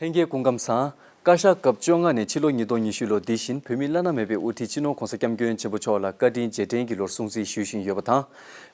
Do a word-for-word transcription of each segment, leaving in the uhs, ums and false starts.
ལྷན་རྒྱས་སྐུ་ཁམས་བཟང་། བཀའ་ཤག་སྐབས་བཅོ་ལྔ་ནས་ཕྱི་ལོ་ཉིས་སྟོང་ཉི་ཤུ་ལོ་འདི་བཞིན་བོད་མི་བླ་ན་མེད་པའི་དབུ་ཁྲིད་སྤྱི་ནོར་༸གོང་ས་༸སྐྱབས་མགོན་ཆེན་པོ་མཆོག་ལ་བཀའ་དྲིན་རྗེས་དྲན་གྱི་ལོར་སྲུང་བརྩི་ཞུ་བཞིན་ཡོད་པ་དང་།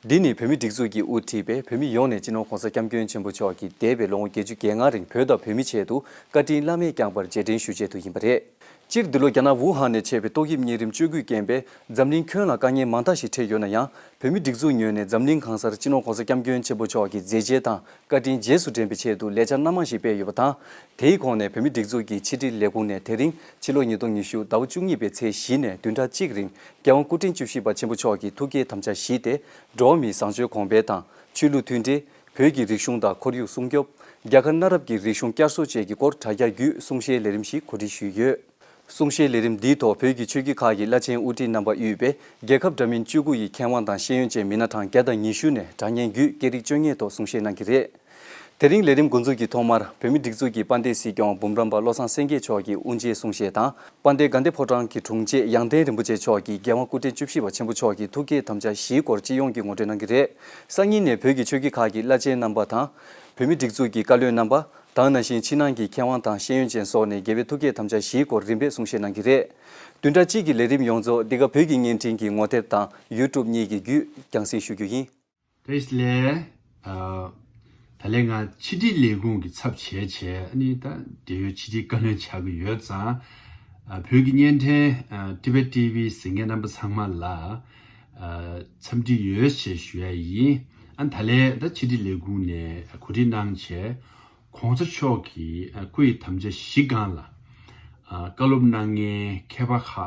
འདི་ནི་བོད་མིའི་སྒྲིག་འཛུགས་ཀྱི་དབུ་ཁྲིད་པས་བོད་མི་ཡོངས་ནས་སྤྱི་ནོར་༸གོང་ས་༸སྐྱབས་མགོན་ཆེན་པོ་མཆོག་གིས་འདས་པའི་ལོ་ངོ་བརྒྱད་ཅུ་གྱ་ལྔ་རིང་བོད་དང་བོད་མིའི་ཆེད་དུ་བཀའ་དྲིན་བླ་མེད་བསྐྱངས་པར་རྗེས་དྲན་ཞུ་ཆེད་དུ་ཡིན་པ་རེད། སྤྱིར་འདི་ལོ་རྒྱ་ནག་ཝུ་ཧན་ནས་མཆེད་པའི་ཏོག་དབྱིབས་གཉན་རིམས་བཅུ་དགུས་རྐྱེན་པས་འཛམ་གླིང་ཁྱོན་ལ་དཀའ་ངལ་མང་དག་ཞིག་འཕྲད་ཡོད་ན་ཡང་། བོད་མིའི་སྒྲིག་འཛུགས་ངོས་ནས་འཛམ་གླིང་གང་སར་སྤྱི་ནོར་༸གོང་ས་༸སྐྱབས་མགོན་ཆེན་པོ་མཆོག་གི་མཛད་རྗེས་དང་བཀའ་དྲིན་རྗེས་སུ་དྲན་པའི་ཆེད་དུ་ལས་འཆར་སྣ་མང་ཞིག་སྤེལ་ཡོད་པ་དང་། དེའི་ཁོངས་ནས་བོད་མིའི་སྒྲིག་འཛུགས་ཀྱི་ཕྱི་དྲིལ་ལས་ཁུངས་ནས་དེ་རིང་ཕྱི་ལོ་ཉིས་སྟོང་ཉི་ཤུ་ཟླ་བ་བཅུ་གཉིས་པའི་ཚེས་བཞི་ནས་བདུན་ཕྲག་གཅིག་རིང་རྒྱལ་དབང་སྐུ་ཕྲེང་བཅུ་བཞི་པ་ཆེན་པོ་མཆོག་གི་ཐུགས་བསྐྱེད་དམ་བཅའ་བཞི་སྟེ། འགྲོ་བ་མིའི་བཟང་སྤྱོད་གོང་འཕེལ་དང་། ཆོས་ལུགས་མཐུན་སྒྲིལ། བོད་ཀྱི་རིག་གཞུང་དང་ཁོར་ཡུག་སྲུང་སྐྱོབ། རྒྱ་གར་གནའ་རབས་ཀྱི་རིག་གཞུང་བསྐྱར་གསོ་བཅས་ཀྱི་སྐོར་དྲ་རྒྱ་བརྒྱུད་གསུང་བཤད་ལས་རིམ་ཞིག་གོ་སྒྲིག་ཞུས་ཡོད། གསུང་བཤད་ལས་རིམ་འདིའི་ཐོག་བོད་ཀྱི་ཆོས་བརྒྱུད་ཁག་གི་བླ་ཆེན་དབུ་ཁྲིད་རྣམ་པ་དབུས་པའི་རྒྱལ་ཁབ་འདྲ་མིན་བཅུ་དགུ་ཡི་མཁས་དབང་དང་ཤེས་ཡོན་ཅན་མི་སྣ་གྲངས་བརྒྱ་དང་ཉི་ཤུ་ནས་དྲ་བརྙན་བརྒྱུད་སྐད་རིགས་བཅོ་ལྔའི་ཐོག་གསུང་བཤད་གནང་གི་རེད། དེ་རིང་ལས་རིམ་འགོ་འཛུགས་ཀྱི་ཐོག་མར་བོད་མིའི་སྒྲིག་འཛུགས་ཀྱི་དཔལ་ལྡན་སྲིད་སྐྱོང་འབུམ་རམས་པ་བློ་བཟང་སེང་གེ་མཆོག་གིས་དབུ་འབྱེད་གསུང་བཤད་དང་། དཔལ་ལྡན་དགའ་ལྡན་ཕོ་བྲང་གི་དྲུང་ཆེ་ཡང་སྟེང་རིན་པོ་ཆེ་མཆོག་གིས་རྒྱལ་དབང་སྐུ་ཕྲེང་བཅུ་བཞི་པ་ཆེན་པོ་མཆོག་གི་ཐུགས་བསྐྱེད་དམ་བཅའ་བཞིའི་སྐོར་སྤྱི་ཡོངས་ཀྱི་ངོ་སྤྲོད་གནང་གི་རེད། སང་ཉིན་ནས་བོད་ཀྱི་ཆོས་བརྒྱུད་ཁག་གི་བླ་ཆེན་རྣམ་པ་དང་། བོད་མིའི་སྒྲིག་འཛུགས་ཀྱི་བཀའ་བློན་རྣམ་པ། ད་ག་ནང་བཞིན་ཕྱི་ནང་གི་མཁས་དབང་དང་ཤེས་ཡོན་ཅན་སོགས་ནས་རྒྱལ་བའི་ཐུགས་བསྐྱེད་དམ་བཅའ་བཞིའི་སྐོར་རིམ་པས་གསུང་བཤད་གནང་གི་རེད། བདུན་ཕྲག་གཅིག་གི་ལས་རིམ་ཡོངས་རྫོགས་འདི་ག་བོད་ཀྱི་བརྙན་འཕྲིན་གྱི་ངོ་དེབ་དང་ཡུ་ཊུབ་གཉིས་ཀྱི་བརྒྱུད་རྒྱང་སྲིང་ཞུ་རྒྱུ་ཡིན། བཀྲ་ཤིས་བདེ་ལེགས། ཨ། ད་ལན་ང་ཕྱི་དྲིལ་ལས་ཁུངས་ཀྱི་ཚབ་བྱས་བྱས་ཨ་ནི་ད་འབྲེལ་ཡོད་ཕྱི་དྲིལ་བཀའ་བློན་ཆགས་ཀྱི་ཡོད་ཙང་། ཨ། བོད་ཀྱི་བརྙན་འཕྲིན་ཨ། ཊི་བེཊ་ཊི་ཝི་གཟིགས་མཁན་རྣམ་པ་ཚང་མ་ལ་ཨ། འཚམས་འདྲི་ཡོད་ཅེས་ཞུ་ཡ་ཡིན། ཨ། ད་ལན་ད་ཕྱི་དྲིལ་ལས་ཁུངས་ནས་གོ་སྒྲིག་གནང་བྱས། གོང་ས་མཆོག་གི་ཨ། སྐུ་ཡི་དམ་བཅའ་བཞི་སྒང་ལ་ཨ། བཀའ་སློབ་གནང་མཁན་མཁས་པ་ཁག་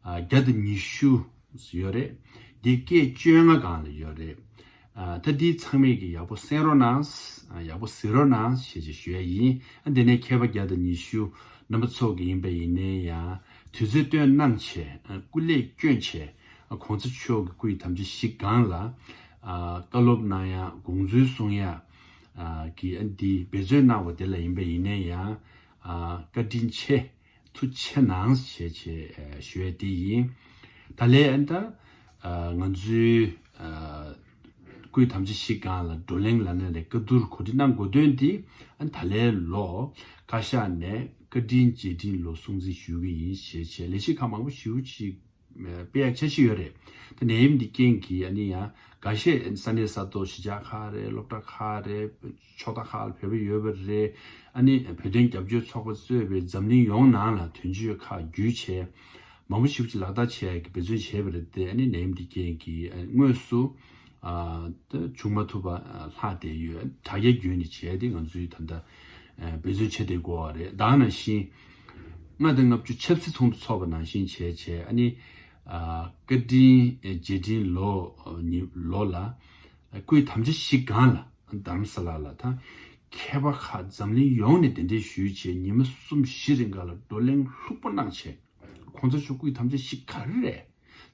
ཨ། བརྒྱ་དང་ཉི་ཤུ་ཡོད་རེད། འདི་སྐད་བཅོ་ལྔ་སྒང་ལ་ཡོད་རེད། ཨ། ད་འདི་ཚང་མས་ཀྱི་ཡག་པོ་གསན་རོགས་གནང་། ཨ། ཡག་པོ་གཟིགས་རོགས་གནང་ཞེས་ཅིག་ཞུ་ཡ་ཡིན། ཨ། འདི་ནས་མཁས་པ་བརྒྱ་དང་ཉི་ཤུ་རྣམ་པ་ཚོ་གི་ཡིན་པ་ཡིན་ནའི་ཡང་དུས་ཚོད་བཏོན་གནང་བྱས། ཨ། སྐུ་ལས་བསྐྱོན་བྱས། ཨ། གོང་ས་མཆོག་གི་སྐུ་ཡི་དམ་བཅའ་བཞི་སྒང་ལ་ཨ། བཀའ་སློབ་གནང་ཡ་དགོངས་ཚུལ་གསུང་ཡ་ཨ། གི་ཨ། འདི་འབད་བརྩོན་གནང་བ་དེ་ལ་ཡིན་པ་ཡིན་ནའི་ཡང་ཨ། བཀའ་དྲིན་ཆེ། ཐུགས་རྗེ་གནང་ཞེས་བྱས་ཞུ་ཡས་དེ་ཡིན། ད་ལན་ཨ་ནི་ད་ང་ཚོའི་སྐུའི་དམ་བཅའ་བཞི་སྒང་ལ་བགྲོ་གླེང་ལབ་ན་རེད། བཀའ་བསྡུར་གོ་སྒྲིག་གནང་དགོས་དོན་དེ་ཨ་ནི་ད་ལན་ལོ་བཀའ་ཤག་ནས་བཀའ་དྲིན་རྗེས་དྲན་ལོ་སྲུང་བརྩི་ཞུ་གི་ཡིན་ཞེས་བྱས་ལས་གཞི་ཁག་མང་པོ་ཞེ་པོ་ཅིག་སྤེལ་ཡག་འཆར་གཞི་ཡོད་རེད། ད་ནད་ཡམས་འདི་རྐྱེན་གྱིས་ཨ་ནི་ཡང་འགའ་ཤས་ས་གནས་ས་ཐོག་གཞིས་ཆགས་ཁག་རེད། སློབ་གྲྭ་ཁག་རེད། ཕྱོགས་མཐའ་ཁག་ལ་བོད་པ་ཡོད་པ་རེད། ཨ་ནི་བོད་དོན་རྒྱབ་སྐྱོར་ཚོགས་པ་གཙོས་པའི་འཛམ་གླིང་ཡོངས་ནང་ལ་དོན་གཅོད་ཁག་བརྒྱུད་བྱས་མང་པོ་ཞེ་པོ་ཅིག་ལག་བསྟར་བྱེད་ཡག་གི་འབད་བརྩོན་བྱས་པ་རེད་དེ། ཨ་ནི་ནད་ཡམས་འདི་རྐྱེན་གྱིས་དངོས་སུ་ཨ་ད་བྱུང་མ་ཐུབ་པ་ལྷག་བསྡད་ཡོད། དྲ་རྒྱ་བརྒྱུད་ནས་བྱས་ཏེ་ང་ཚོས་ད་ལྟ་འབད་བརྩོན་བྱེད་བསྡད་ཀྱི་ཡོད་རེད། ད་ག་ནང་བཞིན་ལྔ་དང་ལྔ་བཅུ་ཆབ་སྲིད་ཚོགས་འདུ་འཚོགས་པ་ནང་བཞིན་བྱས་བྱས་ཨ་ནི་ཨ་བཀའ་དྲིན་རྗེས་དྲན་ལོ་ཉི་ལོ་ལ་སྐུའི་དམ་བཅའ་བཞི་སྒང་ལ་རྡ་རམ་ས་ལ་ལ་ད་མཁས་པ་ཁག་འཛམ་གླིང་ཡོངས་ནས་གདན་འདྲེན་ཞུས་བྱས་ཉི་མ་གསུམ་བཞི་རིང་ག་ལ་བགྲོ་གླེང་ལྷུག་པོ་གནང་བྱས། གོང་ས་མཆོག་སྐུའི་དམ་བཅའ་བཞི་ག་རེ་རེད་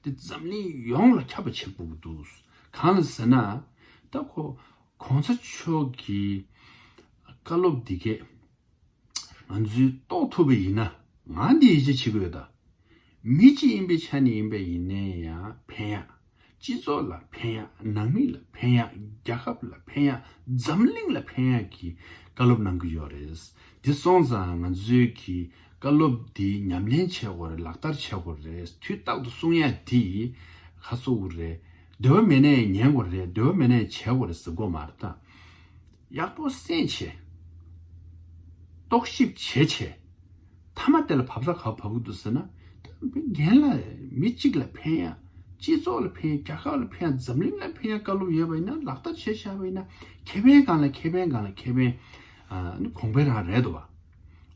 དེ་འཛམ་གླིང་ཡོངས་ལ་ཁྱབ་པ་བྱེད་དགོས་ཀྱི་འདུག་གང་ལ་ཟེར་ན་ད་ཁོ་གོང་ས་མཆོག་གི་བཀའ་སློབ་འདི་གས་ང་ཚོས་རྟོགས་ཐུབ་པ་ཡིན་ན་ང་འདི་ཡིད་ཆེས་བྱེད་དགོས་ད། མི་གཅིག་ཡིན་པའི་ཆ་ནས་ཡིན་པ་ཡིན་ནའི་ཡང་ཕན་ཡག་སྤྱི་ཚོགས་ལ་ཕན་ཡག་ནང་མི་ལ་ཕན་ཡག་རྒྱལ་ཁབ་ལ་ཕན་ཡག་འཛམ་གླིང་ལ་ཕན་ཡག་གི་བཀའ་སློབ་གནང་གི་ཡོད་རེད། འདི་སོང་ཙང་ང་ཚོས་ཀྱི་བཀའ་སློབ་འདི་ཉམས་ལེན་བྱེད་དགོས་རེད། ལག་བསྟར་བྱེད་དགོས་རེད། དུས་རྟག་ཏུ་གསུང་ཡག་འདི་ག་སོ་བོ་རེད། འདོད་པ་མེད་ནའི་ཉན་དགོས་རེད། འདོད་པ་མེད་ནའི་བྱེད་དགོས་རེད་ཟེར་དགོས་མ་རེད་ད། ཡག་པོ་གསན་བྱས། རྟོག་ཞིབ་བྱས་བྱས། མཐའ་མ་དེ་ལ་བབས་ས་ག་བབས་ཀྱི་འདུག་ཟེར་ན། ད་རྒན་ལ་མི་གཅིག་ལ་ཕན་ཡ། སྤྱི་ཚོགས་ལ་ཕན་ཡ། རྒྱལ་ཁབ་ལ་ཕན་ཡ། འཛམ་གླིང་ལ་ཕན་ཡ་བཀའ་སློབ་ཡོད་པ་ཡིན་ན་ལག་བསྟར་བྱས་བཞག་པ་ཡིན་ན་ཁེ་ཕན་སྒང་ལ་ཁེ་ཕན་སྒང་ལ་ཁེ་ཕན། ཨ་ནི་གོང་འཕེལ་རང་རེད་འདུག་བ།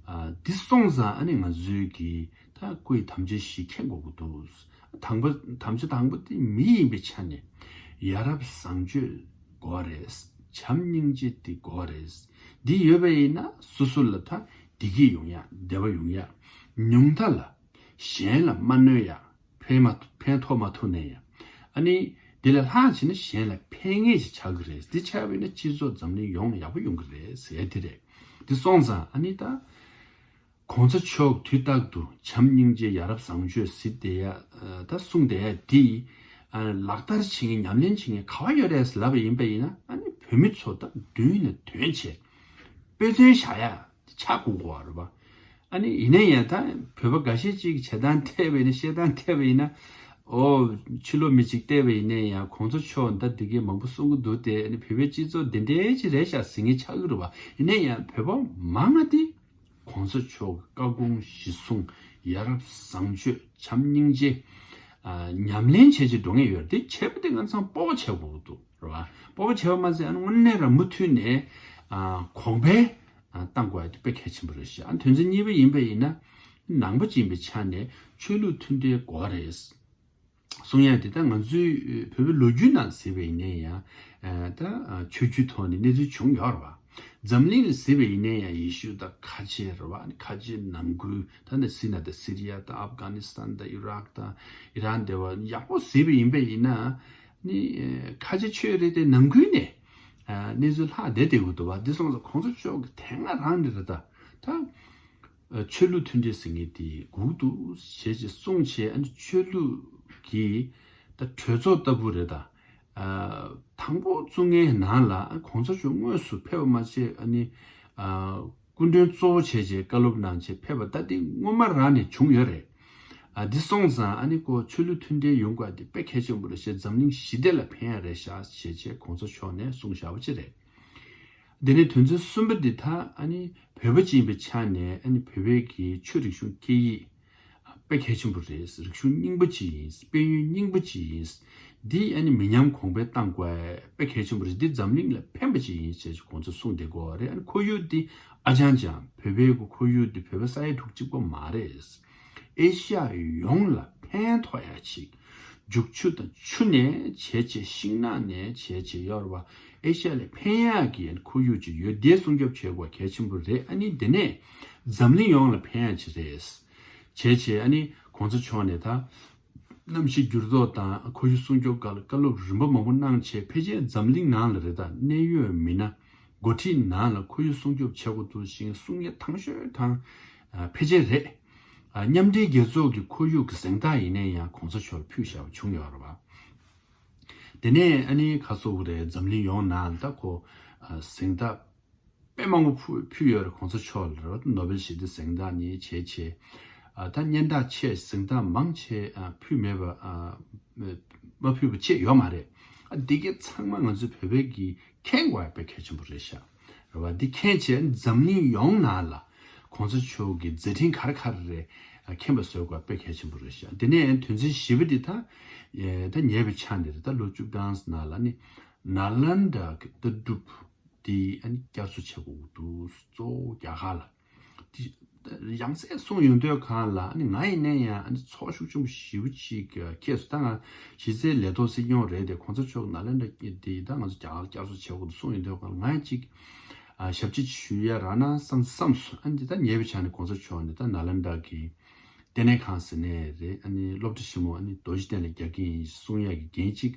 ཨ་འདི་སོང་ཙང་ཨ་ནི་ང་ཚོའི་གི་ད་སྐུའི་དམ་བཅའ་བཞི་མཁྱེན་དགོས་ཀྱི་འདུག་དང་པོ་དམ་བཅའ་དང་པོ་དེ་མི་ཡིན་པའི་ཆ་ནས་ཡ་རབས་བཟང་སྤྱོད་དགོས་རེད། བྱམས་སྙིང་རྗེ་དེ་དགོས་རེད། འདི་ཡོད་པ་ཡིན་ན་སོ་སོ་ལ་ད་བདེ་སྐྱིད་ཡོང་ཡ། བདེ་བ་ཡོང་ཡ། ཉུང་མཐའ་ལ་གཞན་ལ་མ་གནོད་ཡ། ཕན་མ་ཕན་ཐོགས་མ་ཐུབ་ནས་ཡ། ཨ་ནི་དེ་ལས་ལྷག་བྱས་ན་གཞན་ལ་ཕན་ངེས་ཤིག་ཆགས་ཀྱི་རེད། འདི་ཆགས་པ་ཡིན་ན་སྤྱི་ཚོགས་འཛམ་གླིང་ཡོངས་ཡག་པོ་ཡོང་གི་རེད་ཟེར་ཡ་དེ་རེད། འདི་སོང་ཙང་ཨ་ནི་ད། གོང་ས་མཆོག་དུས་རྟག་ཏུ་བྱམས་སྙིང་རྗེ་ཡ་རབས་བཟང་སྤྱོད་ཟེར་བསྡད་ཡ། ད་གསུངས་བསྡད་ཡ་འདི་ལག་བསྟར་བྱེད་མཁན་ཉམས་ལེན་བྱེད་མཁན་ག་བ་ཡོད་རེད་ལབ་པ་ཡིན་པ་ཡིན་ན་ཨ་ནི་བོད་མི་ཚོ་ད་མདུན་ལ་དོན་བྱས་དཔེ་མཚོན་བཞག་ཡ་ ཆགས་དགོས་གོ་རེད་པ། ཨ་ནི་ཡིན་ན་ཡང་ད་བོད་པ་འགའ་ཤས་ཅིག་བྱེད་སྟངས་འཐད་པ་ཡིན་ན་བཤད་སྟངས་འཐད་པ་ཡིན་ན། ཨོ། ཕྱི་ལོགས་མི་ཅིག་བལྟས་པ་ཡིན་ན་ཡང་གོང་ས་མཆོག་ད་འདི་གའི་མང་པོ་གསུང་གི་འདུག་སྟེ། ཨ་ནི་བོད་པའི་སྤྱི་ཚོགས་འདི་འདྲའི་ཅིག་རེད་ཤག་ཟེར་མཁན་ཆགས་ཀྱི་རེད་པ། ཡིན་ན་ཡང་བོད་པ་མང་ང་དེ་གོང་ས་མཆོག་གི་བཀའ་དགོངས་གཞི་བཟུང་། ཡ་རབས་བཟང་སྤྱོད། བྱམས་སྙིང་རྗེ། ཨ། ཉམས་ལེན་བྱེད་ཅིག་འགྲོ་ངེས་ཡོད་རེད། དེ་བྱེད་པ་དེ་ང་ཚང་སྤོབས་པ་བྱེད་དགོས་ཀྱི་འདུག་རེད་པ། སྤོབས་པ་བྱས་པ་མ་ཟད། ཨ་ནི་དངོས་གནས་རང་མུ་མཐུད་ནས། ཨ། གོང་འཕེལ། ཨ། གཏང་དགོས་ཡ་དེ་དཔེ་གལ་ཆེན་པོ་རེད་ཤག། ཨ། དོན་ཚན་གཉིས་པ་ཡིན་པ་ཡིན་ན། ནང་པ་ཅིག་ཡིན་པའི་ཆ་ནས་ཆོས་ལུགས་མཐུན་འབྲེལ་དགོས་རེད་གསུང་ཡ་དེ། ད་ང་ཚོའི་བོད་པའི་ལོ་རྒྱུས་ནང་གཟིགས་པ་ཡིན་ན་ཡང་། ཨ། ད་ཆོས་བརྒྱུད་ཐོག་ནས་གནས་ཚུལ་བྱུང་ཡོད་རེད་པ། འཛམ་གླིང་ལ་གཟིགས་པ་ཡིན་ན་ཡང་ཡེ་ཤུ་དང་ཁ་ཆེ་རེད་པ། ཨ་ནི་ཁ་ཆེ་ནང་ཁུལ། ད་ནི་སི་ན་དང་སི་རི་ཡ་དང་ཨབ་གྷ་ནི་སི་ཐན་དང་ཨི་རག་དང་ཨི་རན་དེ་བ་ཡག་པོ་གཟིགས་པ་ཡིན་པ་ཡིན་ན། ནི་ཁ་ཆེ་ཆོས་རེད་དེ་ནང་ཁུལ་ནས། ཨ། གནས་ཚུལ་ལྷག་བསྡད་བསྡད་ཀྱི་འདུག་པ། འདི་སོང་ཙང་གོང་ས་མཆོག་གི་དེ་སྔ་རང་ནས་རེད་ད། ད། ཨ། ཆོས་ལུགས་མཐུན་འབྲེལ་ཟེར་མཁན་དེ་སྒུག་འདུག་བྱས་བྱས་གསུངས་བྱས། ཨ་ནི་ཆོས་ལུགས་ཀྱི་ད་གྲོས་ཚོགས་ལྟ་བུ་རེད་ད། ཨ། དང་པོ་བཙུགས་མཁན་ནང་ལ་གོང་ས་མཆོག་དངོས་སུ་ཕེབས་པ་མ་ཟད། ཨ་ནི། ཨ། སྐུ་མགྲོན་གཙོ་བོ་བྱས་བྱས་བཀའ་སློབ་གནང་བྱས་ཕེབས་པ་ད་འདི་སྔོན་མ་རང་ནས་བྱུང་ཡོད་རེད། ཨ། འདི་སོང་ཙང་ཨ་ནི་ཁོ་ཆོས་ལུགས་མཐུན་འབྲེལ་ཡོང་དགོས་དེ་དཔེ་གལ་ཆེན་པོ་རེད་བྱས། འཛམ་གླིང་ཞི་བདེ་ལ་ཕན་ཡ་རེད་ཤག་བྱས་བྱས་གོང་ས་མཆོག་ནས་གསུངས་བཞག་པ་ཅིག་རེད། འདི་ནས་དོན་ཚན་གསུམ་པ་འདི། ད་ཨ་ནི་བོད་པ་ཅིག་ཡིན་པའི་ཆ་ནས། ཨ་ནི་བོད་པའི་གི་ཆོས་རིག་གཞུང་སྐད་ཡིག་དཔེ་གལ་ཆེན་པོ་རེད། རིག་གཞུང་རྙིང་པ་ཅིག་ཡིན། དཔལ་ཡོན་རྙིང་པ་ཅིག་ཡིན། འདི་ཨ་ནི་མི་ཉམས་གོང་འཕེལ་གཏང་དགོས་དཔེ་གལ་ཆེན་པོ་རེད། འདི་འཛམ་གླིང་ལ་ཕན་པ་ཅིག་ཡིན་ཞེས་གོང་ཚོ་གསུངས་བསྡད་ཀྱི་ཡོད་རེད། ཨ་ནི་ཁོར་ཡུག་འདི་ཨ་ཅང་ཅང་། བོད་པའི་གི་ཁོར་ཡུག་འདི་བོད་པ་ས་ཡ་དྲུག་གཅིག་པ་མ་རེད། ཨེ་ཤ་ཡ་ཡོངས་ལ་ཕན་ཐོགས་ཡ་ཅིག། རྒྱུག་ཆུ་དང་ཆུ་ནས་བྱས་བྱས། ཤིང་ནགས་ནས་བྱས་བྱས་ཡོད་རེད་པ། ཨེ་ཤ་ཡ་ལ་ཕན་ཡག་གི་ཁོར་ཡུག་ཅིག་ཡོད། དེ་སྲུང་སྐྱོབ་བྱེད་དགོས་གལ་ཆེན་པོ་རེད། ཨ་ནི་དེ་ནས་འཛམ་གླིང་ཡོངས་ལ་ཕན་ཡག་ཅིག་རེད། བྱས་བྱས་ཨ་ནི་གོང་ས་མཆོག་ནས་ད་གནམ་གཤིས་འགྱུར་ལྡོག་དང་ཁོར་ཡུག་སྲུང་སྐྱོབ་སྒང་ལ་བཀའ་སློབ་རིམ་པ་མང་པོ་གནང་བྱས། ཕལ་ཆེར་འཛམ་གླིང་ནང་ལ་རེད་ད། གནད་ཡོད་མི་སྣ་འགོ་ཁྲིད་ནང་ལ་ཁོར་ཡུག་སྲུང་སྐྱོབ་བྱེད་དགོས་འདུག་ཞེས་གསུང་མཁན་དང་ཤོས་དང་། ཨ། ཕལ་ཆེར་རེད། ཨ། མཉམ་འབྲེལ་རྒྱལ་ཚོགས་ཀྱི་ཁོར་ཡུག་གི་གཟེངས་རྟགས་ཡིན་ན་ཡང་གོང་ས་མཆོག་ལ་ཕུལ་བཞག་པ་བྱུང་ཡོད་རེད་པ། དེ་ནས་ཨ་ནི་ག་རེ་ཟེར་དགོས་རེད། འཛམ་གླིང་ཡོངས་ནང་ད་ཁོ། ཨ། གཟེངས་རྟགས་དཔེ་མང་པོ་ཕུལ་ཕུལ་ཡོད་རེད། གོང་ས་མཆོག་ལ་རེད་པ། ནོ་བེལ་ཞི་བདེ་གཟེངས་རྟགས་ནས་བྱས་བྱས། ཨ། ད་སྙན་གྲགས་ཆེ། གཟེངས་རྟགས་མང་ཆེ། ཨ། ཕུལ་མེད་པ། ཨ། མ་ཕུལ་བ་ཅིག་ཡོད་མ་རེད། ཨ། འདི་གའི་ཚང་མ་ང་ཚོའི་བོད་པའི་གི་མཁྱེན་དགོས་ཡ་དཔེ་གལ་ཆེན་པོ་རེད་ཤག། རེད་པ། འདི་མཁྱེན་བྱས་འཛམ་གླིང་ཡོངས་ནང་ལ་གོང་ས་མཆོག་གི་མཛད་འཕྲིན་ག་རེ་ག་རེ་རེད། ཨ། མཁྱེན་པ་བཟོ་དགོས་ཡ་དཔེ་གལ་ཆེན་པོ་རེད་ཤག། དེ་ནས་དོན་ཚན་བཞི་པ་འདི་ད། ཨེ། ད་ཉེ་བའི་ཆ་ནས་རེད། ད་ལོ་བཅུ་གྲངས་ནང་ལ་ནི་ནཱ་ལནྡཱ་གི་ལྟ་གྲུབ་འདི་ཨ་ནི་བསྐྱར་གསོ་བྱེད་དགོས་འདུག། གཙོ་བོ་རྒྱ་གར་ལ། དེ་ཡང་སེ་གསུངས་ཡོང་དུས་སྒང་ལ། ཨ་ནི་ང་ཡིན་ན་ཡང་ཨ་ནི་ཚོར་ཤུགས་ཆེན་པོ་ཞེ་པོ་ཅིག་སྐྱེས་སོང་། ད་ང་གཞི་རྩའི་ལས་ཐོག་སྲིད་སྐྱོང་རེད་དེ། གོང་ས་མཆོག་ནཱ་ལནྡཱ་འདི་ད་ང་ཚོ་རྒྱ་གར་བསྐྱར་གསོ་བྱེད་དགོས་འདུག་གསུངས་ཡོང་དུས་སྒང་ལ། ང་ཡང་ཅིག། ཨ། ཞབས་ཕྱི་ཞུ་ཡ་རག་ན་བསམ་བསམ་སོང་། ཨ་ནི་ད་ཉེ་བའི་ཆར་ནས་གོང་ས་མཆོག་ནས་ད་ནཱ་ལནྡཱ་གི་ལྟེ་གནས་ཁང་ཟེར་ནའི་རེད། ཨ་ནི་སློབ་གྲྭ་ཆེན་མོ་ཨ་ནི་རྡོ་རྗེ་གདན་ལ་རྒྱག་གི་ཡིན་གསུང་ཡ་གི་འགན་ཅིག་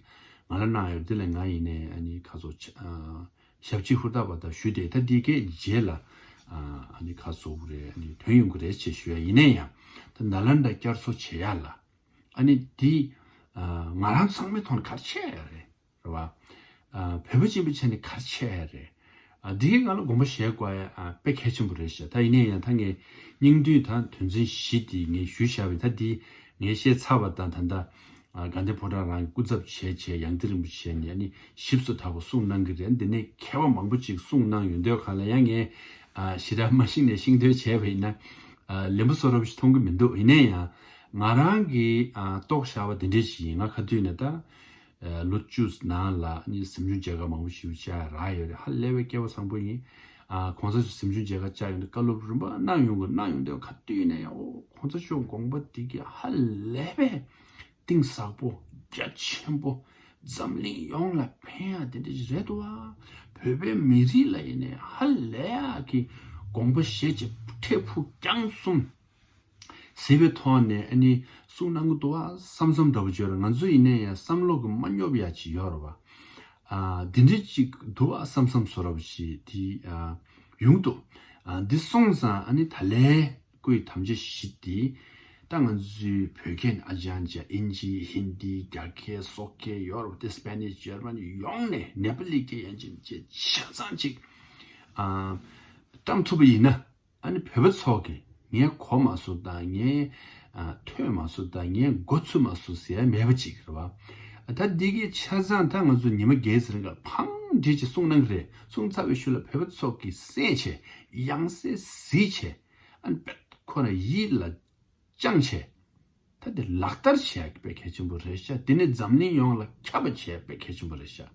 ང་ལ་གནང་ཡོད། དེ་ལ་ང་ཡིན་ནའི་ཨ་ནི་ཁ་སོ་ཆ། ཨ། ཞབས་ཕྱི་ཧུར་ཐག་པ་དང་ཞུས་ཏེ། ད་འདི་གའི་རྗེས་ལ། ཨ། ཨ་ནི་ག་རེ་ཟེར་དགོས་རེད། ཨ་ནི་ཐོན་ཡོང་གི་རེད་ཅེས་ཞུ་ཡ་ཡིན་ན་ཡང་། ད་ནཱ་ལནྡཱ་བསྐྱར་གསོ་བྱེད་ཡ་ལ། ཨ་ནི་འདི། ཨ། ང་རང་ཚང་མའི་ཐོག་ནས་ག་རེ་བྱས་ཡ་རེད། རེད་པ། ཨ། བོད་པ་ཅིག་ཡིན་པའི་ཆ་ནས་ག་རེ་བྱས་ཡ་རེད། ཨ། འདི་གའི་སྒང་ལ་དགོངས་པ་བཞེས་དགོས་ཡ། ཨ། དཔེ་གལ་ཆེན་པོ་རེད་ཤག། ད་ཡིན་ན་ཡང་ད་ངས་སྙིང་བསྡུས་ད་དོན་ཚན་བཞི་འདི་ངས་ཞུས་བཞག་པ་ཡིན། ད་འདི་ངས་བཤད་ཚར་བ་དང་། ད་ལྟ། ཨ། དགའ་ལྡན་ཕོ་བྲང་རང་གི་སྐུ་ཚབ་བྱས་བྱས་ཡང་སྟེང་རིན་པོ་ཆེ་ནས་ཨ་ནི་ཞིབ་ཏུ་ད་གོ་གསུང་གནང་གི་རེད། འདི་ནས་མཁས་པ་མང་པོ་ཅིག་གསུང་གནང་ཡོང་དུས་སྒང་ལ་ཡང་ངས། ཨ། ཞེ་དྲག་མ་ཤེས་ནས་ཤེས་འདོད་བྱས་པ་ཡིན་ན། ཨ། ལན་པོ་བཟོ་འདྲ་པོ་ཞིག་མཐོང་གི་མི་འདུག། ཡིན་ན་ཡང་ང་རང་གིས། ཨ། རྟོགས་བཞག་པ་འདི་འདྲ་ཞིག་ཡིན། ང་ག་དུས་ནས་ད། ཨ། ལོ་བཅུ་ནང་ལ་ཨ་ནི་གཟིམ་ཆུང་མཇལ་ཁ་མང་པོ་ཞིག་བཅར་རག་ཡོད་རེད། ཧ་ལས་པའི་སྐལ་བ་བཟང་པོ་ཡིན། ཨ། གོང་ས་མཆོག་གཟིམ་ཆུང་མཇལ་ཁ་བཅར་ཡོང་དུས་བཀའ་སློབ་རིམ་པ་གནང་ཡོང་གི། གནང་ཡོང་དུས་ག་དུས་ནས་ཡང་། ཨོ། གོང་ས་མཆོག་དགོངས་པ་འདི་གི་ཧ་ལས་པའི་གཏིང་ཟབ་པོ། རྒྱ་ཆེན་པོ། འཛམ་གླིང་ཡོངས་ལ་ཕན་ཡ་དེ་འདྲ་ཞིག་རེད་འདུག་ཨ། བོད་པའི་མི་རིགས་ལ་ཡིན་ནའི་ཧ་ལས་ཡག་གི་དགོངས་པ་བཞེས་བྱས་འཕྲལ་ཕུགས་རྒྱང་གསུམ་གཟིགས་པའི་ཐོག་ནས་ཨ་ནི་གསུང་གནང་གི་འདུག་ཨ་བསམ་བསམ་འདྲ་པོ་བརྗོད་ར། ང་ཚོ་ཡིན་ནའི་ཡང་བསམ་བློ་གི་མ་སྙོབ་ཡ་ཅིག་ཡོད་རེད་པ། ཨ། འདི་འདྲ་ཅིག་འདུག་ཨ་བསམ་བསམ་བཟོ་འདྲ་པོ་ཞིག་དེ། ཨ། ཡོང་གི་འདུག། ཨ། འདི་སོང་ཙང་ཨ་ནི་ད་ལན། སྐུའི་དམ་བཅའ་བཞི་འདི། ད་ང་ཚོའི་བོད་སྐད་ཨ་ཅང་ཅང་། ཨིན་ཇི། ཧིན་དི། རྒྱ་སྐད། སོག་སྐད། ཡོ་རོབ་དེ། སྤེ་ནིཤ། འཇར་མ་ནི། ཡོངས་ནས་ནེ་པ་ལི་སྐད་ཡན་ཆད་ཆ་ཚང་ཅིག། ཨ། བཀྲམ་ཐུབ་པ་ཡིན་ན། ཨ་ནི་བོད་པ་ཚོ་གི་ངས་གོ་མ་སོང་དང་། ངས་ཨ་ཐོས་མ་སོང་དང་། ངས་མགོ་ཚོས་མ་སོང་ཟེར་ཡ་མེད་པ་ཅིག་རེད་བ། ད་འདི་གི་ཆ་ཚང་ད་ང་ཚོ་ཉི་མ་བརྒྱད་ཙམ་རིང་ག་ཕངས་འདྲེ་ཅིག་གསུང་གནང་གི་རེད། གསུང་ཚར་བའི་ཤུལ་ལ་བོད་པ་ཚོ་གི་གསན་བྱས། ཡང་གསན་གཟིགས་བྱས། ཨ་ནི་དཔེ་ཁོ་རང་ཡིད་ལ་བཅངས་བྱས། ད་དེ་ལག་བསྟར་བྱེད་ཡག་དཔེ་གལ་ཆེན་པོ་རེད་ཤག་དེ་ནས་འཛམ་གླིང་ཡོངས་ལ་ཁྱབ་པ་བྱེད་ཡག་དཔེ་གལ་ཆེན་པོ་རེད་ཤག་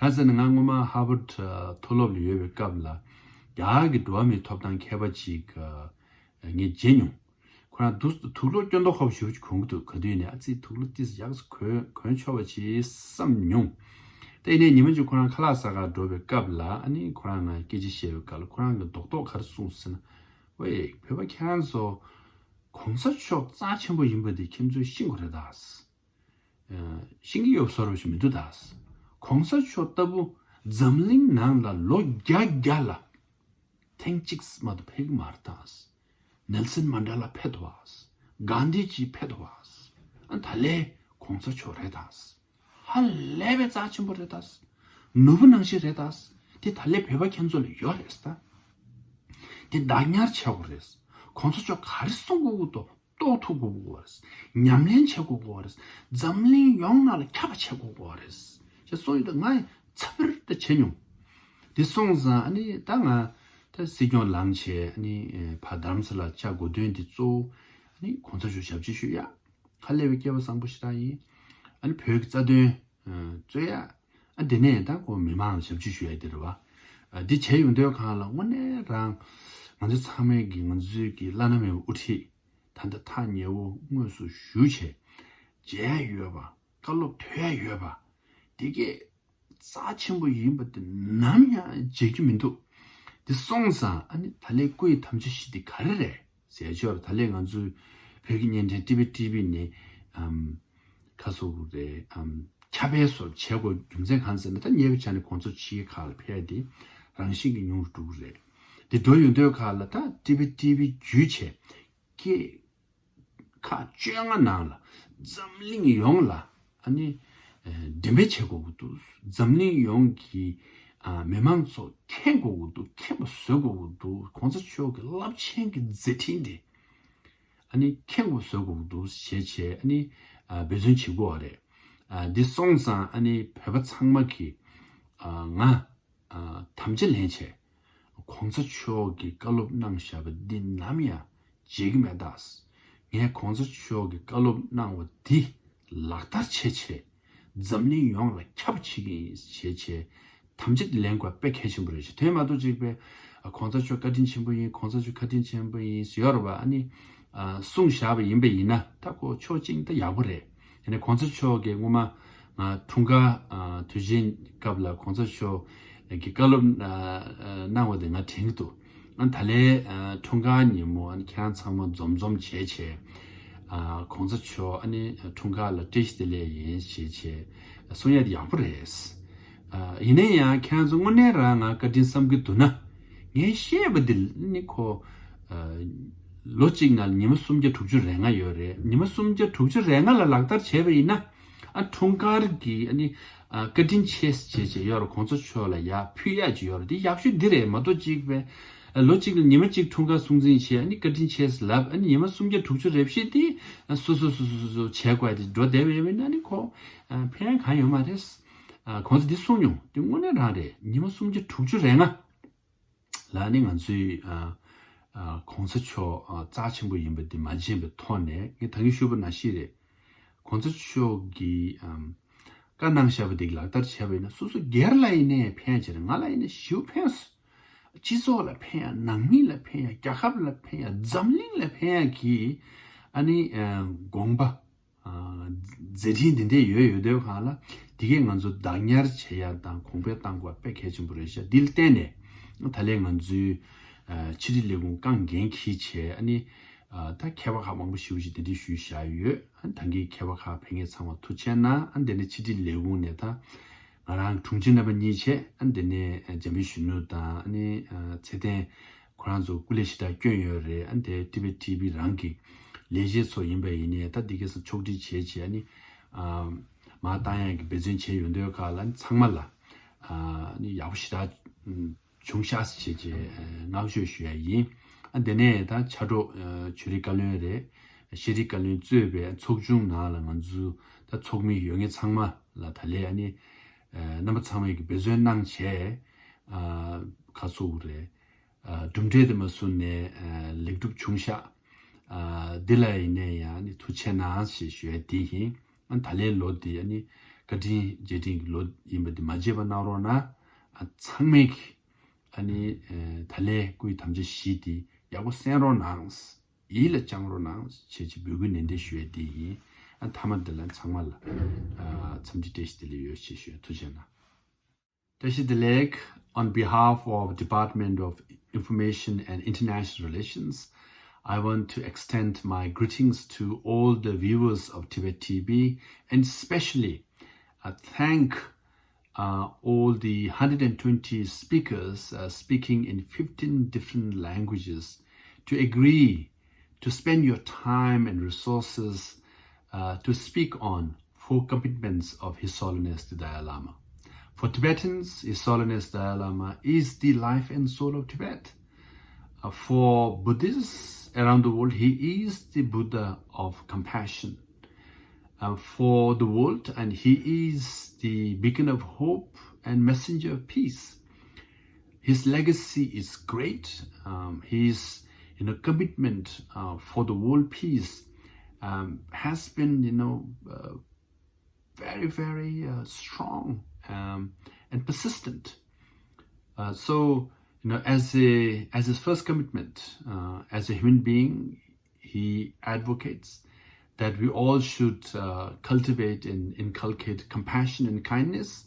གང་ཟེར་ན། ང་སྔོན་མ་ཧར་ཝརཌ་མཐོ་སློབ་ལ་ཡོད་པའི་སྐབས་ལ། རྒྱ་གར་གྱི་འགྲོ་བ་མིའི་ཐོབ་ཐང་མཁས་པ་ཅིག་ངས་མཇལ་མྱོང་། ཁོ་རང་དུག་དུག་སློག་སྐྱོན་མདོག་ཁ་པོ་ཞེ་པོ་ཅིག་གོན་གྱི་འདུག་ག་དུས་ནས་ཨ་ཙི་དུག་སློག་ཏོག་ཙམ་ཡག་ཙམ་གོན་གོན་ཆོག་པ་ཅིག་བསམ་མྱོང་། ད་ཡིན་ནའི་ཉི་མ་གཅིག་ཁོ་རང་ཁ་ལག་ཟ་གར་འགྲོ་བའི་སྐབས་ལ། ཨ་ནི་ཁོ་རང་ང་སྐད་ཆ་བཤད་པའི་སྐབས་ལ། ཁོ་རང་གི་རྡོག་རྡོག་ག་རེ་གསུངས་ཟེར་ན། ཝེ། བོད་པ་ཁྱེད་རང་ཚོ་གོང་ས་མཆོག་རྩ་ཆེན་པོ་ཡིན་པ་དེ་ཁྱེད་ཚོས་ཤེས་དགོས་རེད་ད། ཤེས་ཀྱི་ཡོད་བཟོ་འདྲ་ཞིག་མི་འདུག་ད། གོང་ས་མཆོག་ལྟ་བུ་འཛམ་གླིང་ནང་ལ་ལོ་བརྒྱ་བརྒྱ་ལ་ཐེངས་གཅིག་མ་གཏོགས་ཕེབས་ཀྱི་མ་རེད་ད། ནེལ་སན་མན་ཌེ་ལ་ཕེབས་འདུག་བ། གྷན་དྷི་ཇི་ཕེབས་འདུག་བ། ཨ་ད་ལས་གོང་ས་མཆོག་རེད་ད། ཧ་ལས་པའི་རྩ་ཆེན་པོ་རེད་ད། ནོར་བུ་ནང་བཞིན་རེད་ད། དེ་ད་ལས་བོད་པ་ཁྱེད་ཚོ་ལ་ཡོད་རེད་ད། དེ་བདག་ཉར་བྱེད་དགོས་རེད། གོང་ས་མཆོག་ག་རེ་གསུང་དགོས་ཀྱི་འདུག་རྟོགས་ཐུབ་དགོས་ཀྱི་རེད། ཉམས་ལེན་བྱེད་དགོས་ཀྱི་རེད། འཛམ་གླིང་ཡོངས་ནང་ལ་ཁྱབ་པ་བྱེད་དགོས་ཀྱི་རེད། ཞེས་གསུངས་ཡོད་དུས་ང་ཡི་ཚ་བིར་དུ་བྱས་མྱོང་། དེ་སོང་ཙང་ཨ་ནི་ད་ང་ད་སྲིད་སྐྱོང་ལངས་བྱས། ཨ་ནི་ཕར་རྡ་རམ་ས་ལ་བཅར་དགོས་དོན་དེ་གཙོ་བོ་ཨ་ནི་གོང་ས་མཆོག་ཞབས་ཕྱི་ཞུ་ཡ། ཧ་ལས་པའི་སྐལ་བ་བཟང་པོ་ཞིག་རང་ཡིན། ཨ་ནི་བོད་ཀྱི་རྩ་དོན་རྩོད་ཡ། ཨ་དེ་ནས་ད་ཁོ་མི་མང་ལ་ཞབས་ཕྱི་ཞུ་ཡ་དེ་རེད་བ། ཨ་འདི་བྱས་ཡོང་དུས་སྒང་ལ་དངོས་གནས་རང་ང་ཚོ་ཚང་མས་ཀྱི་ང་ཚོའི་གི་བླ་ན་མེད་པའི་དབུ་ཁྲིད་ད་ལྟ་ཐག་ཉེ་བོ་དངོས་སུ་བཞུགས་བྱས་མཇལ་ཡ་ཡོད་པ། བཀའ་སློབ་ཐོས་ཡ་ཡོད་པ། དེ་གས་རྩ་ཆེན་པོ་ཡིན་པ་དེ་ནམ་ཡང་བརྗེད་རྒྱུ་མི་འདུག་དེ་སོང་ཙང་ཨ་ནི་ད་ལས་སྐུ་ཡི་དམ་བཅའ་བཞི་དེ་ག་རེ་རེད་ཟེར་ཞོར། ད་ལས་ང་ཚོའི་བོད་ཀྱི་བརྙན་འཕྲིན་ཊི་ཝི་ཊི་ཝི་ནས་ཨམ་ཁ་སོ་རེད་ཨམ་ཁྱབ་སྤེལ་སོགས་བྱེད་དགོས་རྒྱུ་མཚན་གང་ཟེར་ན། ད་ཉེ་བའི་ཆར་ནས་གོང་ས་མཆོག་ཕྱི་རྒྱལ་ཁག་ལ་ཕེབས་ཡ་དེ་རང་བཞིན་གྱིས་ཉུང་རུ་འགྲོ་གི་རེད། དེ་འགྲོ་ཡོང་དུས་སྒང་ལ་ད་ཊི་ཝི་ཊི་ཝི་བརྒྱུད་བྱས་སྐད་ཁག་བཅོ་ལྔ་ནང་ལ་འཛམ་གླིང་ཡོངས་ལ་ཨ་ནི་ཨ་འགྲེམས་སྤེལ་བྱེད་དགོས་ཀྱི་འདུག་འཛམ་གླིང་ཡོངས་ཀྱི་ཨ་མི་མང་ཚོ་མཁྱེན་དགོས་ཀྱི་འདུག་མཁྱེན་པ་བཟོ་དགོས་ཀྱི་འདུག་གོང་ས་མཆོག་གི་རླབས་ཆེན་གྱི་མཛད་འཕྲིན་དེ་ཨ་ནི་མཁྱེན་པ་བཟོ་དགོས་ཀྱི་འདུག་ཞེས་བྱས་ཨ་ནི་ཨ་འབད་བརྩོན་བྱེད་དགོས་པ་རེད། ཨ་འདི་སོང་ཙང་ཨ་ནི་བོད་པ་ཚང་མ་གིས་ཨ་ང་ཨ་དམ་བཅའ་ལེན་བྱས། གོང་ས་མཆོག་གིས་བཀའ་སློབ་གནང་བཞག་པ་འདི་ནམ་ཡང་བརྗེད་ཀྱི་མེད་ད། ངས་གོང་ས་མཆོག་གིས་བཀའ་སློབ་གནང་བ་འདི་ལག་བསྟར་བྱས་བྱས། འཛམ་གླིང་ཡོངས་ལ་ཁྱབ་པ་བྱེད་ཀྱི་ཡིན་ཞེས་བྱས་དམ་བཅའ་ལེན་དགོས་དཔེ་གལ་ཆེན་པོ་རེད་ཤག་དེ་མ་གཏོགས་ཅིག་པས་ཨ་གོང་ས་མཆོག་བཀའ་དྲིན་ཆེན་པོ་ཡིན། གོང་ས་མཆོག་བཀའ་དྲིན་ཆེན་པོ་ཡིན་ཟེར་ཡོད་རེད་བ། ཨ་ནི་ཨ་གསུངས་བཞག་པ་ཡིན་པ་ཡིན་ན་ད་ཁོ་ཕྱོགས་གཅིག་ནས་ད་ཡག་པོ་རེད། དེ་ནས་གོང་ས་མཆོག་གིས་སྔོན་མ་ང་འཁྲུངས་སྐར་ཨ་དུས་ཆེན་སྐབས་ལ་གོང་ས་མཆོག་གིས་བཀའ་སློབ་ཨ་ཨ་གནང་བ་དེ་ང་དྲན་གྱི་འདུག་ཨ་ད་ལས་ཨ་འཁྲུངས་སྐར་ཉིན་མོ་ཨ་ནི་ཁྱེད་རང་ཚང་མ་འཛོམས་འཛོམས་བྱས་བྱས་ཨ་གོང་ས་མཆོག་ཨ་ནི་འཁྲུངས་སྐར་ལ་བཀྲ་ཤིས་བདེ་ལེགས་ཡིན་ཞེས་བྱས་གསུང་ཡ་དེ་ཡག་པོ་རེད། ཨ་ཡིན་ན་ཡང་ཁྱེད་རང་ཚོ་དངོས་གནས་རང་ང་བཀའ་དྲིན་བསམ་གྱི་འདུག་ན། ངས་བཤད་པ་འདི་ནི་ཁོ་ཨ་ལོ་གཅིག་ནང་ལ་ཉི་མ་སུམ་བརྒྱ་དྲུག་ཅུ་རེ་ལྔ་ཡོད་རེད། ཉི་མ་སུམ་བརྒྱ་དྲུག་ཅུ་རེ་ལྔ་ལ་ལག་བསྟར་བྱས་པ་ཡིན་ན། ཨ་འཁྲུངས་སྐར་གྱི་ཨ་ནི་ཨ་བཀའ་དྲིན་ཆེ་ཞེས་བྱས་ཡོད་རེད། གོང་ས་མཆོག་ལ་ཡར་ཕུལ་ཡག་ཅིག་ཡོད་རེད། འདི་ཡག་ཤོས་འདི་རེད་མ་གཏོགས་ཅིག་པས། ཨ་ལོ་གཅིག་ལ་ཉི་མ་གཅིག་འཁྲུངས་སྐར་སྲུང་བརྩི་བྱས་ཨ་ནི་བཀའ་དྲིན་ཆེ་ལབ། ཨ་ནི་ཉི་མ་སུམ་བརྒྱ་དྲུག་ཅུ་རེ་བཞི་འདི་ཨ་སོ་སོ་སོ་སོ་སོ་སོ་བྱས་དགོས་དེ་འགྲོ་བསྡད་པ་ཡིན་ན་ནི་ཁོ་ཨ་ཕན་གང་ཡོད་མ་རེད། ཨ་གོང་ས་འདི་གསུངས་མྱོང་། འདི་དངོས་གནས་རང་རེད། ཉི་མ་སུམ་བརྒྱ་དྲུག་ཅུ་རེ་ལྔ་ལ་ནི་ང་ཚོའི་ཨ་ཨ་གོང་ས་མཆོག་ཨ་རྩ་ཆེན་པོ་ཡིན་པ་འདི་མ་བརྗེད་པའི་ཐོག་ནས། ངས་ད་གིན་ཞུས་པ་ནང་བཞིན་རེད། གོང་ས་མཆོག་གིས་ཨམ་བཀའ་གནང་བཞག་པ་འདི་ལག་བསྟར་བྱས་པ་ཡིན་ན། སོ་སོ་སྒེར་ལ་ཡིན་ནའི་ཕན་ཡ་ཅིག་རེད། ང་ལ་ཡིན་ན་ཞེ་པོ་ཕན་སོང་། སྤྱི་ཚོགས་ལ་ཕན་ཡ། ནང་མི་ལ་ཕན་ཡ། རྒྱལ་ཁབ་ལ་ཕན་ཡ། འཛམ་གླིང་ལ་ཕན་ཡ་གི་ཨ་ནི་ཨ་དགོངས་པ། ཨ་མཛད་འཕྲིན་འདི་འདྲ་ཡོད་ཡོད་དུས་སྒང་ལ། འདི་གས་ང་ཚོ་བདག་ཉར་བྱེད་ཡ་དང་གོང་འཕེལ་གཏང་དགོས་པ་དཔེ་གལ་ཆེན་པོ་རེད་ཤག་འདི་ལ་བརྟེན་ནས་ད་ལས་ང་ཚོའི་ཨ་ཕྱི་དྲིལ་ལས་ཁུངས་རྐང་འགན་འཁྱེར་བྱས། ཨ་ནི་ཨ་ད་མཁས་པ་ཁག་མང་པོ་ཞེ་པོ་ཅིག་དེ་འདྲ་ཞུས་བཞག་ཡོད། ཨ་ནི་ད་གིན་མཁས་པ་ཁག་ཕེབས་མཁན་ཚང་མ་ཐུགས་རྗེ་གནང་། ཨ་ནི་དེ་ནས་ཕྱི་དྲིལ་ལས་ཁུངས་ནས་ད་ང་རང་དྲུང་ཆེ་རྣམ་པ་གཉིས་བྱས། ཨ་ནི་དེ་ནས་འཇམ་དཔལ་གཞོན་ནུ་དང་། ཨ་ནི་ཨ་ཚེ་བརྟན། ཁོ་རང་ཚོ་སྐུ་ལས་ཞེ་དྲག་བསྐྱོན་ཡོད་རེད། ཨ་ནི་དེ་ཊི་ཝི་ཊི་ཝི་རང་གི་ལས་བྱེད་ཚོ་ཡིན་པ་ཡིན་ནའི་ད་འདི་གས་སུ་ཕྱོགས་སྒྲིག་བྱས་བྱས། ཨ་ནི་ཨ་མར་བཏང་ཡག་གི་འབད་བརྩོན་བྱས་ཡོང་དུས་སྒང་ལ། ཨ་ནི་ཚང་མ་ལ་ཨ་ནི་ཡག་པོ་ཞེ་དྲག་བྱུང་ཤག་ཟེར་བྱས་བྱས་བསྔགས་བརྗོད་ཞུ་ཡ་ཡིན། ཨ་དེ་ནས་ད་ཕྱག་རོགས་ཨ་ཆོས་རིག་བཀའ་བློན་རེད། ཤེས་རིག་བཀའ་བློན་གཙོས་པའི་ཚོགས་ཆུང་ནང་ལ་ང་ཚོ་ད་ཚོགས་མི་ཡོད་མཁན་ཚང་མ་ལ་ད་ལས་ཨ་ནི་ཨ་རྣམ་པ་ཚང་མས་ཀྱི་འབད་བརྩོན་གནང་བྱས་ཨ་ཁ་སོ་རེད། ཨ་གྲུབ་འབྲས་དེ་མ་བཟུང་ནས་ཨ་ལེགས་གྲུབ་བྱུང་ཤག་ཨ་འདི་ལ་ཡིན་ནའི་ཡང་ནི་ཐུགས་རྗེ་གནང་ཞེས་ཞུ་ཡ་དེ་ཡིན། ཨ་ད་ལན་ལོ་འདི་ཨ་ནི་བཀའ་དྲིན་རྗེས་དྲན་གྱི་ལོ་ཡིན་པ་འདི་མ་བརྗེད་པ་གནང་རོགས་གནང་། ཨ་ཚང་མས་ཀྱི་ཨ་ནི་ཨ་ད་ལན་སྐུའི་དམ་བཅའ་བཞི་འདི་ཡག་པོ་གསན་རོགས་གནང་། ཡིད་ལ་བཅངས་རོགས་གནང་ཞེས་ཀྱི་འབོད་སྐུལ་ནན་ཏན་ཞུ་ཡ་དེ་ཡིན། ཨ་མཐའ་མ་འདི་ལ་ཚང་མ་ལ་ཨ་འཚམས་འདྲི་བཀྲ་ཤིས་བདེ་ལེགས་ཡོད་ཞེས་ཞུ་ཡ། ཐུགས་རྗེ་གནང་། བཀྲ་ཤིས་བདེ་ལེགས. On behalf of Department of Information and International Relations, I want to extend my greetings to all the viewers of Tibet T V, and especially uh, thank uh, all the one hundred twenty speakers uh, speaking in fifteen different languages to agree to spend your time and resources uh, to speak on four commitments of His Holiness the Dalai Lama. For Tibetans, His Holiness Dalai Lama is the life and soul of Tibet. Uh, for Buddhists around the world, he is the Buddha of compassion. Uh, for the world, and he is the beacon of hope and messenger of peace. His legacy is great. Um, his, you know, commitment uh, for the world peace um, has been, you know, uh, very, very uh, strong um, and persistent. Uh, so, you know, as a as his first commitment uh, as a human being, he advocates that we all should uh, cultivate and inculcate compassion and kindness,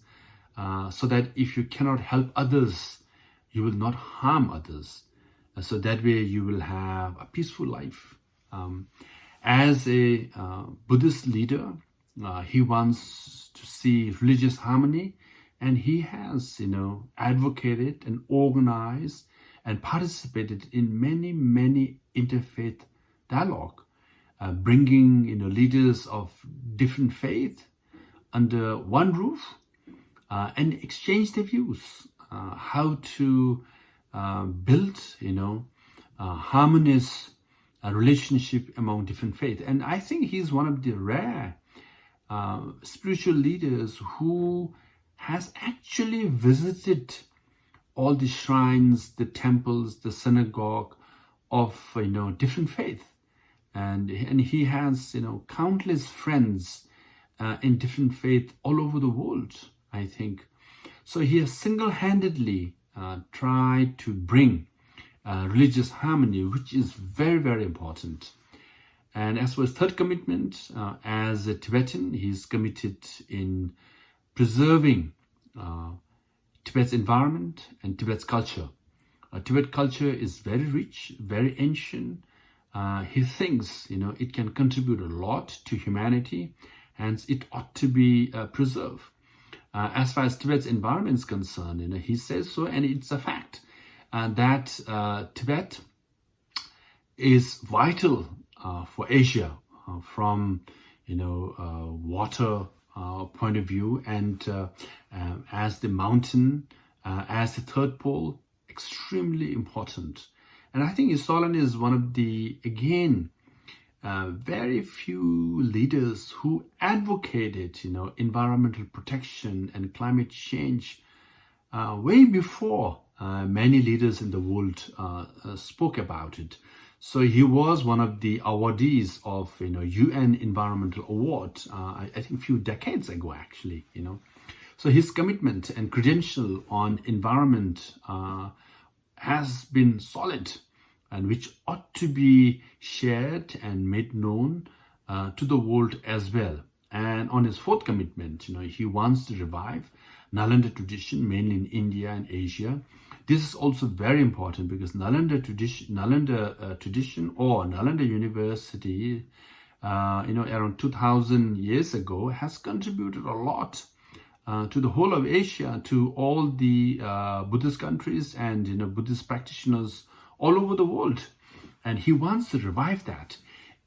uh, so that if you cannot help others, you will not harm others. Uh, so that way, you will have a peaceful life. Um, as a uh, Buddhist leader, uh, he wants to see religious harmony, and he has, you know, advocated and organized and participated in many, many interfaith dialogue, uh, bringing, you know, leaders of different faith under one roof uh, and exchange their views, uh, how to uh, build, you know, uh, harmonious uh, relationship among different faiths. And I think he's one of the rare uh, spiritual leaders who has actually visited all the shrines, the temples, the synagogue of, you know, different faiths. And, and he has, you know, countless friends uh, in different faiths all over the world, I think. So he has single-handedly uh, tried to bring uh, religious harmony, which is very, very important. And as for his third commitment, uh, as a Tibetan, he's committed in preserving uh, Tibet's environment and Tibet's culture. Uh, Tibet culture is very rich, very ancient. Uh, he thinks, you know, it can contribute a lot to humanity, hence it ought to be uh, preserved. Uh, as far as Tibet's environment is concerned, you know, he says so, and it's a fact uh, that uh, Tibet is vital uh, for Asia uh, from, you know, uh, water uh, point of view, and uh, uh, as the mountain, uh, as the third pole, extremely important. And I think His Holiness is one of the, again, uh, very few leaders who advocated, you know, environmental protection and climate change uh, way before uh, many leaders in the world uh, uh, spoke about it. So he was one of the awardees of, you know, U N Environmental Award, uh, I, I think, few decades ago, actually, you know. So his commitment and credential on environment uh, has been solid, and which ought to be shared and made known uh, to the world as well. And on his fourth commitment, you know, he wants to revive Nalanda tradition, mainly in India and Asia. This is also very important because Nalanda tradition, Nalanda uh, tradition or Nalanda University, uh, you know, around two thousand years ago, has contributed a lot uh, to the whole of Asia, to all the uh, Buddhist countries and, you know, Buddhist practitioners all over the world. And he wants to revive that.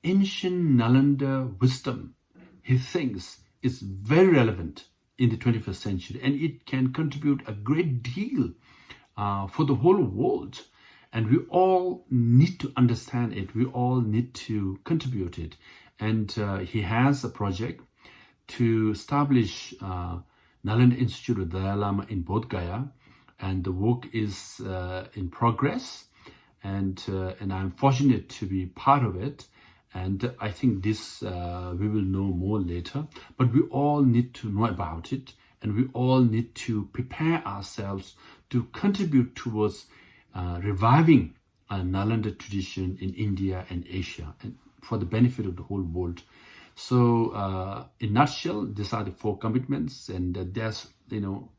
Ancient Nalanda wisdom, he thinks, is very relevant in the twenty-first century, and it can contribute a great deal uh, for the whole world. And we all need to understand it. We all need to contribute it. And uh, he has a project to establish uh, Nalanda Institute of Dalai Lama in Bodh Gaya, and the work is uh, in progress. And uh, and I'm fortunate to be part of it. And I think this uh, we will know more later. But we all need to know about it, and we all need to prepare ourselves to contribute towards uh, reviving uh, Nalanda tradition in India and Asia, and for the benefit of the whole world. So, uh, in nutshell, these are the four commitments, and uh, there's you know one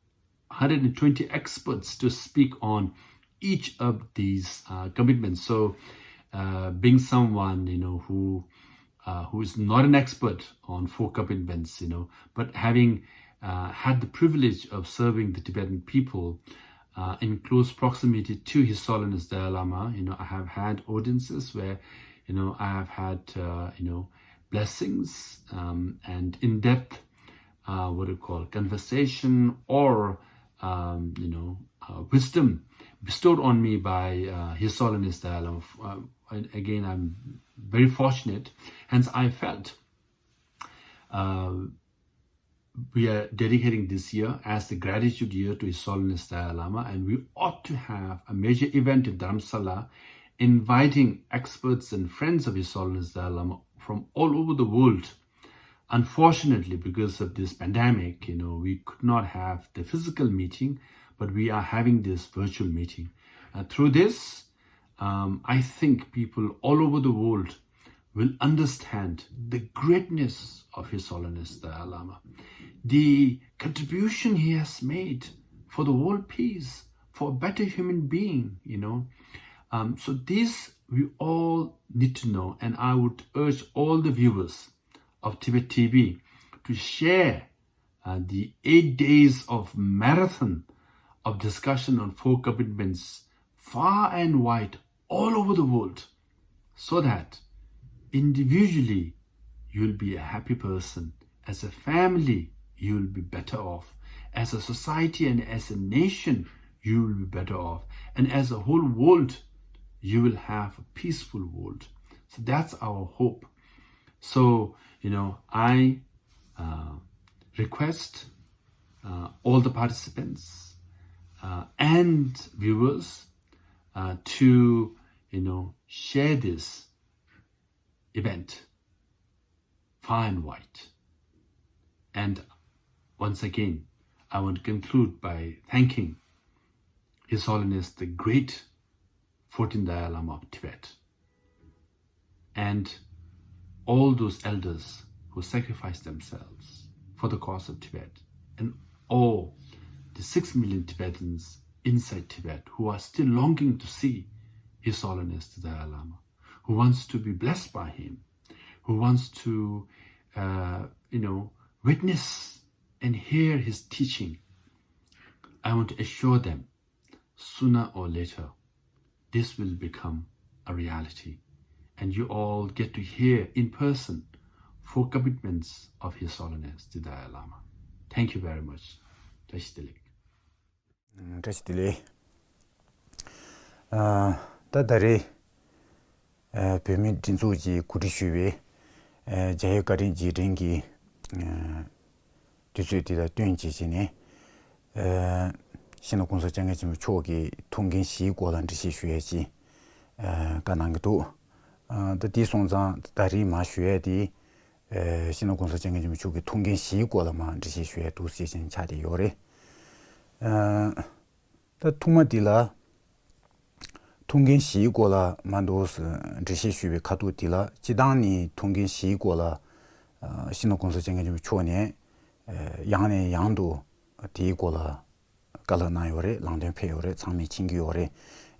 hundred twenty experts to speak on each of these uh, commitments. So, uh, being someone you know who uh, who is not an expert on four commitments, you know, but having uh, had the privilege of serving the Tibetan people uh, in close proximity to His Holiness Dalai Lama, you know, I have had audiences where, you know, I have had, uh, you know, blessings um, and in-depth, uh, what do you call, conversation or, um, you know, uh, wisdom bestowed on me by uh, His Holiness Dalai Lama. Uh, and again, I'm very fortunate. Hence, I felt uh, we are dedicating this year as the gratitude year to His Holiness Dalai Lama, and we ought to have a major event in Dharamsala inviting experts and friends of His Holiness Dalai Lama from all over the world. Unfortunately, because of this pandemic, you know, we could not have the physical meeting, but we are having this virtual meeting. Uh, through this, um, I think people all over the world will understand the greatness of His Holiness the Dalai Lama, the contribution he has made for the world peace, for a better human being, you know. Um, so this we all need to know, and I would urge all the viewers of Tibet T V to share uh, the eight days of marathon of discussion on four commitments far and wide all over the world, so that individually you'll be a happy person, as a family you'll be better off, as a society and as a nation you will be better off, and as a whole world you will have a peaceful world. So that's our hope. So, you know, I uh, request uh, all the participants uh, and viewers uh, to, you know, share this event far and wide. And once again, I want to conclude by thanking His Holiness the Great fourteenth Dalai Lama of Tibet and all those elders who sacrificed themselves for the cause of Tibet, and all the six million Tibetans inside Tibet who are still longing to see His Holiness the Dalai Lama, who wants to be blessed by him, who wants to, uh, you know, witness and hear his teaching. I want to assure them sooner or later, this will become a reality. And you all get to hear in person four commitments of His Holiness the Dalai Lama. Thank you very much. བཀྲ་ཤིས་བདེ་ལེགས། བཀྲ་ཤིས་བདེ་ལེགས། ད་ད་རེས་བོད་མིའི་སྒྲིག་འཛུགས་ཀྱིས་གོ་སྒྲིག་ཞུས་པའི་རྒྱ་ཡོད་བཀའ་དྲིན་རྗེས་དྲན་གྱི་དུས་ཚོད་དེ་དང་བསྟུན་བྱས་བྱས་ནས། ཨ། སྤྱི་ནོར་༸གོང་ས་༸སྐྱབས་མགོན་ཆེན་པོ་མཆོག་གི་ཐུགས་འགན་བཞིའི་སྐོར་ལ་འགྲེལ་བཤད་ཞུ་ཡས་ཀྱི་ཨ། བཀའ་གནང་གི་འདུག་ཨ། ད་དེ་སོང་ཙང་ད་རེས་མར་ཞུ་ཡས་དེ། ཨ། སྤྱི་ནོར་༸གོང་ས་༸སྐྱབས་མགོན་ཆེན་པོ་མཆོག་གི་ཐུགས་འགན་བཞིའི་སྐོར་ལ་མར་འགྲེལ་བཤད་ཞུ་ཡས་འདུག་ཟེར་བྱས་ནས་ཆགས་བསྡད་ཡོད་རེད། ཨ། ད་ཐོག་མ་འདི་ལ། ཐུགས་འགན་བཞིའི་སྐོར་ལ་མར་འདུག་སེ་འགྲེལ་བཤད་ཞུས་པའི་ཁ་ཐུག་འདི་ལ་སྤྱིར་བཏང་ནས་ཐུགས་འགན་བཞིའི་སྐོར་ལ་ཨ། སྤྱི་ནོར་༸གོང་ས་༸སྐྱབས་མགོན་ཆེན་པོ་མཆོག་ནས་ཨ། ཡང་ནས་ཡང་དུ་དེའི་སྐོར་ལ་བཀའ་སློབ་གནང་ཡོད་རེད། ལམ་སྟོན་ཕེབས་ཡོད་རེད། ཚང་མས་མཁྱེན་གྱི་ཡོད་རེད།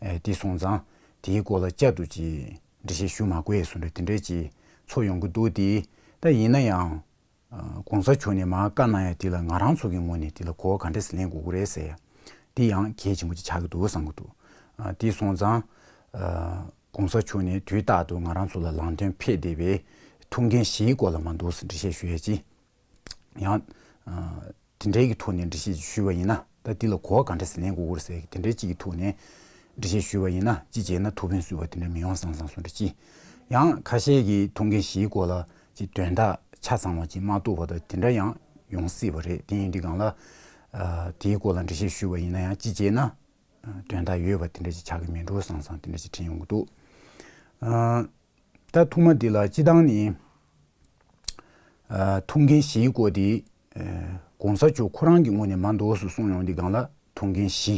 ཨ། དེ་སོང་ཙང་དེའི་སྐོར་ལ་བསྐྱར་དུ་ཅིག་འགྲེལ་བཤད་ཞུ་མ་དགོས་བཟོ་འདྲ་དེ་འདྲས་ཅིག་ཚོར་ཡོང་གི་འདུག་དེ་ད་ཡིན་ན་ཡང་། ཨ། ༸གོང་ས་མཆོག་ནས་མར་བཀའ་གནང་ཡ་དེ་ལ་ང་རང་ཚོ་གི་ངོས་ནས་དེ་ལ་གོ་བ་ག་འདྲས་སེ་ལེན་དགོས་ཀྱི་རེད་ཟེར་ཡ། དེ་ཡང་གལ་ཆེན་པོ་ཅིག་ཆགས་ཀྱི་འདུག་བསམ་གྱི་འདུག་ཨ། དེ་སོང་ཙང་། ཨ། ༸གོང་ས་མཆོག་ནས་དུས་རྟག་ཏུ་ང་རང་ཚོ་ལ་ལམ་སྟོན་ཕེབས་བསྡད་པའི་ཐུགས་འགན་བཞིའི་སྐོར་ལ་མར་འདུག་སེ་འགྲེལ་བཤད་ཞུ་ཡ་ཅིག་ཡང་། ཨ། དེ་འདྲའི་གི་ཐོག་ནས་འགྲེལ་བཤད་ཞུས་པ་ཡིན་ན་ད་འདི་ལ་གོ་བ་ག་འདྲ་ཞིག་ལེན་དགོས་ཀྱི་རེད་ཟེར་དེ་འདྲའི་གཅིག་གི་ཐོག་ནས་ འགྲེལ་བཤད་ཞུས་པ་ཡིན་ན་ཅི་བྱས་ན་ཐུགས་ཕན་གསོས་པ་དེ་འདྲ་མི་ཡོང་བསམ་བསམ་སོང་འདྲ་ཅི། ཡང་ཁ་ཤས་ཀྱིས་ཐུགས་འགན་བཞིའི་སྐོར་ལ་ཅི་དོན་དག་ཆ་ཚང་བ་ཅིག་མ་རྟོགས་པ་དང་དེ་འདྲ་ཡང་ཡོང་སྲིད་པ་རེད། དེ་ཡིན་དུས་སྒང་ལ་ཨ་དེའི་སྐོར་ལ་འགྲེལ་བཤད་ཞུས་པ་ཡིན་ན་ཡང་ཅི་བྱས་ན་དོན་དག་ཡོད་པ་དེ་འདྲ་ཅིག་ཆགས་ཀྱི་མིན་འགྲོ་བསམ་བསམ་དེ་འདྲ་ཅིག་དྲན་ཡོང་གི་འདུག་ཨ། ད་ཐོག་མ་འདི་ལ་སྤྱི་བཏང་ནི། ཨ་ཐུགས་འགན་བཞིའི་སྐོར་འདི། ཨ་གོང་ས་མཆོག་ཁོ་རང་གི་ངོས་ནས་མ་འདོགས་སུ་གསུངས་ཡོང་དུས་སྒང་ལ་ཐུགས་འགན་བཞི།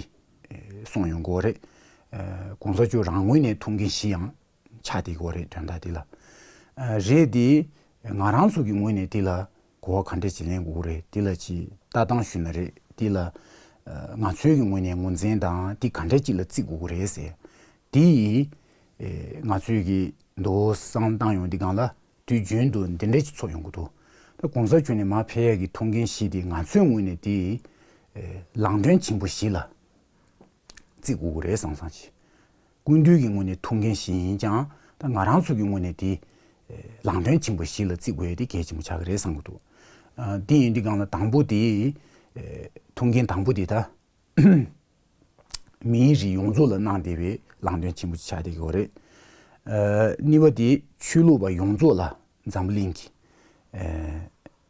ཨ་གསུངས་ཡོང་གི་ཡོད་རེད། ཨ་གོང་ས་མཆོག་རང་ངོས་ནས་ཐུགས་འགན་བཞི་ཡང་ཆགས་བསྡད་ཀྱི་ཡོད་རེད་དོན་དག་འདི་ལ། ཨ་རེད་དེ། ང་རང་ཚོ་གི་ངོས་ནས་འདི་ལ་གོ་བ་ག་འདྲས་ཅིག་ལེན་དགོས་ཀྱི་རེད། འདི་ལ་ཅིག་ལྟ་སྟངས་ཞུས་ན་རེད། འདི་ལ་ཨ་ང་ཚོའི་གི་ངོས་ནས་ངོས་འཛིན་དང་འདི་ག་འདྲས་ཅིག་ལ་བརྩི་དགོས་ཀྱི་རེད་ཟེར། དེ་ཡིས་ཨེ་ང་ཚོས་ཀྱི་མདོ་བསམ་བློ་བཏང་ཡོང་དུས་སྒང་ལ་དུས་རྒྱུན་དུ་འདི་འདྲས་ཅིག་ཚོར་ཡོང་གི་འདུག་ད་གོང་ས་མཆོག་ནས་མར་ཕེབས་ཡག་གི་ཐུགས་འགན་བཞི་དེ་ང་ཚོའི་ངོས་ནས་དེ་ཨེ་ལམ་སྟོན་ཆེན་པོ་བཞི་ལ་བརྩི་དགོས་ཀྱི་རེད་བསམ་བསམ་ཅིག་སྐུ་མདུན་གྱི་ངོས་ནས་ཐུགས་འགན་བཞི་ཡིན་ཀྱང་ད་ང་རང་ཚོ་གི་ངོས་ནས་དེ་ཨེ་ལམ་སྟོན་ཆེན་པོ་བཞི་ལ་བརྩི་དགོས་ཡ་དེ་གལ་ཆེན་པོ་ཆགས་ཀྱི་རེད་བསམ་གྱི་འདུག་ཨ་དེ་ཡིན་དུས་སྒང་ལ་དང་པོ་དེ་ཨེ་ཐུགས་འགན་དང་པོ་དེ་ད། མིའི་རིགས་ཡོངས་རྫོགས་ལ་གནང་བསྡད་པའི་ལམ་སྟོན་ཆེན་པོ་ཅིག་ཆགས་བསྡད་ཀྱི་ཡོད་རེད། ཨ་གཉིས་པ་དེ་ཆོས་ལུགས་པ་ཡོངས་རྫོགས་ལ་འཛམ་བུ་གླིང་གི་ཨ་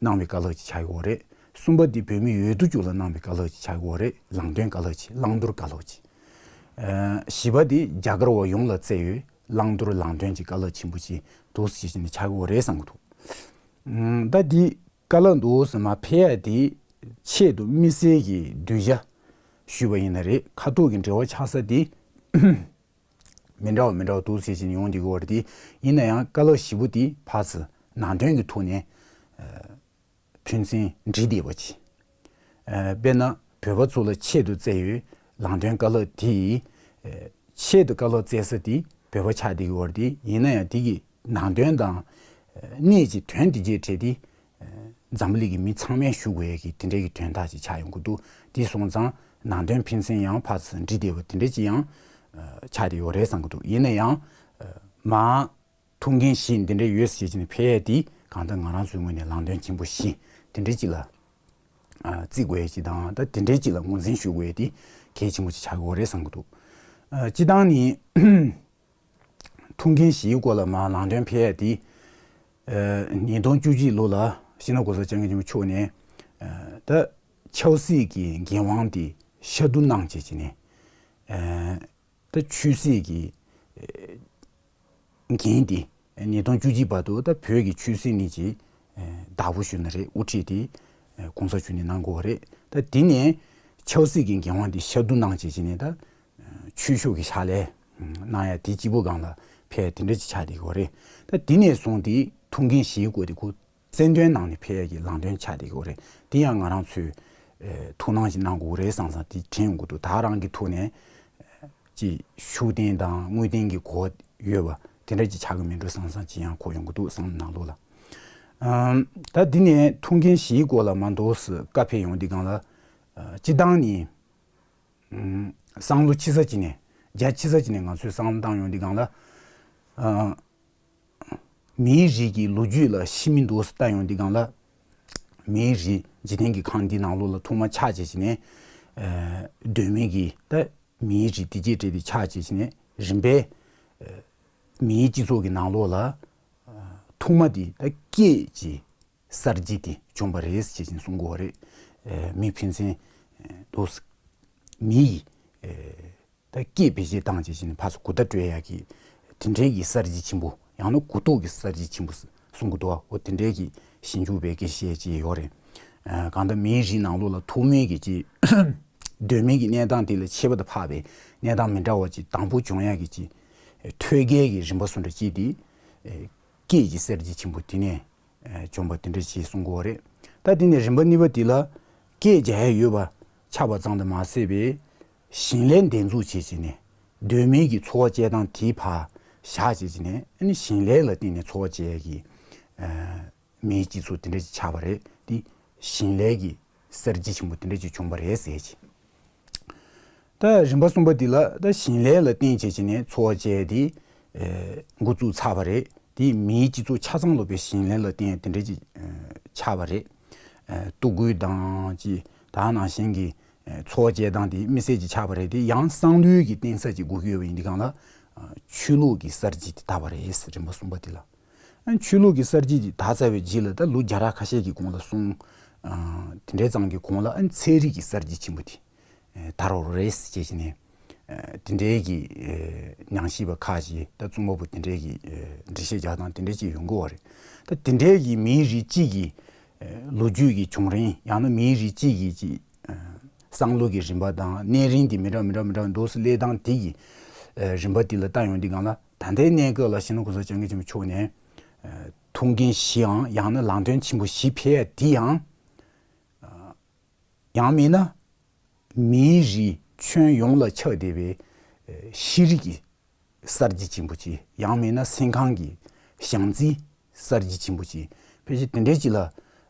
གནང་བའི་བཀའ་སློབ་ཅིག་ཆགས་ཀྱི་ཡོད་རེད། གསུམ་པ་དེ་བོད་མི་ཡོད་དོ་ཅོག་ལ་གནང་བའི་བཀའ་སློབ་ཅིག་ཆགས་ཀྱི་ཡོད་རེད། ལམ་སྟོན་བཀའ་སློབ་ཅིག་བླང་དོར་བཀའ་སློབ་ཅིག་ཨ་བཞི་པ་དེ་རྒྱ་གར་བ་ཡོངས་ལ་བསྩལ་ཡོད་བླང་དོར་ལམ་སྟོན་གྱི་བཀའ་སློབ་ཆེན་པོ་ཅིག་འདུག་སེ་བྱས་ནས་ཆགས་ཀྱི་ཡོད་རེད་བསམ་གྱི་འདུག་ཨ་ད་དེ། བཀའ་སློབ་འདུག་སེ་མར་ཕེབས་ཡ་དེ་ཆེད་དུ་དམིགས་བསལ་གྱི་གདུལ་བྱ་ཞུས་པ་ཡིན་ན་རེད། ཁ་ཐུག་གི་འབྲེལ་བ་ཆགས་ས་དེ་མི་འདྲ་བ་མི་འདྲ་བ་འདུག་སེ་བྱས་ནས་ཡོང་བསྡད་ཀྱི་ཡོད་རེད། དེ་ཡིན་ན་ཡང་བཀའ་སློབ་བཞི་པོ་དེ་ཕར་ཚུར་ནང་དོན་གྱི་ཐོག་ནས་ཕན་ཚུན་འདྲིས་བསྡད་པ་ཅིག་ཨ་དཔེར་ན་བོད་པ་ཚོ་ལ་ཆེད་དུ་བསྩལ་ཡོད་ལམ་སྟོན་བཀའ་སློབ་དེ་ཡིས་ཨ་ཆེད་དུ་བཀའ་སློབ་བསྩལ་ས་དེ་བོད་པ་ཆགས་བསྡད་ཀྱི་ཡོད་རེད། དེ་ཡིན་ན་ཡང་དེ་གི་ནང་དོན་དང་ཨ་གནད་ཀྱི་དོན་དེ་བརྒྱད་བྲལ་ཏེ་ཨ་འཛམ་བུ་གླིང་གི་མི་ཚང་མས་ཞུ་དགོས་ཡ་གི་དེ་འདྲའི་གི་དོན་དག་ཅིག་ཆགས་ཡོང་གི་འདུག་དེ་སོང་ཙང་ནང་དོན་ཕན་ཚུན་ཡང་ཕར་ཚུར་འདྲིས་བསྡད་པ་དེ་འདྲ་ཅིག་ཡང་ཨ་ཆགས་བསྡད་ཡོད་རེད་བསམ་གྱི་འདུག་ཡིན་ན་ཡང་ཨ་མར་ཐུགས་འགན་བཞི་འདི་འདྲ་ཡོད་ཟེར་བྱས་ནས་ཕེབས་ཡས་དེ་གང་ལྟར་ང་རང་ཚོའི་ངོས་ནས་ལམ་སྟོན་ཆེན་པོ་བཞི་དེ་འདྲ་ཅིག་ལ་ཨ་བརྩི་དགོས་ཡས་ཅིག་དང་ད་དེ་འདྲ་ཅིག་ལ་ངོས་འཛིན་ཞུ་དགོས་ཡས་དེ་གལ་ཆེན་པོ་ཅིག་ཆགས་ཀྱི་ཡོད་རེད་བསམ་གྱི་འདུག་ཨ་སྤྱིར་བཏང་ནི་ཐུགས་འགན་བཞིའི་སྐོར་ལ་མར་ལམ་སྟོན་ཕེབས་ཡས་དེ་ཨ་ཉིས་སྟོང་བཅུ་གཅིག་ལོ་ལ་སྤྱི་ནོར་གོང་ས་སྐྱབས་མགོན་ཆེན་པོ་མཆོག་ནས་ཨ་ད་ཆབ་སྲིད་ཀྱི་འགན་དབང་དེ་ཤར་བསྡུ་གནང་བྱས་བྱས་ནས་ཨ། ད་ཆོས་སྲིད་ཀྱི་ཨེ་འགན་དེ་ཉིས་སྟོང་བཅུ་གཅིག་བར་དུ་ད་བོད་ཀྱི་ཆོས་སྲིད་གཉིས་ཀྱི་ཨེ་བདག་པོ་ཞུ་ན་རེད། དབུ་ཁྲིད་དེ་ཨེ་གོང་ས་མཆོག་ནས་གནང་དགོས་པ་རེད། ད་དེ་ནས་ཆབ་སྲིད་ཀྱི་འགན་དབང་དེ་ཤར་བསྡུ་གནང་བྱས་བྱས་ནས་ད་ཨེ་ཆོས་ཕྱོགས་ཀྱི་ཕྱག་ལས་གནང་ཡ་དེ་སྤྱི་བོ་སྒང་ལ་ཕེབས་དེ་འདྲ་ཅིག་ཆགས་བསྡད་ཀྱི་ཡོད་རེད། ད་དེ་ནས་བཟུང་སྟེ་ཐུགས་འགན་བཞེས་དགོས་དེ་ཁོ་རྩ་དོན་ནང་ནས་ཕེབས་ཡ་གི་ལམ་སྟོན་ཆགས་བསྡད་ཀྱི་ཡོད་རེད། དེ་ཡང་ང་རང་ཚོས་ཨེ་ཐུགས་སྣང་ཞིག་གནང་དགོས་རེད་བསམ་བསམ་དེ་དྲན་ཡོང་གི་འདུག་ད་རང་གི་ཐོག་ནས་ཅིག་ཤུགས་ལྡན་དང་དངོས་ལྡན་གྱི་གོ་བ་ཡོད་པ་དེ་འདྲ་ཅིག་ཆགས་ཀྱི་མིན་འགྲོ་བསམ་བསམ་ཅིག་ཡང་འཁོར་ཡོང་གི་འདུག་བསམ་ནང་ལོགས་ལ། ཨམ་ད་འདི་ནས་ཐུགས་འགན་བཞིའི་སྐོར་ལ་མར་འདུག་སེ་བཀའ་ཕེབས་ཡོང་དུས་སྒང་ལ་ཨ་སྤྱིར་བཏང་ནི་ཨམ་བསམ་བློ་ཕྱི་ས་ཅིག་ནས་རྒྱ་ཕྱི་ས་ཅིག་ནས་ང་ཚོས་བསམ་བློ་བཏང་ཡོང་དུས་སྒང་ལ་ཨ། མིའི་རིགས་ཀྱི་ལོ་རྒྱུས་ལ་ཕྱི་མིག་འདུག་སེ་ལྟ་ཡོང་དུས་སྒང་ལ། མིའི་རིགས་འཇིག་རྟེན་གྱི་ཁམས་འདི་ནང་ལོགས་ལ་ཐོག་མ་ཆགས་བྱས་བྱས་ནས། ཨ་གདོད་མའི་གི་ད་མིའི་རིགས་དེ་རྗེས་འབྲེལ་ཏེ་ཆགས་བྱས་བྱས་ནས་རིམ་པས། ཨ་མིའི་སྤྱི་ཚོགས་ཀྱི་ནང་ལོགས་ལ། ཨ་ཐོག་མ་དེ་ད་སྐད་ཀྱི་གསར་བརྗེ་དེ་བྱུང་བ་རེད་ཅེས་བྱས་ནས་གསུང་གི་ཡོད་རེད། ཨ་མི་ཕན་ཚུན་ཨ་འདུག་སེ་མི་ཡི་ཨ་ད་སྐད་བེད་སྤྱོད་བཏང་བྱས་བྱས་ནས་ཕར་ཚུར་གོ་བརྡ་སྤྲོད་ཡག་གི་དེ་འདྲའི་གི་གསར་བརྗེ་ཆེན་པོ་ཡང་ན་གོ་རྟོགས་ཀྱི་གསར་བརྗེ་ཆེན་པོ་གསུང་གི་འདུག་འོ་དེ་འདྲའི་གི་ཞིབ་འཇུག་པའི་དགེ་བཤེས་ཅིག་ཡོད་རེད། ཨ་གང་ལྟར་མིའི་རིགས་ནང་ལོགས་ལ་ཐོག་མའི་གི་ཅིག་གདོད་མའི་གི་གནས་སྟངས་དེ་ལས་ཁྱད་པར་དུ་འཕགས་པའི་གནས་སྟངས་མི་འདྲ་བ་ཅིག་དང་པོ་བྱུང་ཡག་གི་ཅིག་ཐོད་རྒལ་གྱི་རིམ་པ་སུ་འདྲ་ཅིག་དེ་ཨ་སྐད་ཀྱི་གསར་བརྗེ་ཆེན་པོ་དེ་ནས། ཨ་བྱུང་བ་དེ་འདྲ་ཞིག་གསུང་གི་ཡོད་རེད། ད་དེ་ནས་རིམ་པ་གཉིས་པ་དེ་ལ་སྐད་རྒྱག་ཡ་ཡོད་པ་ཆགས་པ་ཙམ་དུ་མ་ཟད་པའི་ཞིང་ལས་འདེབས་འཛུགས་བྱེད་བྱས་ནས་གདོད་མའི་གི་འཚོ་བ་སྐྱེལ་སྟངས་དེ་ཕར་བཞག་བྱས་བྱས་ནས་ཨ་ནི་ཞིང་ལས་ལ་བརྟེན་ནས་འཚོ་བ་སྐྱེལ་ཡ་གི་ཨ་མིའི་སྤྱི་ཚོགས་དེ་འདྲ་ཞིག་ཆགས་པ་རེད། དེ་ཞིང་ལས་ཀྱི་གསར་བརྗེ་ཆེན་པོ་དེ་འདྲ་ཞིག་བྱུང་བ་རེད་ཟེར་གྱི། ད་རིམ་པ་གསུམ་པ་འདི་ལ་ད་ཞིང་ལས་ལ་བརྟེན་བྱས་བྱས་ནས་འཚོ་བ་སྐྱེལ་ཏེ་ཨེ་འགོ་བཙུགས་ཚར་བ་རེད། དེ་མིའི་སྤྱི་ཚོགས་ཆ་ཚང་ལོ་པའི་ཞིང་ལས་ལ་བརྟེན་དེ་འདྲ་ཅིག་ཨེ་ཆགས་པ་རེད། ཨེ་གཏུག་རྒོལ་དང་ཅི་ད་ནང་བཞིན་གྱི་ འཚོ་བ་སྐྱེལ་སྟངས་དེ་མི་སེར་གྱིས་ཆགས་པ་རེད་དེ། ཡང་བསམ་བློའི་གི་བརྟེན་ས་ཅིག་དགོས་ཀྱི་ཡོད་པ་ཡིན་དུས་སྒང་ལ། ཆོས་ལུགས་ཀྱི་གསར་བརྗེ་དེ་དར་བ་རེད། རིམ་པ་གསུམ་པ་དེ་ལ། ཆོས་ལུགས་ཀྱི་གསར་བརྗེ་དེ་དར་ཚར་བའི་རྗེས་ལ་ད་ལོ་བརྒྱ་ཕྲག་ཁ་ཤས་ཀྱི་གོང་ལ་སོང་། དེ་འདྲའི་ཙམ་གྱི་གོང་ལ་ཚན་རིག་གི་གསར་བརྗེ་ཆེན་པོ་དེ་དར་བ་རེད་ཅེས་བྱས་ནས། དེ་འདྲའི་གི་ཉམས་ཞིབ་པ་ཁག་ཅིག་ད་རྩོམ་པ་པོ་དེ་འདྲའི་གི་འགྲེལ་བཤད་རྒྱག་སྟངས་དེ་འདྲའི་ཅིག་ཡོང་གི་ཡོད་རེད། ད་དེ་འདྲའི་གི་མིའི་རིགས་གཅིག་གི་ལོ་རྒྱུས་ཀྱི་བྱུང་རིམ། ཡང་ན་མིའི་རིགས་གཅིག་གི་ཅིག་བསམ་བློ་གི་རིམ་པ་དང་གནས་རིམ་དེ་མི་འདྲ་མི་འདྲ་མི་འདྲ་འདུག་སེ་སླེབས་སྟངས་དེ་གི་རིམ་པ་དེ་ལ་ལྟ་ཡོང་དུས་སྒང་ལ། ད་ལྟའི་གནས་སྐབས་ལ་སྤྱི་ནོར་གོང་ས་སྐྱབས་མགོན་ཆེན་པོ་མཆོག་ནས་ཐུགས་འགན་བཞེས་པའམ་ཡང་ན་ལམ་སྟོན་ཆེན་པོ་བཞེས་ཕེབས་ཡ་དེ་ཡང་། ཡང་མིན་ན་མིའི་རིགས་ཁྱོན་ཡོངས་ལ་ཁྱབ་བསྡད་པའི་ཤེས་རིག་གི་གསར་བརྗེ་ཆེན་པོ་ཅིག། ཡང་མིན་ན་སེམས་ཁམས་ཀྱི་བྱང་རྩིས་གསར་བརྗེ་ཆེན་པོ་ཅིག། ཕལ་ཆེར་དེ་འདྲའི་ཅིག་ལ་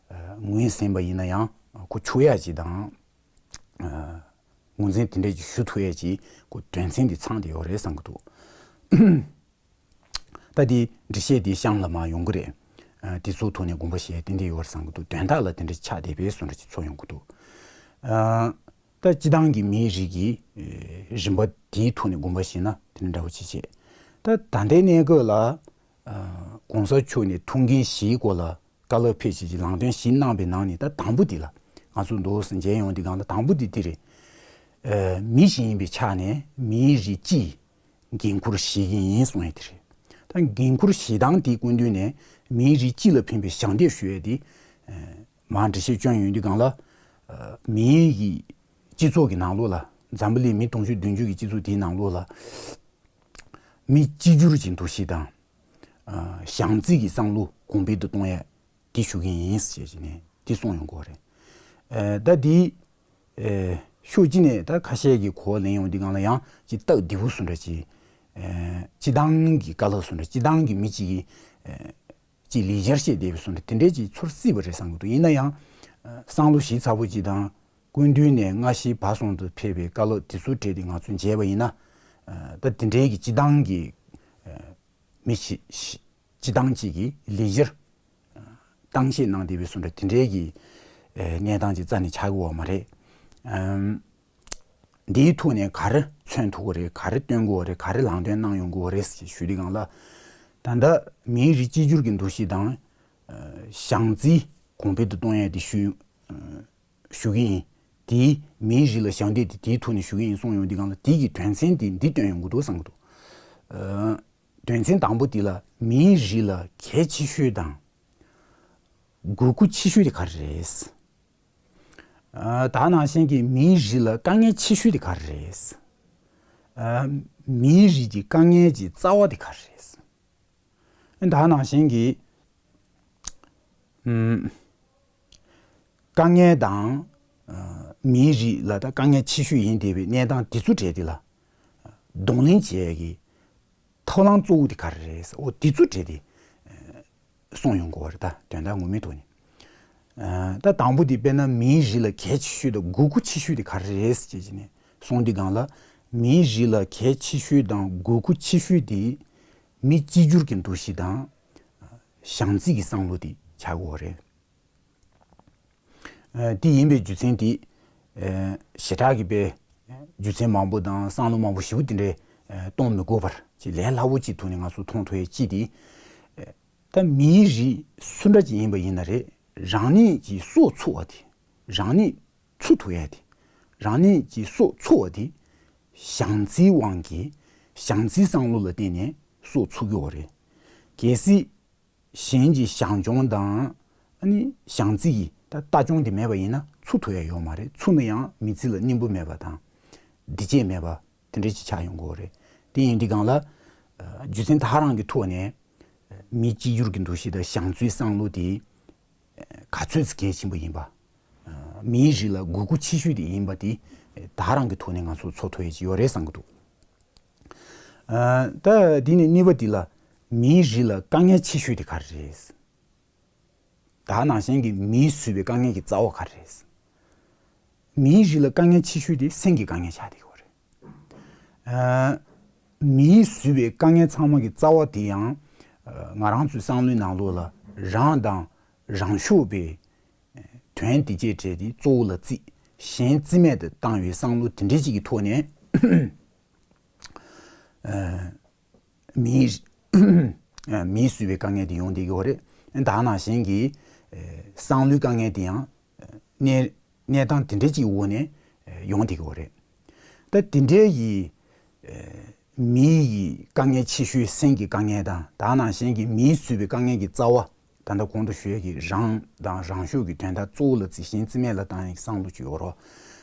ངོས་ཟིན་པ་ཡིན་ན་ཡང་གོ་ཆོད་ཡ་ཅིག་དང་། ངོས་འཛིན་དེ་འདྲའི་ཅིག་ཞུ་ཐུབ་ཡ་ཅིག་གོ་དོན་ཚན་དེ་ཚང་བསྡད་ཡོད་རེད་བསམ་གྱི་འདུག། ད་དེ་འགྲེལ་བཤད་དེ་གཤམ་ལ་མར་ཡོང་གི་རེད། ཨ། དེ་ཚོའི་ཐོག་ནས་དགོངས་པ་བཞེས་ཏན་ཏན་ཡོད་རེད་བསམ་གྱི་འདུག། དོན་དག་ལ་དེ་འདྲ་ཆགས་བསྡད་པའི་བཟོ་འདྲ་ཅིག་ཚོར་ཡོང་གི་འདུག། ཨ། ད་སྤྱི་བཏང་གི་མིའི་རིགས་ཀྱི་རིམ་པ་དེའི་ཐོག་ནས་དགོངས་པ་བཞེས་ན་དེ་འདྲ་འདྲ་བོ་ཅིག་བྱས། ད་ད་ལྟའི་གནས་སྐབས་ལ། ཨ། གོང་ས་མཆོག་ནས་ཐུགས་འགན་བཞེས་སྐོར་ལ་བཀའ་སློབ་ཕེབས་བྱས་ཀྱི་ལམ་སྟོན་བཞེས་གནང་བའི་ནང་ནས། ད་དང་པོ་དེ་ལ་ང་ཚོ་འདུག་སེ་མཇལ་ཡོང་དུས་སྒང་ལ། དང་པོ་དེ་དེ་རེད། ཨ། མི་ཞིག་ཡིན་པའི་ཆ་ནས་མིའི་རིགས་སྤྱིའི་འགན་ཁུར་བཞེས་ཀྱི་ཡིན་གསུངས་ཡ་དེ་རེད། ད་འགན་ཁུར་བཞེས་སྟངས་དེའི་སྐུ་མདུན་ནས་མིའི་རིགས་སྤྱི་ལ་ཕན་པའི་ཞབས་འདེགས་ཞུ་ཡ་དེ། ཨ། མར་འགྲེལ་བཤད་བསྐྱོན་ཡོང་དུས་སྒང་ལ། ཨ། མིའི་གི་སྤྱི་ཚོགས་ཀྱི་ནང་ལོགས་ལ། འཛམ་བུ་གླིང་མི་དུང་ཕྱུར་བདུན་ཅུ་གི་སྤྱི་ཚོགས་དེའི་ནང་ལོགས་ལ། མི་གཅིག་གྱུར་གྱི་འདུ་ཤེས་དང་། ཨ། བྱང་རྩིས་ཀྱི་བསམ་བློ་གོང་འཕེལ་དུ་གཏོང་ཡ་དེ་ཞུ་གི་ཡིན་ཞེས་བྱས་ནས་དེ་གསུངས་ཡོང་གི་ཡོད་རེད། ཨ། ད་དེ། ཨ། ཕྱོགས་གཅིག་ནས་ད་ཁ་ཤས་ཀྱིས་གོ་བ་ལེན་ཡོང་དུས་སྒང་ལ་ཡང་ཅིག་སྟབས་བདེ་པོ་བཟོ་འདྲ་ཅིག། ཨ། སྤྱི་བཏང་གི་བཀའ་སློབ་བཟོ་འདྲ། སྤྱི་བཏང་གི་མི་གཅིག་གིས། ཨ། ཅིག་ལེགས་སྦྱར་བཤད་བསྡད་པའི་བཟོ་འདྲ་དེ་འདྲའི་ཅིག་ཚོར་སྲིད་པ་རེད་བསམ་གྱི་འདུག། ཡིན་ན་ཡང་། ཨ། བསམ་བློ་ཞིབ་ཚགས་པོ་ཅིག་དང་། སྐུ་མདུན་ནས་སྔ་ཕྱི་བར་གསུམ་དུ་ཕེབས་པའི་བཀའ་སློབ་དེ་ཚོའི་གྲས་དེ་ང་ཚོས་མཇལ་བ་ཡིན་ན། ཨ། ད་དེ་འདྲའི་གི་སྤྱི་བཏང་གི། ཨ། མི་ཞིག་ཞིག། སྤྱི་བཏང་ཅིག་གིས་ལེགས་སྦྱར། ཨ། གཏམ་བཤད་གནང་བསྡད་པའི་བཟོ་འདྲ་དེ་འདྲའི་གི། ཨ། གནས་སྟངས་ཅིག་རྩ་ནས་ཆགས་ཀྱི་ཡོད་མ་རེད། ཨམ། འདིའི་ཐོག་ནས་ག་རེ་མཚོན་ཐུབ་ཀྱི་རེད། ག་རེ་སྟོན་དགོས་པ་རེད། ག་རེ་ལམ་སྟོན་གནང་ཡོང་དགོས་པ་རེད་ཞེས་ཞུ་དུས་སྒང་ལ། ད་ལྟ་མིའི་རིགས་གཅིག་གྱུར་གྱི་འདུ་ཤེས་དང་། ཨ། བྱང་རྩིས་གོང་འཕེལ་དུ་གཏོང་ཡ་དེ་ཞུ། ཨ། ཞུ་གི་ཡིན། དེའི་མིའི་རིགས་ལ་ཞབས་འདེགས་དེ་དེའི་ཐོག་ནས་ཞུ་གི་ཡིན་གསུངས་ཡོང་དུས་སྒང་ལ། དེ་གི་དོན་ཚན་དེ་འདི་སྟོན་ཡོང་གི་འདུག་བསམ་གྱི་འདུག། ཨ། དོན་ཚན་དང་པོ་དེ་ལ། མིའི་རིགས་ལ་གལ་ཆེ་ཤོས་དང་དགོས་མཁོ་ཆེ་ཤོས་དེ་ག་རེ་རེད། ཨ། ད་ག་ནང་བཞིན་གྱི་མིའི་རིགས་ལ་དཀའ་ངལ་ཆེ་ཤོས་དེ་ག་རེ་རེད། ཨ། མིའི་རིགས་ཀྱི་དཀའ་ངལ་གྱི་རྩ་བ་དེ་ག་རེ་རེད། ད་ག་ནང་བཞིན་གྱི། ཨམ། དཀའ་ངལ་དང་། ཨ། མིའི་རིགས་ལ་ད་དཀའ་ངལ་ཆེ་ཤོས་ཡིན་བསྡད་པའི་གནས་སྟངས་དེ་ཚོ་གྲས་དེ་ལ་གདོང་ལེན་བྱེད་ཡས་ཀྱི་ཐབས་ལམ་གཙོ་བོ་དེ་ག་རེ་རེད། འོ། དེ་ཚོ་གྲས་དེ། ཨ། གསུངས་ཡོང་གི་ཡོད་རེད། ད་དོན་དག་ངོ་མའི་ཐོག་ནས། ཨ། ད་དང་པོ་དེ་དཔེར་ན་མིའི་རིགས་ལ་གལ་ཆེ་ཤོས་དང་དགོས་མཁོ་ཆེ་ཤོས་དེ་ག་རེ་རེད་ཅེས་བྱས་ནས་གསུངས་དུས་སྒང་ལ། མིའི་རིགས་ལ་གལ་ཆེ་ཤོས་དང་དགོས་མཁོ་ཆེ་ཤོས་དེ་མི་གཅིག་གྱུར་གྱི་འདུ་ཤེས་དང་། བྱང་རྩིས་ཀྱི་བསམ་བློ་དེ་ཆགས་ཀྱི་ཡོད་རེད། ཨ། དེ་ཡིན་པའི་རྒྱུ་མཚན་དེ། ཨ། ཞེ་དྲག་གི་དཔེ་རྒྱུ་མཚན་མང་པོ་དང་བསམ་བློ་མང་པོ་ཞེ་པོ་དེ་འདྲའི། ཨ། གཏོང་མི་དགོས་པར་ཅིག་ལས་སླ་པོ་ཅིག་ཐོག་ནས་ང་ཚོ་མཐོང་ཐུབ་ཡས་ཅིག་དེ། ཨ། ད་མིའི་རིགས་སུ་འདྲ་ཅིག་ཡིན་པ་ཡིན་ན་རེད། རང་ཉིད་ཀྱི་སྲོག་འཚོ་བ་དེ། རང་ཉིད་འཚོ་ཐུབ་ཡ་དེ། རང་ཉིད་ཀྱི་སྲོག་འཚོ་བ་དེ་བྱང་རྩིས་དབང་གིས། བྱང་རྩིས་བསམ་བློ་ལ་བརྟེན་ནས་སྲོག་འཚོ་གི་ཡོད་རེད། གལ་སྲིད་གཞན་གྱི་བྱམས་སྐྱོང་དང་། ཨ་ནི་བྱང་རྩིས་ཀྱི་ད་ལྟ་སྐྱོང་དེ་མེད་པ་ཡིན་ན་འཚོ་ཐུབ་ཡ་ཡོད་མ་རེད། འཚོ་ན་ཡང་མི་ཚེ་ལ་སྙིང་པོ་མེད་པ་དང་། བདེ་སྐྱིད་མེད་པ་དེ་འདྲ་ཅིག་ཆགས་ཡོང་གི་ཡོད་རེད། དེ་ཡིན་དུས་སྒང་ལ། ཨ། རྒྱུ་མཚན་དེ་རང་གི་ཐོག་ནས་མི་གཅིག་གྱུར་གྱི་འདུ་ཤེས་དང་བྱང་རྩིས་བསམ་བློ་དེ་ག་ཚོད་ཅིག་གལ་ཆེན་པོ་ཡིན་པ། མིའི་རིགས་ལ་དགོས་མཁོ་ཆེ་ཤོས་དེ་ཡིན་པ་དེ་དེ་རང་གི་ཐོག་ནས་ང་ཚོ་ཚོར་ཐུབ་ཡས་ཅིག་ཡོད་རེད་བསམ་གྱི་འདུག། ཨ། ད་དེ་ནས་གཉིས་པ་དེ་ལ། མིའི་རིགས་ལ་དཀའ་ངལ་ཆེ་ཤོས་དེ་ག་རེ་རེད། ད་ནང་བཞིན་གྱི་མིས་བཟོས་པའི་དཀའ་ངལ་གྱི་རྩ་བ་ག་རེ་རེད། མིའི་རིགས་ལ་དཀའ་ངལ་ཆེ་ཤོས་དེ་སེམས་ཀྱི་དཀའ་ངལ་ཆགས་བསྡད་ཡོད་རེད། ཨ། མིས་བཟོས་པའི་དཀའ་ངལ་ཚང་མ་གི་རྩ་བ་དེ་ཡང་། ཨ། ང་རང་ཚོའི་བསམ་བློའི་ནང་ལོགས་ལ་རང་དང་རང་ཕྱོགས་པའི་དོན་དེ་བཅས་བྲལ་ཏེ་གཙོ་བོ་ལ་བརྩིས། གཞན་རྩིས་མེད་དུ་བཏང་བའི་བསམ་བློ་དེ་འདྲའི་ཅིག་གི་ཐོག་ནས། མིའི་མིའི་བཟོས་པའི་དཀའ་ངལ་དེ་ཡོང་བསྡད་ཀྱི་ཡོད་རེད། ད་ག་ནང་བཞིན་གྱི་བསམ་བློའི་དཀའ་ངལ་དེ་ཡང་གནས་གནས་སྟངས་དེ་འདྲ་ཅིག་འོག་ནས་ཡོང་བསྡད་ཀྱི་ཡོད་རེད། ད་དེ་འདྲའི་ཡི་མིའི་ཡི་དཀའ་ངལ་ཆེ་ཤོས་སེམས་ཀྱི་དཀའ་ངལ་དང་ད་ག་ནང་བཞིན་གྱི་མིའི་བཟོས་པའི་དཀའ་ངལ་གྱི་རྩ་བ། ད་ལྟ་གོང་དུ་ཞུ་ཡས་ཀྱི་རང་དང་རང་ཤུགས་ཀྱི་དོན་དག་གཙོ་བོ་ལ་རྩིས་གཞན་རྩིས་མེད་ལ་བཏང་ཡས་ཀྱི་བསམ་བློ་ཅིག་ཡོད་རེད།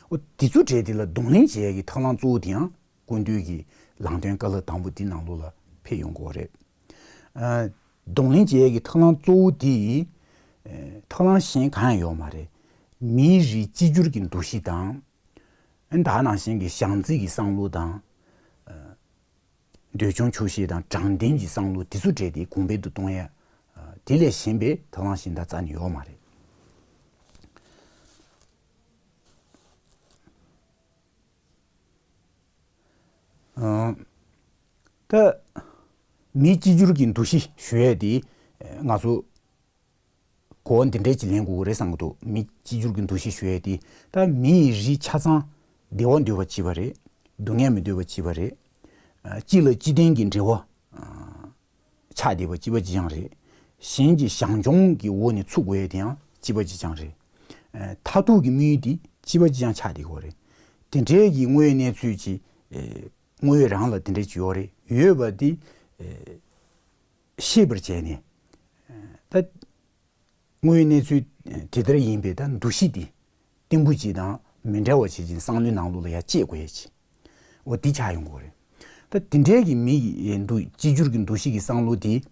འོ་དེ་ཚོ་གྲས་དེ་ལ་གདོང་ལེན་བྱེད་ཡས་ཀྱི་ཐབས་ལམ་གཙོ་བོ་དེ་ཡང་ཀུན་འདུས་ཀྱི་ལམ་སྟོན་བཀའ་སློབ་དང་པོ་འདི་ནང་ལོགས་ལ་ཕེབས་ཡོང་གི་ཡོད་རེད། ཨ། གདོང་ལེན་བྱེད་ཡས་ཀྱི་ཐབས་ལམ་གཙོ་བོ་དེ། ཨ། ཐབས་ལམ་གཞན་གང་ཡང་ཡོད་མ་རེད། མིའི་རིགས་གཅིག་གྱུར་གྱི་འདུ་ཤེས་དང་། ཨ། ད་ག་ནང་བཞིན་གྱི་བྱམས་བརྩེ་གི་བསམ་བློ་དང་། ཨ། འདོད་ཆུང་ཆོག་ཤེས་དང་དྲང་བདེན་གྱི་བསམ་བློ་དེ་ཚོ་གྲས་དེ་གོང་འཕེལ་དུ་གཏོང་ཡ། ཨ། དེ་ལས་གཞན་པའི་ཐབས་ལམ་གཞན་དག་རྩ་ནས་ཡོད་མ་རེད། ཨ། ད་མི་གཅིག་གྱུར་གྱི་འདུ་ཤེས་ཞུ་ཡས་དེ་ང་ཚོ་གོ་བ་འདི་འདྲས་ཅིག་ལེན་དགོས་ཀྱི་རེད་བསམ་གྱི་འདུག་མི་གཅིག་གྱུར་གྱི་འདུ་ཤེས་ཞུ་ཡས་དེ་ད་མི་ཡི་རིགས་ཆ་ཚང་བདེ་བ་འདོད་པ་བྱེད་པ་རེད། སྡུག་བསྔལ་མི་འདོད་པ་བྱེད་པ་རེད། ཨ། གཅིག་ལ་གཅིག་བརྟེན་གྱི་འབྲེལ་བ། ཨ། ཆགས་བསྡད་པ་གཅིག་པ་གཅིག་རྐྱང་རེད། གཞན་གྱི་བྱམས་སྐྱོང་གི་འོག་ནས་ཚུགས་དགོས་ཡས་དེ་ཡང་གཅིག་པ་གཅིག་རྐྱང་རེད། ཨ། མཐར་ཐུག་གི་དམིགས་ཡུལ་དེ་གཅིག་པ་གཅིག་རྐྱང་ཆགས་བསྡད་ཀྱི་ཡོད་རེད། དེ་འདྲའི་གི་དངོས་ཡོད་གནས་ཚུལ་གྱི། ཨེ། དངོས་ཡོད་རང་ལ་དེ་འདྲའི་ཅིག་ཡོད་རེད། ཡོད་པ་དེ། ཨེ། ཤེས་པར་བྱས་ནས། ཨེ། ད་དངོས་ཡོད་གནས་ཚུལ་དེ་ལྟར་ཡིན་པའི་ད་འདུ་ཤེས་དེ་བརྟན་པོ་ཅིག་དང་མི་འདྲ་བ་བྱེད་ཅིང་བསམ་བློའི་ནང་ལོགས་ལ་ཡར་སྐྱེ་དགོས་ཡས་ཅིག་འོ་འདི་ཆགས་ཡོང་གི་ཡོད་རེད། ད་དེ་འདྲའི་གི་མི་ཡི་འདུ་གཅིག་གྱུར་གྱི་འདུ་ཤེས་ཀྱི་བསམ་བློ་དེ།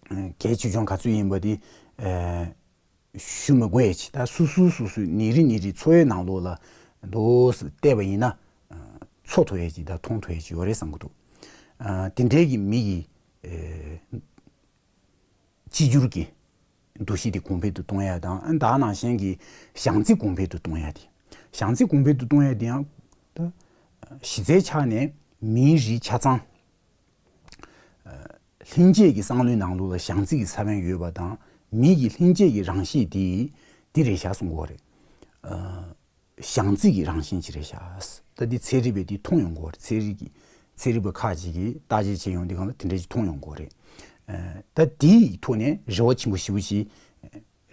ཨེ། གལ་ཆེ་ཆུང་ག་ཚོད་ཡིན་པ་དེ། ཨེ། ཞུ་མི་དགོས་ཡས་ཅིག་ད་སོ་སོའི་སོ་སོའི་ཉིན་རེ་ཉིན་རེའི་འཚོ་བའི་ནང་ལོགས་ལ་འདུག་སེ་བལྟས་པ་ཡིན་ན། ཨ། ཚོར་ཐུབ་ཡས་ཅིག་དང་མཐོང་ཐུབ་ཡས་ཅིག་ཡོད་རེད་བསམ་གྱི་འདུག་ཨ། དེ་འདྲའི་གི་མི་ཡི། ཨེ། གཅིག་གྱུར་གྱི་འདུ་ཤེས་དེ་གོང་འཕེལ་དུ་གཏོང་ཡ་དང་ཨ་ད་ག་ནང་བཞིན་གྱི་བྱམས་བརྩེ་གོང་འཕེལ་དུ་གཏོང་ཡ་དེ། བྱམས་བརྩེ་གོང་འཕེལ་དུ་གཏོང་ཡ་དེ་ཡང་ད་གཞི་རྩའི་ཆ་ནས་མིའི་རིགས་ཆ་ཚང་། ཨ། ལྷན་སྐྱེས་ཀྱི་བསམ་བློའི་ནང་ལོགས་ལ་བྱམས་བརྩེ་གི་ས་བོན་ཡོད་པ་དང་མི་གི་ལྷན་སྐྱེས་ཀྱི་རང་གཤིས་དེ་དེ་རེད་ཤག་གསུང་གི་ཡོད་རེད། ཨ། བྱམས་བརྩེ་གི་རང་བཞིན་ཅིག་རེད་ཤག་ད་འདི་ཚན་རིག་པས་འདི་མཐོང་ཡོང་གི་ཡོད་རེད། ཚན་རིག་གི་ཚན་རིག་པ་ཁག་ཅིག་གིས་བརྟག་དཔྱད་བྱས་ཡོང་དུས་སྒང་ལ་དེ་འདྲ་ཅིག་མཐོང་ཡོང་གི་ཡོད་རེད། ཨ། ད་འདིའི་ཐོག་ནས་རེ་བ་ཆེན་པོ་ཞེ་པོ་ཅིག་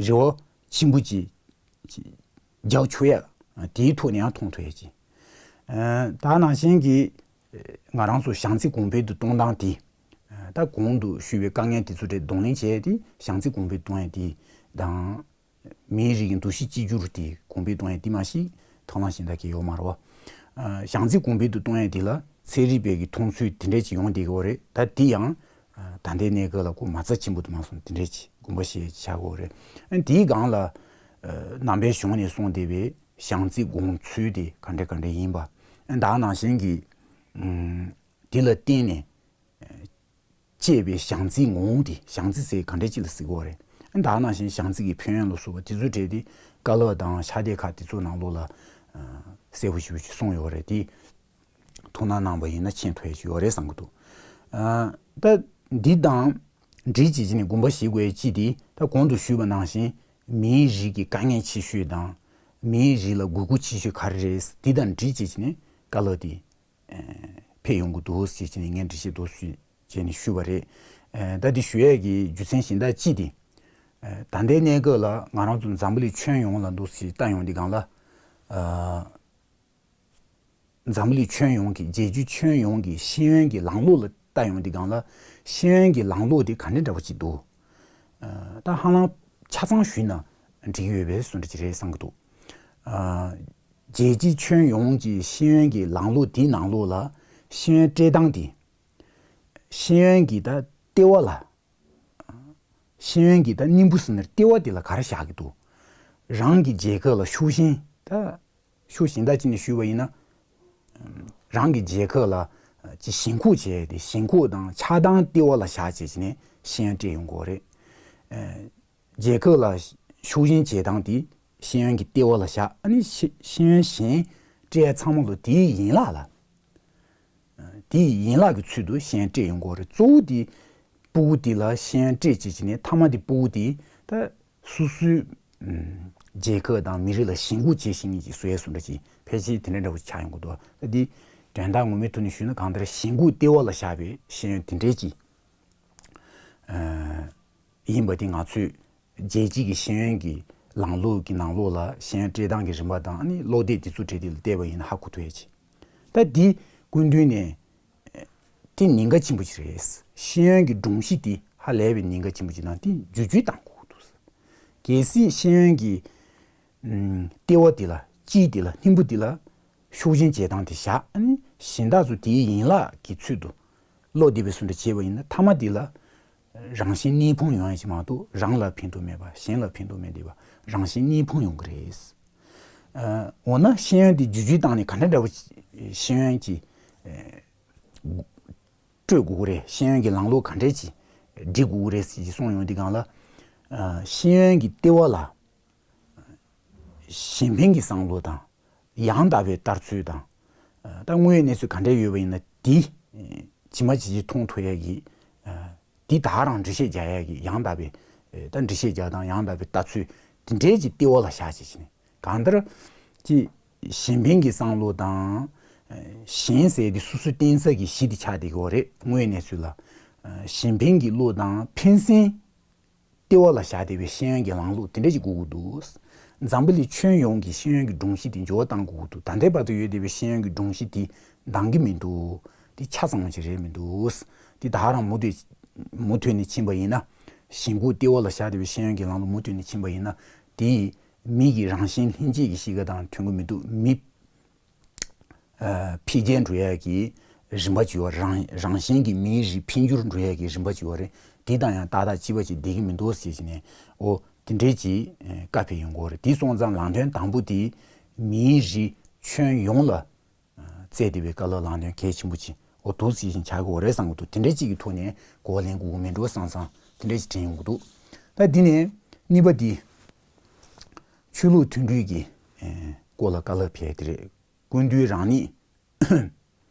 རེ་བ་ཆེན་པོ་ཅིག་ཅིག་རྒྱག་ཆོག་ཡ། ཨ། དེའི་ཐོག་ནས་ཡང་མཐོང་ཐུབ་ཡ་ཅིག་ཨ། ད་ནང་བཞིན་གྱི་ང་རང་ཚོ་བྱམས་བརྩེ་གོང་འཕེལ་དུ་གཏོང་སྟངས་དེ། ཨ། ད་གོང་དུ་ཞུས་པའི་དཀའ་ངལ་དེ་ཚོ་དེ་གདོང་ལེན་བྱས་ཏེ་བྱམས་བརྩེ་གོང་འཕེལ་གཏོང་ཡ་དེ་དང་། མིའི་རིགས་ཀྱི་འདུ་ཤེས་གཅིག་གྱུར་དེ་གོང་འཕེལ་གཏོང་ཡ་དེ་མ་གཞི་ཐབས་ལམ་གཞན་དག་གི་ཡོད་མ་རེད་བ། ཨ། བྱམས་བརྩེ་གོང་འཕེལ་དུ་གཏོང་ཡ་དེ་ལ་ཚན་རིག་པའི་གི་མཐོང་ཚུལ་དེ་འདྲས་ཅིག་ཡོང་བསྡད་ཀྱི་ཡོད་རེད། ད་དེ་ཡང་། ཨ། ད་ལྟའི་གནས་སྐབས་ལ་ཁོ་མ་རྩ་ཆེན་པོ་དུ་མ་སོང་དེ་འདྲས་ཅིག་དགོངས་པ་བཞེས་ཆགས་ཀྱི་ཡོད་རེད། ཨ། དེའི་སྒང་ལ། ཨ། ནང་པའི་གཞུང་ནས་གསུངས་བསྡད་པའི་བྱམས་བརྩེ་དགོངས་ཚུལ་དེ་ག་འདྲ་ག་འདྲ་ཡིན་པ། ཨ། ད་ནང་བཞིན་གྱི། ཨུམ། དེ་ལ་བརྟེན་ནས། ཨ། སྐྱེས་པའི་བྱམས་བརྩེའི་ངོ་བོ་དེ་བྱམས་བརྩེ་ཟེར་ག་འདྲ་ཅིག་ལ་ཟེར་གྱི་ཡོད་རེད། ཨ། ད་ནང་བཞིན་བྱམས་བརྩེ་གི་ཕན་ཡོན་ལ་སོགས་པ་དེ་ཚོ་གྲས་དེ་བཀའ་སློབ་དང་ཕྱག་དེབ་ཁག་དེ་ཚོ་ནང་ལོགས་ལ། ཨ། གསལ་པོ་ཞེ་པོ་ཅིག་གསུངས་ཡོད་རེད་དེ། ཐུགས་སྣང་གནང་པ་ཡིན་ན་མཁྱེན་ཐུབ་ཡ་ཅིག་ཡོད་རེད་བསམ་གྱི་འདུག་ཨ། ད་འདི་དང་འབྲེལ་བྱེད་ཀྱི་ནས་དགོངས་པ་བཞེས་དགོས་ཡ་གཅིག་དེ་ད་གོང་དུ་ཞུས་པ་ནང་བཞིན་མིའི་རིགས་ཀྱི་དཀའ་ངལ་ཆེ་ཤོས་དང་མིའི་རིགས་ལ་དགོས་མཁོ་ཆེ་ཤོས་ག་རེ་རེད། འདི་དང་འབྲེལ་བྱེད་ཀྱི་ནས་བཀའ་སློབ་དེ་ཕེབས་ཡོང་གི་འདུག་ཟེར་བྱས་ནས་ངས་འགྲེལ་བཤད་འདུག་སེ་བྱས་ནས་ཞུས་པ་རེད། ཨ། ད་འདི་ཞུ་ཡས་ཀྱི་རྒྱུ་མཚན་གཞན་དག་གཅིག་དེ། ཨ། ད་ལྟའི་གནས་སྐབས་ལ་ང་རང་ཚོ་འཛམ་བུ་གླིང་ཁྱོན་ཡོངས་ལ་འདུག་སེ་བལྟ་ཡོང་དུས་སྒང་ལ། ཨ། འཛམ་བུ་གླིང་ཁྱོན་ཡོངས་ཀྱི་རྒྱལ་སྤྱི་ཁྱོན་ཡོངས་ཀྱི་ཤེས་ཡོན་གྱི་ལམ་ལུགས་ལ་བལྟ་ཡོང་དུས་སྒང་ལ་ཤེས་ཡོན་གྱི་ལམ་ལུགས་དེ་ག་འདྲ་འདྲ་པོ་ཅིག་འདུག་ཨ། ད་ཧ་ལམ་ཆ་ཚང་ཞུས་ན་འགྲིག་ཡོད་པའི་བཟོ་འདྲ་ཅིག་རེད་བསམ་གྱི་འདུག་ཨ། རྒྱལ་སྤྱི་ཁྱོན་ཡོངས་ཀྱི་ཤེས་ཡོན་གྱི་ལམ་ལུགས་དེའི་ནང་ལོགས་ལ་ཤེས་ཡོན་སྤྲད་སྟངས་དེ། ཤེས་ཡོན་གྱི་ད་ལྟེ་བ་ལ། ཤེས་ཡོན་གྱི་ད་སྙིང་པོ་ཟེར་ན་ལྟེ་བ་དེ་ལ་ག་རེ་བཞག་གི་འདུག་རང་གི་རྒྱལ་ཁབ་ལ་ཤུགས་རྐྱེན་ད། ཤུགས་གཞན་དག་ཅིག་ནས་ཞུས་པ་ཡིན་ན། རང་གི་རྒྱལ་ཁབ་ལ་ཅིག་ཞེན་ཁོག་བྱས་ཏེ་ཞེན་ཁོག་དང་ཆགས་སྡང་ལྟེ་བ་ལ་བཞག་བྱས་བྱས་ནས་ཤེས་ཡོན་སྤྲད་ཡོང་གི་ཡོད་རེད། རྒྱལ་ཁབ་ལ་ཤུགས་རྐྱེན་བྱེད་སྟངས་དེ་ཤེས་ཡོན་གྱི་ལྟེ་བ་ལ་བཞག་ཨ་ནི་ཤེས་ཤེས་ཡོན་གཞན་སྤྲད་ཡ་ཚང་མ་ལོ་དེའི་ཡན་ལག་ལ། དེའི་ཡན་ལག་གི་ཚུལ་དུ་ཤེས་ཡོན་སྤྲད་ཡོང་གི་ཡོད་རེད། གཙོ་བོ་དེ་སྤུ་གུ་དེ་ལ་ཤེས་ཡོན་སྤྲད་བྱས་བྱས་ནས་མཐའ་མ་དེ་སྤུ་གུ་དེ་ད་སོ་སོའི་ཨུམ་ རྒྱལ་ཁབ་དང་མི་རིགས་ལ་ཞེན་ཁོག་བྱེད་བཞིན་གྱི་བཟོ་ཡས་བཟོ་འདྲ་ཅིག་ཕལ་ཆེར་དེ་འདྲ་འདྲ་བོ་ཆགས་ཡོང་གི་འདུག་ད་འདི་དོན་དག་ངོ་མའི་ཐོག་ནས་ཞུས་ན་གང་ལྟར་ཞེན་ཁོག་ལྟེ་བ་ལ་བཞག་པའི་ཤེས་ཡོན་དེ་འདྲས་ཅིག་ཡིན་པ་དེ་ང་ཚོས་རྒྱལ་སྤྱི་གི་ཤེས་ཡོན་གྱི་ལམ་ལུགས་ཀྱི་ནང་ལོགས་ལ་ཤེས་ཡོན་སྤྲད་སྟངས་ཀྱི་རིམ་པ་དང་ཨ་ནི་སློབ་དེབ་དེ་ཚོ་བྲིས་དེ་ལ་བལྟས་པ་ཡིན་ན་ཧ་གོ་ཐུབ་ཡས་ཅིག་ད་འདི་སྐུ་མདུན་ནས་དེ་ཉེན་ཁ་ཆེན་པོ་ཞིག་རེད། ཤེས་ཡོན་གྱི་སྒྲོམ་གཞི་དེ་ཧ་ལས་པའི་ཉེན་ཁ་ཆེན་པོ་ཞིག་དང་དེ་བསྒྱུར་བཅོས་གཏང་དགོས་འདུག་གལ་སྲིད་ཤེས་ཡོན་གྱི་ལྟེ་བ་དེ་ལ་དཀྱིལ་དེ་ལ་སྙིང་པོ་དེ་ལ་ཤུགས་རྐྱེན་བྱེད་སྟངས་དེ་བཞག་ཨ་ནི་གཞན་དག་ཚོ་དེའི་ཡན་ལག་གི་ཚུལ་དུ་བློ་བདེ་བའི་བཟོ་འདྲ་བྱས་པ་ཡིན་ན་མཐའ་མ་དེ་ལ་རང་གཞན་གཉིས་ཕན་ཡོང་ཡ་ཞིག་མ་གཏོགས་རང་ལ་ཕན་ཐོགས་མེད་པ་གཞན་ལ་ཕན་ཐོགས་མེད་བསྡད་པ་རང་གཞན་གཉིས་ཕན་ཡོང་གི་རེད། འོ་ན་ཤེས་ཡོན་དེ་བསྒྱུར་བཅོས་བཏང་ནས་ག་འདྲ་འདྲ་བོ་ཤེས་ཡོན་གྱི་སྤྲོད་དགོས་ཀྱི་རེད། ཤེས་ཡོན་གྱི་ལམ་ལུགས་ག་འདྲས་ཀྱི་སྒྲིག་དགོས་ཀྱི་རེད་ཟེར་གྱི་གསུངས་ཡོང་དུས་སྒང་ལ། ཤེས་ཡོན་གྱི་ལྟེ་བ་ལ་གཞན་ཕན་གྱི་བསམ་བློ་དང་ཡང་དག་པའི་ལྟ་ཚུལ་དང་། ད་དངོས་ཡོད་གནས་ཚུལ་ག་འདྲས་ཡོད་པ་ཡིན་ན་དེ་ཇི་མ་ཇི་བཞིན་མཐོང་ཐུབ་ཡ་གི་དེ་དག་རང་འགྲེལ་བཤད་རྒྱག་ཡ་གི་ཡང་དག་པའི་ད་འགྲེལ་བཤད་རྒྱག་དང་ཡང་དག་པའི་ལྟ་ཚུལ་དེ་འདྲས་ཀྱི་ལྟེ་བ་ལ་བཞག་བྱས་བྱས་ནས་གང་ལྟར་གྱི་གཞན་ཕན་གྱི་བསམ་བློ་དང་། གཞན་ཟེར་དེ་སོ་སོའི་བརྟེན་ས་གི་གཞི་དེ་ཆགས་བསྡད་ཀྱི་ཡོད་རེད། དངོས་ཡོད་གནས་ཚུལ་ལ་གཞན་ཕན་གྱི་བློ་དང་ཕན་སེམས་ལྟེ་བ་ལ་བཞག་བསྡད་པའི་ཤེས་ཡོན་གྱི་ལམ་ལུགས་དེ་འདྲ་ཞིག་དགོས་ཀྱི་འདུག་འཛམ་བུ་གླིང་ཁྱོན་ཡོངས་ཀྱི་ཤེས་ཡོན་གྱི་སྒྲོམ་གཞི་དེ་འགྱུར་བ་གཏང་དགོས་ཀྱི་འདུག་ད་ལྟའི་བར་དུ་ཡོད་བསྡད་པའི་ཤེས་ཡོན་གྱི་སྒྲོམ་གཞི་དེ་འདང་གི་མི་འདུག་དེ་ཆ་ཚང་བ་ཞིག་རེད་མི་འདུག་དེ་ད་རང་མུ་མཐུད་མུ་མཐུད་ནས་ཕྱིན་པ་ཡིན་ན། གཞན་ཕན་ལྟེ་བ་ལ་བཞག་བསྡད་པའི་ཤེས་ཡོན་གྱི་ལམ་ལུགས་མུ་མཐུད་ནས་ཕྱིན་པ་ཡིན་ན། དེ་མི་གི་རང་བཞིན་ལྷན་སྐྱེས་ཀྱི་གཤིས་ཀ་དང་མཐུན་གྱི་མི་འདུག་མི་འཕེལ་རྒྱས་འགྲོ་ཡ་གི་རིམ་པ་ཅིག་ཡོད་རེད། རང་རང་བཞིན་གྱི་མིའི་རིགས་འཕེལ་འགྱུར་འགྲོ་ཡ་གི་རིམ་པ་ཅིག་ཡོད་རེད། དེ་དང་ཡང་ཏག་ཏག་གཅིག་པ་ཅིག་བསྡད་ཀྱི་མི་འདུག་ཟེར་བྱས་ནས་ཨོ་དེ་འདྲས་ཀྱི་བཀའ་ཕེབས་ཡོང་གི་ཡོད་རེད། དེ་སོང་ཙང་ལམ་སྟོན་དང་པོ་དེ་མིའི་རིགས་ཁྱོན་ཡོངས་ལ་བསྩལ་བསྡད་པའི་བཀའ་སློབ་ལམ་སྟོན་གལ་ཆེན་པོ་ཅིག་ཨོ་འདུག་ཟེར་བཞིན་བྱ་དགོས་རེད་བསམ་གྱི་འདུག་དེ་འདྲས་ཅིག་གི་ཐོག་ནས་གོ་བ་ལེན་དགོས་ཀྱི་མིན་འགྲོ་བསམ་བསམ་དེ་འདྲས་ཅིག་དྲན་ཡོང་གི་འདུག་ད་འདི་ནས་གཉིས་པ་འདི་ཆོས་ལུགས་མཐུན་སྒྲིལ་གྱི་སྐོར་ལ་བཀའ་སློབ་ཕེབས་དེ་རེད། སྐུ་མདུན་རང་ཉིད་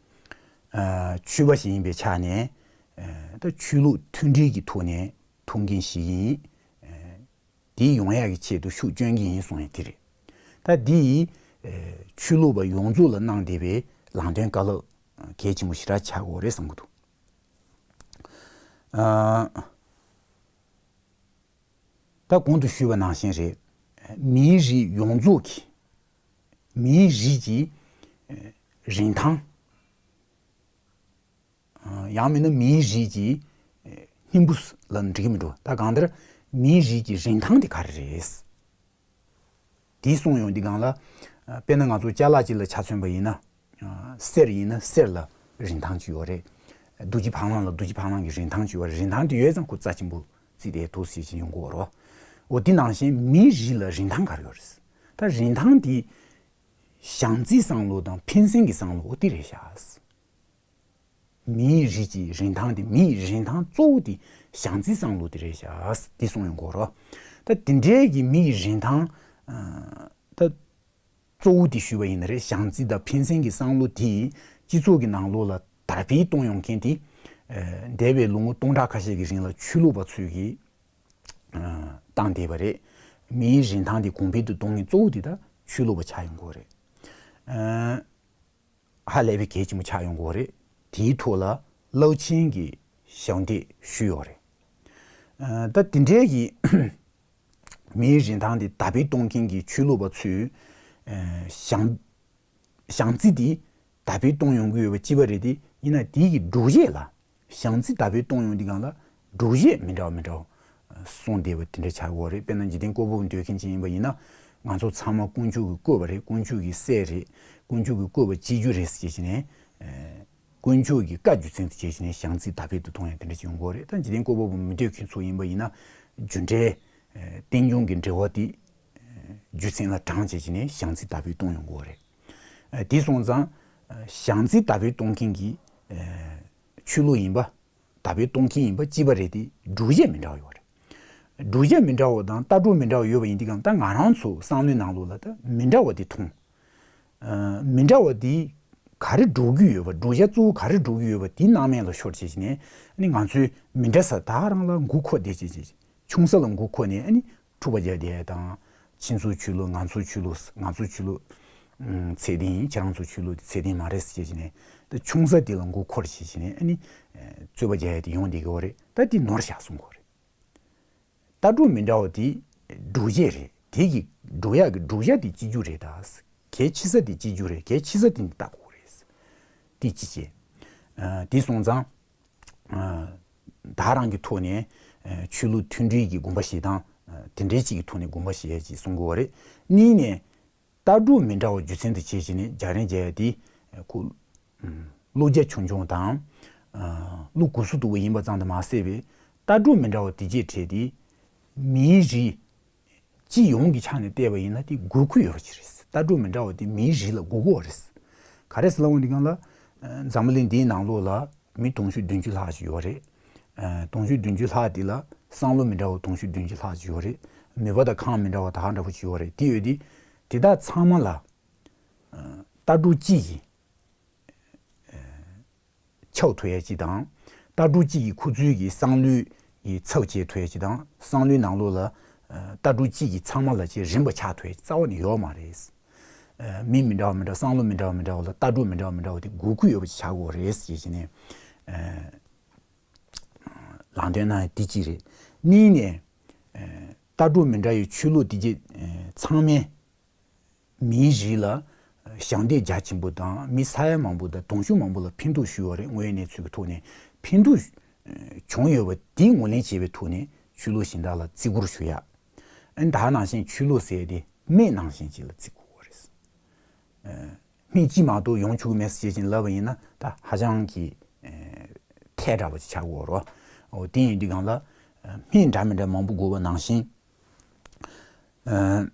ཆོས་པ་ཞིག་ཡིན་པའི་ཆ་ནས་ད་ཆོས་ལུགས་མཐུན་སྒྲིལ་གྱི་ཐོག་ནས་ཐུགས་འགན་ཞིག་ཡིན། དེ་ཡོང་ཡག་གི་ཆེད་དུ་ཤུགས་སྐྱོན་གྱི་ཡིན་གསུངས་ཡ་དེ་རེད། ད་འདི་ཡིས་ཆོས་ལུགས་པ་ཡོངས་རྫོགས་ལ་གནང་བསྡད་པའི་ལམ་སྟོན་བཀའ་སློབ་གལ་ཆེན་པོ་ཞེ་དྲག་ཆགས་ཡོད་རེད་བསམ་གྱི་འདུག་ད་གོང་དུ་ཞུས་པ་ནང་བཞིན་རེད། མིའི་རིགས་ཡོངས་རྫོགས་ཀྱི་མིའི་རིགས་ཀྱི་རིན་ཐང་། ཡང་མིན་ན་མིའི་རིགས་ཀྱི་སྙིང་པོ་ལ་འགྲིག་གི་མི་འགྲོ། ད་གང་ལྟར་མིའི་རིགས་ཀྱི་རིན་ཐང་དེ་ག་རེ་རེད། དེ་གསུངས་ཡོང་དུས་སྒང་ལ། དཔེར་ན་ང་ཚོ་ཅ་ལག་ཅིག་ལ་ཆ་མཚོན་པ་ཡིན་ན། གསེར་ཡིན་ན་གསེར་ལ་རིན་ཐང་ཅིག་ཡོད་རེད། རྡོ་རྗེ་བང་ལང་ལ་རྡོ་རྗེ་བང་ལང་གི་རིན་ཐང་ཅིག་ཡོད་རེད། རིན་ཐང་དེ་ཡོད་ཙང་ཁོ་རྩ་ཆེན་པོ་བརྩིས་ཏེ་འདུག་ཟེར་གྱི་ཡོང་གི་ཡོད་རེད། འོ་དེ་ནང་བཞིན་མིའི་རིགས་ལ་རིན་ཐང་ག་རེ་ཡོད་རེད། ད་རིན་ཐང་དེ་བྱམས་བརྩེའི་བསམ་བློ་དང་ཕན་སེམས་ཀྱི་བསམ་བློ་འོ་དེ་རེད་ཤག་མིའི་རིགས་ཀྱི་རིན་ཐང་དེ་མིའི་རིན་ཐང་གཙོ་བོ་དེ་བྱམས་བརྩེའི་བསམ་བློ་དེ་རེད་ཤག་དེ་གསུངས་ཡོང་གི་ཡོད་རེད། ད་དེ་འདྲའི་གི་མིའི་རིན་ཐང་ད་གཙོ་བོ་དེ་ཞུས་པ་ཡིན་ན་རེད། བྱམས་བརྩེ་དང་ཕན་སེམས་ཀྱི་བསམ་བློ་དེ་སྤྱི་ཚོགས་ཀྱི་ནང་ལོགས་ལ་དར་སྤེལ་གཏོང་ཡོང་མཁན་དེ། འདས་པའི་ལོ་ངོ་སྟོང་ཕྲག་ཁ་ཤས་ཀྱི་རིང་ལ་ཆོས་ལུགས་པ་ཚོས་ཀྱིས་བཏང་བསྡད་པ་རེད། མིའི་རིན་ཐང་དེ་གོང་འཕེལ་དུ་གཏོང་མཁན་གཙོ་བོ་དེ་ད་ཆོས་ལུགས་པ་ཆགས་ཡོང་གི་ཡོད་རེད། ཧ་ལས་པའི་གལ་ཆེན་པོ་ཆགས་ཡོང་གི་ཡོད་རེད། དེའི་ཐོག་ལ་རླབས་ཆེན་གྱི་ཞབས་འདེགས་ཞུས་ཡོད་རེད། ད་དེ་འདྲའི་གི་མིའི་རིན་ཐང་དེ་དར་སྤེལ་གཏོང་མཁན་གྱི་ཆོས་ལུགས་པ་ཚོས་བྱམས་བྱམས་བརྩེ་དེ་དར་སྤེལ་གཏོང་ཡོང་གི་ཡོད་པ་གཅིག་པ་རེད་དེ། ཡིན་ན་དེའི་གི་སྒྲོག་བཤད་ལ་བྱམས་བརྩེ་དར་སྤེལ་གཏོང་ཡོང་དུས་སྒང་ལ་སྒྲོག་བཤད་མི་འདྲ་བ་མི་འདྲ་བ་གསུངས་བསྡད་པ་དེ་འདྲ་ཆགས་ཀྱི་ཡོད་རེད། དཔེར་ན་འཇིག་རྟེན་བཀོད་པ་པོ་འདོད་མཁན་ཅིག་ཡིན་པ་ཡིན་ན། ང་ཚོ་ཚང་མ་དཀོན་མཆོག་གིས་བཀོད་པ་རེད། དཀོན་མཆོག་གི་སྲས་རེད། དཀོན་མཆོག་གིས་བཀོད་པ་གཅིག་གྱུར་རེད་ཟེར་བྱས་ནས། དཀོན་མཆོག་གི་བཀའ་རྒྱུ་མཚན་དུ་བྱས་བྱས་ནས་བྱམས་བརྩེ་དར་སྤེལ་དུ་གཏོང་ཡ་དེ་འདྲ་ཅིག་ཡོང་གི་ཡོད་རེད། ད་འཇིག་རྟེན་བཀོད་པ་པོ་མི་འདོད་མཁན་ཚོ་ཡིན་པ་ཡིན་ན། རྒྱུ་འབྲས་རྟེན་འབྱུང་གི་འབྲེལ་བ་དེ་རྒྱུ་མཚན་ལ་དྲངས་བྱས་བྱས་ནས་བྱམས་བརྩེ་དར་སྤེལ་གཏོང་ཡོང་གི་ཡོད་རེད། དེ་སོང་ཙང་། བྱམས་བརྩེ་དར་སྤེལ་གཏོང་མཁན་གྱི་ཆོས་ལུགས་ཡིན་པ། དར་སྤེལ་གཏོང་མཁན་ཡིན་པ་གཅིག་པ་རེད་དེ་སྒྲོག་བཤད་མི་འདྲ་བ་ཡོད་རེད། སྒྲོག་བཤད་མི་འདྲ་བ་དང་ལྟ་གྲུབ་མི་འདྲ་བ་ཡོད་པ་ཡིན་དུས་ཀྱང་ད་ང་རང་ཚོ་བསམ་བློའི་ནང་ལོགས་ལ་ད་མི་འདྲ་བ་དེ་མཐོང་། མི་འདྲ་བ་དེ་ག་རེ་སྒྲོག་གི་ཡོད་པ། སྒྲོག་བཤད་གཙོ་བོ་ག་རེ་སྒྲོག་གི་ཡོད་པ་དེ་སྣང་མེད་ལ་ཤོར་བྱས་བྱས་ནས་ཨ་ནི་ང་ཚོའི་མི་འདྲ་ས་ད་རང་ལ་མགོ་འཁོར་བསྡད་བྱས་བྱས། ཆུང་ས་ལ་མགོ་འཁོར་ནས་ཨ་ནི་འཁྲུག་པ་རྒྱག་བསྡད་ཡ་དང་། ཁྱེད་ཚོའི་ཆོས་ལུགས། ང་ཚོའི་ཆོས་ལུགས། ང་ཚོའི་ཆོས་ལུགས་ཚད་ལྡན་ཡིན། ཁྱེད་རང་ཚོའི་ཆོས་ལུགས་དེ་ཚད་ལྡན་མ་རེད་ཟེར་བྱས་ནས། ད་ཆུང་ས་དེ་ལ་མགོ་འཁོར་བྱས་བྱས་ནས། ཨ་ནི་རྩོད་པ་རྒྱག་ཡ་དེ་ཡོང་བསྡད་ཀྱི་ཡོད་རེད། ད་དེ་ནོར་བཞག་སོང་གི་ཡོད་རེད། ལྟ་གྲུབ་མི་འདྲ་བ་དེ་སྒྲུབ་བྱེད་རེད། དེ་གི་སྒྲུབ་ཡག་གི་སྒྲུབ་བྱ་དེ་གཅིག་གྱུར་རེད། ད་གལ་ཆེ་ས་དེ་གཅིག་གྱུར་རེད། གལ་ཆེ་ས་དེ་ནི་ལྟ་དགོས་རེད། དེ་གཅིག་བྱས། ཨ། དེ་སོང་ཙང་། ཨ། བདག་རང་གི་ཐོག་ནས། ཨ། ཆོས་ལུགས་མཐུན་སྒྲིལ་གྱི་དགོངས་པ་བཞེས་སྟངས། ཨ། དེ་འདྲའི་གཅིག་གི་ཐོག་ནས་དགོངས་པ་བཞེས་ཡ་ཅིག་གསུང་གི་ཡོད་རེད། གཉིས་ནས། ལྟ་གྲུབ་མི་འདྲ་བ་རྒྱུ་མཚན་དུ་བྱས་བྱས་ནས་རྒྱག་རེས་བྱེད་ཡ་དེ། ཁོ་བློ་རྒྱ་ཆུང་ཆུང་དང་། ཨ། བློ་གུ་སུ་དུ་བ་ཡིན་པ་ཙམ་དུ་མ་ཟད་པའི། ལྟ་གྲུབ་མི་འདྲ་བ་དེ་བྱས་བྱས་ཏེ། མིའི་རིགས་སྤྱི་ཡོངས་ཀྱི་ཆ་ནས་བལྟས་པ་ཡིན་ན་དེ་དགོས་མཁོ་ཡོད་པ་ཅིག་རེད། ལྟ་གྲུབ་མི་འདྲ་བ་དེ་མིའི་རིགས་ལ་དགོས་མཁོ་རེད། ག་རེ་ཟེར་ལབ་པ་འདི་གང་ལ། ཨ། འཛམ་བུ་གླིང་འདིའི་ནང་ལོགས་ལ་མི་དུང་ཕྱུར་བདུན་ཅུ་ལྷག་ཅིག་ཡོད་རེད། ཨ། དུང་ཕྱུར་བདུན་ཅུ་ལྷག་འདི་ལ་བསམ་བློ་མི་འདྲ་བ་དུང་ཕྱུར་བདུན་ཅུ་ལྷག་ཅིག་ཡོད་རེད། མོས་པ་དང་ཁམས་མི་འདྲ་བ་ད་ག་འདྲ་པོ་ཅིག་ཡོད་རེད། དེ་ཡོད་དེ། དེ་དག་ཚང་མ་ལ། ཨ། ལྟ་གྲུབ་གཅིག་གི་ཆགས་ཐུབ་ཡ་གཅིག་དང་། ལྟ་གྲུབ་གཅིག་གི་ཁོ་ཚོའི་གི་བསམ་བློའི་གི་ཚབ་བྱེད་ཐུབ་ཡ་གཅིག་དང་། བསམ་བློའི་ནང་ལོགས་ལ། ཨ། ལྟ་གྲུབ་གཅིག་གི་ཚང་མ་ལ་ཅིག་རན་པ་ཆགས་ཐུབ་ཡ་རྩ་བ་ནས་ཡོད་མ་རེད། ཨ། མི་མི་འདྲ་བ་མི་འདྲ་བ། བསམ་བློ་མི་འདྲ་བ་མི་འདྲ་བ་ལ། ལྟ་གྲུབ་མི་འདྲ་བ་མི་འདྲ་བ་དེ་དགོས་མཁོ་ཡོད་པ་ཅིག་ཆགས་ཀྱི་ཡོད་རེད་ཟེར་བྱས་ནས། ཨ། ལམ་སྟོན་གནང་ཡ་དེ་གཅིག་རེད། གཉིས་ནས། ཨ། ལྟ་གྲུབ་མི་འདྲ་བའི་ཆོས་ལུགས་དེ་གཅིག་ཚང་མས། མིའི་རིགས་ལ་ཞབས་འདེགས་རྒྱ་ཆེན་པོ་དང་། མི་ས་ཡ་མང་པོ་དང་། དུང་ཕྱུར་མང་པོ་ལ་ཕན་ཐོགས་ཞུས་པ་རེད། དངོས་ཡོད་གནས་ཚུལ་གྱི་ཐོག་ནས་ཕན་ཐོགས་བྱུང་ཡོད་པ་དེ་ངོས་ལེན་བྱས་པའི་ཐོག་ནས་ཆོས་ལུགས་གཞན་དག་ལ་བརྩི་བཀུར་ཞུ་ཡ། ཨ། ད་ནང་བཞིན་ཆོས་ལུགས་ཟེར་དེ་སྨན་ནང་བཞིན་ཅིག་ལ་བརྩི་དགོས་པ་རེད། ཨ། སྨན་གཅིག་མ་གཏོགས་ཡོང་ཆོག་གི་མེད་ཟེར་བྱས་ནས་ལབ་པ་ཡིན་ན། ད་ཧ་ཅང་གི། ཨ། ཐལ་དྲགས་པ་ཅིག་ཆགས་ཀྱི་ཡོད་རེད། འོ། དེ་ཡིན་དུས་སྒང་ལ། ཨ། སྨན་འདྲ་མི་འདྲ་མང་པོ་དགོས་པ་ནང་བཞིན། ཨ།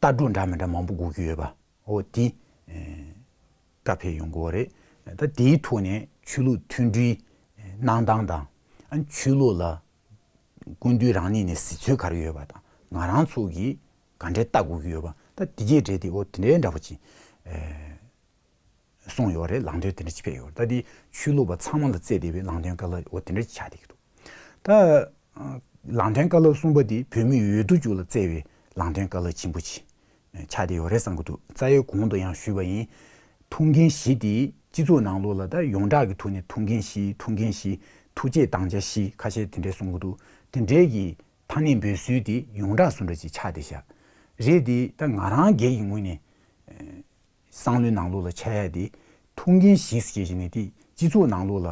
ལྟ་གྲུབ་འདྲ་མི་འདྲ་མང་པོ་དགོས་ཀྱི་ཡོད་པ། འོ་དེ། ཨེ། བཀའ་ཕེབས་ཡོང་གི་ཡོད་རེད། ད་དེའི་ཐོག་ནས་ཆོས་ལུགས་མཐུན་སྒྲིལ་གནང་སྟངས་དང་། ཨ། ཆོས་ལུགས་ལ་སྐུ་མདུན་རང་ཉིད་ནས་གཟིགས་ཚུལ་ག་རེ་ཡོད་པ་དང་། ང་རང་ཚོ་གིས་ག་འདྲས་ལྟ་དགོས་ཀྱི་ཡོད་པ། ད་དེ་གའི་གྲས་དེ། འོ་དེ་འདྲའི་འདྲ་པོ་ཅིག་ཨེ། གསུངས་ཡོད་རེད། ལམ་སྟོན་དེ་འདྲ་ཅིག་ཕེབས་ཡོད་རེད། ད་དེ་ཆོས་ལུགས་པ་ཚང་མ་ལ་བསྩལ་བསྡད་པའི་ལམ་སྟོན་བཀའ་སློབ། འོ་དེ་འདྲ་ཅིག་ཆགས་བསྡད་ཀྱི་འདུག་ད། ཨ། ལམ་སྟོན་བཀའ་སློབ་གསུམ་པ་དེ་བོད་མི་འོས་བསྡུ་བཅུ་ལ་བསྩལ་བའི་ལམ་སྟོན་བཀའ་སློབ་ཆེན་པོ་ཅིག་ཆགས་བསྡད་ཡོད་རེད་བསམ་གྱི་འདུག་རྩ་བའི་གོང་དུ་ཡང་ཞུས་པ་ཡིན། ཐུགས་འགན་བཞི་དེ་སྤྱི་ཚོགས་ནང་ལོགས་ལ་ད་ཡོངས་གྲགས་ཀྱི་ཐོག་ནས་ཐུགས་འགན་བཞི། ཐུགས་འགན་བཞི། ཐུགས་བསྐྱེད་དམ་བཅའ་བཞི། ཁ་ཤས་དེ་འདྲས་གསུང་གི་འདུག་དེ་འདྲས་ཀྱི་ཐ་སྙད་འབོད་སྲོལ་དེ་ཡོངས་གྲགས་བཟོ་འདྲ་ཅིག་ཆགས་བསྡད་ཤག་རེད་དེ། ད་ང་རང་སྒེར་གྱི་ངོས་ནས། ཨ། བསམ་བློའི་ནང་ལོགས་ལ་འཆར་ཡ་དེ། ཐུགས་འགན་བཞི་ཟེར་བྱས་ནས་དེ་སྤྱི་ཚོགས་ནང་ལོགས་ལ་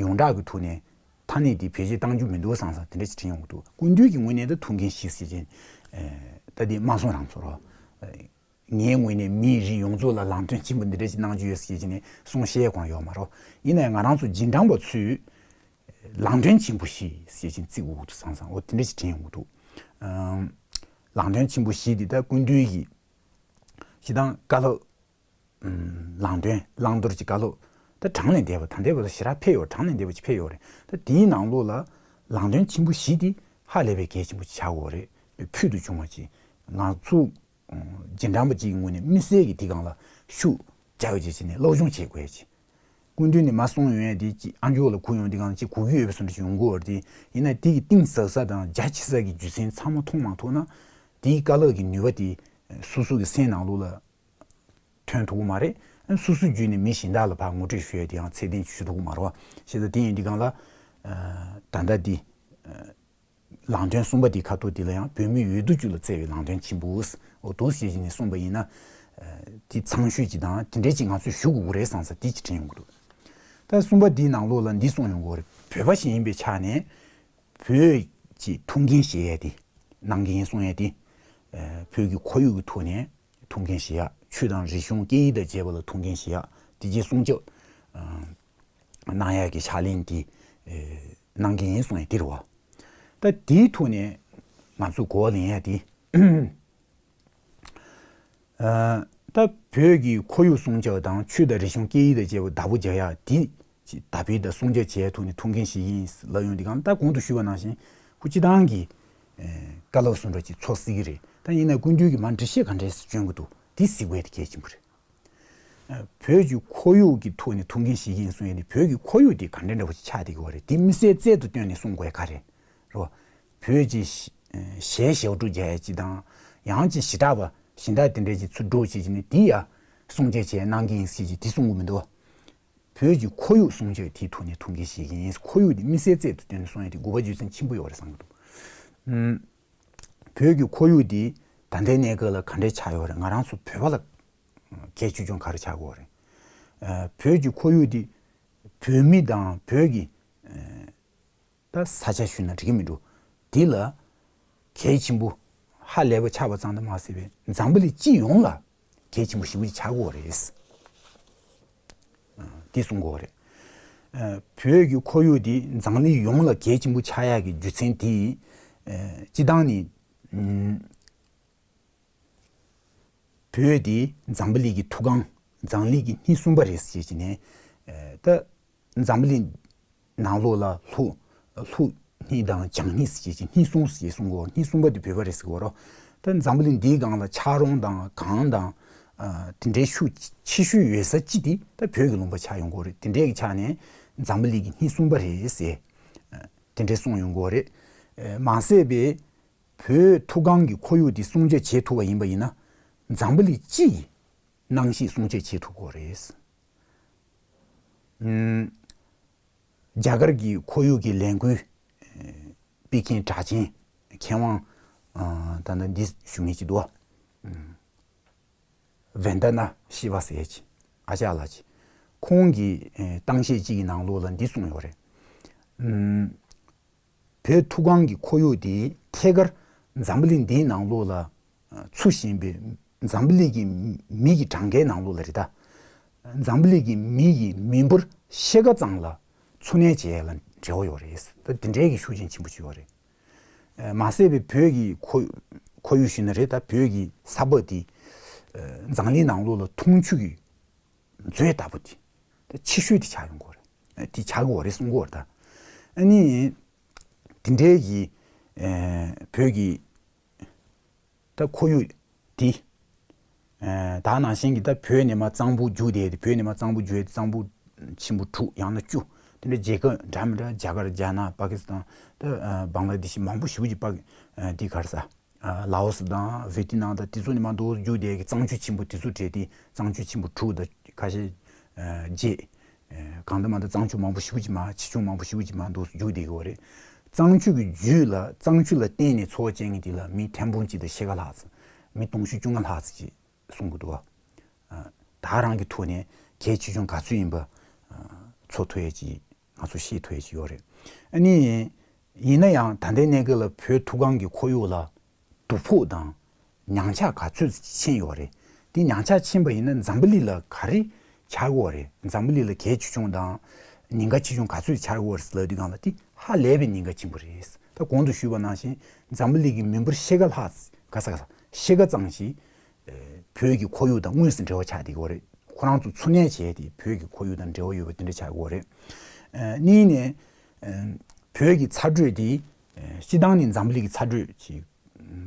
ཡོངས་གྲགས་ཀྱི་ཐོག་ནས་ཐ་སྙད་དེ་བེད་སྤྱོད་གཏང་རྒྱུ་མི་འདུག་བསམ་བསམ་དེ་འདྲ་ཅིག་དྲན་ཡོང་གི་འདུག་སྐུ་མདུན་གྱི་ངོས་ནས་ད་ཐུགས་འགན་བཞི་ཟེར་བྱས། ཨ། ད་དེ་མ་གསུངས་རང་ཚོར། ཨ། ངའི་ངོས་ནས་མིའི་རིགས་ཡོངས་རྫོགས་ལ་ལམ་སྟོན་ཆེན་པོ་འདི་འདྲ་ཅིག་གནང་རྒྱུ་ཡོད་ཟེར་བྱས་ནས་གསུང་བཤད་གང་ཡོད་མ་རེད། ཡིན་ནའི་ང་རང་ཚོ་རྗེས་འབྲང་པ་ཚོས་ལམ་སྟོན་ཆེན་པོ་བཞི་ཟེར་བྱས་བརྩི་དགོས་ཀྱི་འདུག་བསམ་བསམ། འོ་དེ་འདྲ་ཅིག་དྲན་ཡོང་གི་འདུག་ཨམ། ལམ་སྟོན་ཆེན་པོ་བཞི་འདི་ད་སྐུ་མདུན་གྱི་སྤྱིར་བཏང་བཀའ་སློབ། ཨམ། ལམ་སྟོན་བླང་དོར་གྱི་བཀའ་སློབ། ད་གྲངས་ལས་འདས་པ། ད་ལྟའི་བར་དུ་ཞེ་དྲག་ཕེབས་ཡོད། གྲངས་ལས་འདས་པ་ཅིག་ཕེབས་ཡོད་རེད། ད་དེའི་ནང་ལོགས་ལ་ལམ་སྟོན་ཆེན་པོ་བཞི་འདི་ཧ་ལས་པའི་གལ་ཆེན་པོ་ཅིག་ཆགས་ཡོད་རེད། ཕུལ་དུ་བྱུང་བ་ཅིག་ང་ཚོ་རྗེས་འབྲང་པ་ཅིག་གི་ངོས་ནས་དམིགས་བསལ་གྱི་དེ་སྒང་ལ་ཤུགས་རྒྱག་ཡོད་ཅེས་བྱས་ནས་སློབ་སྦྱོང་བྱེད་དགོས་ཡ་ཅིག་སྐུ་མདུན་ནས་མར་གསུངས་ཡོང་ཡ་དེ་ཅིག་ཨ་མཆོག་ལ་གོ་ཡོང་དུས་སྒང་ལ་ཅིག་གོ་རྒྱུ་ཡོད་པའི་བཟོ་འདྲ་ཅིག་ཡོང་གི་ཡོད་རེད་དེ། ཡིན་ན་དེ་གི་གཏིང་ཟབ་ས་དང་རྒྱ་ཆེ་ས་གི་རྒྱུ་མཚན་ཚང་མ་མཐོང་མ་ཐུབ་ན། དེའི་བཀའ་སློབ་ཀྱི་ནུས་པ་དེ་སོ་སོ་གི་སེམས་ནང་ལོགས་ལ་ཐོན་ཐུབ་ཀྱི་མ་རེད། སོ་སོ་བརྒྱུད་ནས་མི་གཞན་དག་ལ་ཕར་ངོ་སྤྲོད་ཞུ་ཡ་དེ་ཡང་ཚད་ལྡན་ཞུ་ཐུབ་ཀྱི་མ་རེད་བ། བྱས་ཙང་དེ་ཡིན་དུས་སྒང་ལ། ཨ། ད་ལྟ་འདི། ཨ། ལམ་སྟོན་གསུམ་པ་དེའི་ཁ་ཐོག་དེ་ལ་ཡང་བོད་མི་འོས་བསྡུ་བཅུ་ལ་བསྩལ་བའི་ལམ་སྟོན་ཆེན་པོ། འོ་འདུག་སེ་བྱས་ནས་གསུངས་པ་ཡིན་ན། ཨ། དེ་ཚང་ཤོས་ཅིག་དང་དེ་འདྲས་ཅིག་ང་ཚོས་ཞུ་དགོས་ཀྱི་རེད་བསམ་ས་དེ་ཅིག་དྲན་ཡོང་གི་འདུག་ད་གསུམ་པ་དེའི་ནང་ལོགས་ལ་འདི་གསུངས་ཡོང་གི་ཡོད་རེད། བོད་པ་ཞིག་ཡིན་པའི་ཆ་ནས་བོད་ཀྱི་ཐུགས་འགན་བཞེས་ཡ་དེ། གནང་གི་ཡིན་གསུང་ཡ་དེ། ཨ། བོད་ཀྱི་ཁོར་ཡུག་གི་ཐོག་ནས་ཐུགས་འགན་བཞེས་ཡ། ཆོས་དང་རིག་གཞུང་སྐད་ཡིག་དང་བཅས་པ་ལ་ཐུགས་འགན་བཞེས་ཡ། དེ་རྗེས་སྲུང་སྐྱོབ། ཨ། གནང་ཡག་གི་ཕྱག་ལེན་དེ། ཨེ། གནང་གི་ཡིན་གསུངས་ཡ་དེ་རེད་བ། ད་དེའི་ཐོག་ནས་ང་ཚོས་གོ་བ་ལེན་ཡ་དེ། ཨ། ད་བོད་ཀྱི་ཁོར་ཡུག་སྲུང་སྐྱོབ་དང་ཆོས་དང་རིག་གཞུང་སྐད་ཡིག་དང་བཅས་པ་བདག་པོ་རྒྱག་ཡ་དེ་དར་སྤེལ་དང་སྲུང་སྐྱོབ་བྱེད་ཡ་ཐོག་ནས་ཐུགས་འགན་བཞེས་ཀྱི་ཡིན་ལབ་ཡོང་དུས་སྒང་། ད་གོང་དུ་ཞུས་པ་ནང་བཞིན་ཁོ་སྤྱིར་བཏང་གི། ཨེ། བཀའ་སློབ་གསུང་འཕྲོ་ཅིག་ཚོགས་སྲིད་ཀྱི་རེད། ད་ཡིན་ན་སྐུ་མདུན་གྱིས་མར་འགྲེལ་བཤད་ག་འདྲས་སེ་སྐྱོན་གྱི་འདུག་དེ་གཟིགས་དགོས་དེ་གལ་ཆེན་པོ་རེད། ཨ། བོད་ཀྱི་ཁོར་ཡུག་གི་ཐོག་ནས་ཐུགས་འགན་བཞེས་ཀྱི་ཡིན་གསུང་ཡས་ནི། བོད་ཀྱི་ཁོར་ཡུག་དེ་ག་འདྲ་འདྲ་བོ་ཞིག་ཆགས་བསྡད་ཀྱི་ཡོད་རེད། དེ་དམིགས་བསལ་རྩལ་དུ་བཏོན་ནས་གསུང་དགོས་ག་རེད། རེད་བ། བོད་ཀྱི་ཤ- ཞལ་ཞབས་བྲོ་རྒྱག་ཡ་ཅིག་དང་། ཡང་ཅིག་ཞི་དྲག་པ་གཞན་དག་དེ་འདྲ་ཅིག་ཚུར་འགྲོ་བྱེད་ཀྱི་ནི་དེ་ཡ་སྲུང་བྱ་བྱས་གནང་གི་ཡིན་ཟེར་གྱི་དེ་གསུང་གི་མི་འདུག་བོད་ཀྱི་ཁོར་ཡུག་སྲུང་བྱ་དེའི་ཐོག་ནས་ཐུགས་འགན་བཞེས་ཀྱི་ཡིན། ཁོར་ཡུག་དེ་དམིགས་བསལ་རྩལ་དུ་བཏོན་ནས་གསུང་ཡ་དེ་དགོས་པ་རྒྱུ་མཚན་ཆེན་པོ་ཡོད་རེད་བསམ་གྱི་འདུག་ཨུམ། བོད་ཀྱི་ཁོར་ཡུག་དེ་ད་ལྟའི་གནས་སྐབས་ལ་ག་འདྲས་ཆགས་ཡོད་རེད། ང་རང་ཚོ་བོད་པ་ལ་གལ་ཆེ་ཆུང་ག་རེ་ཆགས་ཀྱི་ཡོད་རེད། ཨ། བོད་ཀྱི་ཁོར་ཡུག་དེ་བོད་མི་དང་བོད་ཀྱི་ད་ས་ཆ་ཞུས་ན་འགྲིག་གི་མི་འདུག་དེ་ལ་གལ་ཆེན་པོ་ཧ་ལས་པ་ཆགས་པ་ཙམ་དུ་མ་ཟད་པའི་འཛམ་བུ་གླིང་སྤྱི་ཡོངས་ལ་གལ་ཆེན་པོ་ཞེ་པོ་ཅིག་ཆགས་ཀྱི་ཡོད་རེད། ཨ། དེ་གསུང་གི་ཡོད་རེད། ཨ། བོད་ཀྱི་ཁོར་ཡུག་དེ་འཛམ་གླིང་ཡོངས་ལ་གལ་ཆེན་པོ་ཆགས་ཡག་གི་རྒྱུ་མཚན་དེ། ཨ། སྤྱི་བཏང་ནས། ཨུམ། བོད་དེ་འཛམ་བུ་གླིང་གི་ཐུགས་ཁང་། འཛམ་གླིང་གི་སྣེ་གསུམ་པ་རེད་ཟེར་གྱི་ནས། ཨ། ད་འཛམ་བུ་གླིང་ནང་ལོགས་ལ་ལྷོ་ལྷོ་སྣེ་དང་བྱང་སྣེ་ཟེར་གྱི་སྣེ་གསུམ་ཟེར་གསུང་གི་ཡོད། སྣེ་གསུམ་པ་དེ་བོད་པ་རེད་ཟེར་གྱི་ཡོད་རེད། ད་འཛམ་བུ་གླིང་འདིའི་སྒང་ལ་ཆག་རོང་དང་གངས་དང་། ཨ། དེ་འདྲའི་ཤུགས་ཆེ་ཤོས་ཡོད་ས་གཅིག་དེ་ད་བོད་ཀྱི་ལུང་པ་ཆགས་ཡོང་གི་ཡོད་རེད། དེ་འདྲའི་གི་ཆ་ནས་འཛམ་བུ་གླིང་གི་སྣེ་གསུམ་པ་རེད་ཟེར། ཨ། དེ་འདྲའི་གསུངས་ཡོང་གི་ཡོད་རེད། ཨ། མ་ཟད་པའི་བོད་ཐུགས་ཁང་གི་ཁོར་ཡུག་དེ་སྲུང་སྐྱོབ་བྱེད་ཐུབ་པ་ཡིན་པ་ཡིན་ན། འཛམ་བུ་གླིང་སྤྱི་ཡི་གནམ་གཤིས་སྲུང་སྐྱོབ་བྱེད་ཐུབ་ཀྱི་ཡོད་རེད། ཨུམ། རྒྱ་གར་གྱི་ཁོར་ཡུག་གི་ལས་འགུལ་སྤེལ་མཁན་གྲགས་ཅན་མཁས་དབང་། ཨ། ད་ལྟ་འདི་ཞུ་མཁན་ཅིག་འདུག་ཨུམ། ཝན་ད་ན་ཤི་བ་ཟེར་ཡ་ཅིག་ཨ་ཅག་ལགས་ཅིག་ཁོང་གིས། ཨ། གཏམ་བཤད་ཅིག་གི་ནང་ལོགས་ལ་འདི་གསུངས་ཡོད་རེད། ཨུམ། བོད་ཐུགས་ཁང་གི་ཁོར་ཡུག་དེ་ཐད་ཀར་འཛམ་བུ་གླིང་འདིའི་ནང་ལོགས་ལ་ཚུད་བཞིན་པའི་འཛམ་བུ་གླིང་གི་མི་གི་གྲངས་ཀའི་ནང་ལོགས་ལ་རེད་ད། འཛམ་བུ་གླིང་གི་མི་ཡི་མི་འབོར་ཕྱེད་ཀ་ཙམ་ལ་འཚོ་གནས་བྱེད་ཡ་ལ་འབྲེལ་བ་ཡོད་རེད། ད་དེ་འདྲའི་གི་ཤུགས་རྐྱེན་ཆེན་པོ་ཅིག་ཡོད་རེད། ཨ། མ་ཟད་པའི་བོད་ཀྱི་ཁོར་ཁོར་ཡུག་ཞུས་ན་རེད་ད། བོད་ཀྱི་ས་བབ་དེ། ཨ། འཛམ་གླིང་ནང་ལོགས་ལ་འཐུང་ཆུ་གི་མཛོད་ལྟ་བུ་དེ་ད་ཆེ་ཤོས་དེ་ཆགས་ཡོང་གི་ཡོད་རེད། དེ་ཆགས་ཀྱི་ཡོད་རེད་གསུང་གི་ཡོད་རེད་ད། ཨ་ནི་དེ་འདྲའི་གི། ཨ། བོད་ཀྱི་ད་ཁོར་ཡུག་དེ། ཨ། ད་ནང་བཞིན་གྱི་ད་བོད་ནས་མར་གཙང་པོ་རྒྱུག་བསྡད་དེ། བོད་ནས་མར་གཙང་པོ་རྒྱུག་ཡས་དེ་གཙང་པོ་ཆེན་པོ་དྲུག་ཡང་ན་བཅུ། དེ་འདྲ་རྒྱལ་ཁབ་འདྲ་མི་འདྲ། རྒྱ་གར། རྒྱ་ནག། པ་ཀི་སི་ཐན། ད། ཨ། བང་ལ་དེ་ཤི། མང་པོ་ཞེ་པོ་ཅིག་པ། ཨ། དེ་ག་རེ་ཟ། ཨ། ལའོ་སི་དང་ཝེ་ཏི་ནམ་དང་དེ་ཚོ་ནས་མར་འདུག་རྒྱུག་བསྡད་ཀྱི་གཙང་ཆུ་ཆེན་པོ་དེ་ཚོ་གྲས་དེ་གཙང་ཆུ་ཆེན་པོ་དྲུག་དང་ཁ་ཤས། ཨ། བརྒྱད། ཨ། གང་ལྟར་མ་ལྟར་གཙང་ཆུ་མང་པོ་ཞེ་པོ་ཅིག་མར། ཆེ་ཆུང་མང་པོ་ཞེ་པོ་ཅིག་མར་འདུག་རྒྱུག་བསྡད་ཀྱི་ཡོད་རེད། གཙང་ཆུ་གི་རྒྱུད་ལ། གཙང་ཆུ་ལ་བརྟེན་ནས་འཚོ་བ་སྐྱེལ་མཁན་དེ་ལ་མི་ཐེར་འབུམ་གཅིག་དང་ཕྱེད་ཀ་ལྷག་ཙམ། མི་དུང་ཕྱུར་བཅོ་ལྔ་ལྷག་ཙམ་ཅིག་གསུང་གི་འདུག་ཨ། ད་རང་གི་ཐོག་ནས་གལ་ཆེ་ཆུང་ག་ཚོད་ཡིན་པ། ཨ། ཚོར་ཐུབ་ཡས་ཅིག་ང་ཚོ་ཤེས་ཐུབ་ཡས་ཅིག་ཡོད་རེད། ཨ་ནི་ཡིན་ན་ཡང་ད་ལྟའི་གནས་སྐབས་ལ་བོད་ཐུགས་ཁང་གི་ཁོར་ཡུག་ལ་སྡུག་ཕོག་དང་ཉམས་ཆག་ག་ཚོད་ཕྱིན་ཡོད་རེད། དེ་ཉམས་ཆག་ཕྱིན་པ་ཡིན་ན་འཛམ་བུ་གླིང་ལ་ག་རེ་ཆགས་ཀྱི་ཡོད་རེད། འཛམ་བུ་གླིང་ལ་གལ་ཆེ་ཆུང་དང་ཉེན་ཁ་ཆེ་ཆུང་ག་ཚོད་ཆགས་ཀྱི་ཡོད་རེད་ལབ་དུས་སྒང་ལ། དེ་ཧ་ལས་པའི་ཉེན་ཁ་ཆེན་པོ་རེད། ད་གོང་དུ་ཞུས་པ་ནང་བཞིན་འཛམ་བུ་གླིང་གི་མི་འབོར་ཕྱེད་ཀ་ལྷག་ག་ས་ག་ས་ཕྱེད་ཀ་ཙམ་ཞིག་བོད་ཀྱི་ཁོར་ཡུག་དང་དངོས་སུ་འབྲེལ་བ་ཆགས་བསྡད་ཀྱི་ཡོད་རེད། ཁོ་རང་ཚོ་འཚོ་གནས་བྱས་ཏེ་བོད་ཀྱི་ཁོར་ཡུག་དང་འབྲེལ་བ་ཡོད་པ་དེ་འདྲ་ཆགས་ཀྱི་ཡོད་རེད། ཨ། གཉིས་ནས། ཨ། བོད་ཀྱི་ཚ་དྲོད་དེ། ཨ། སྤྱིར་བཏང་ནས་འཛམ་བུ་གླིང་གི་ཚ་དྲོད་ཅིག་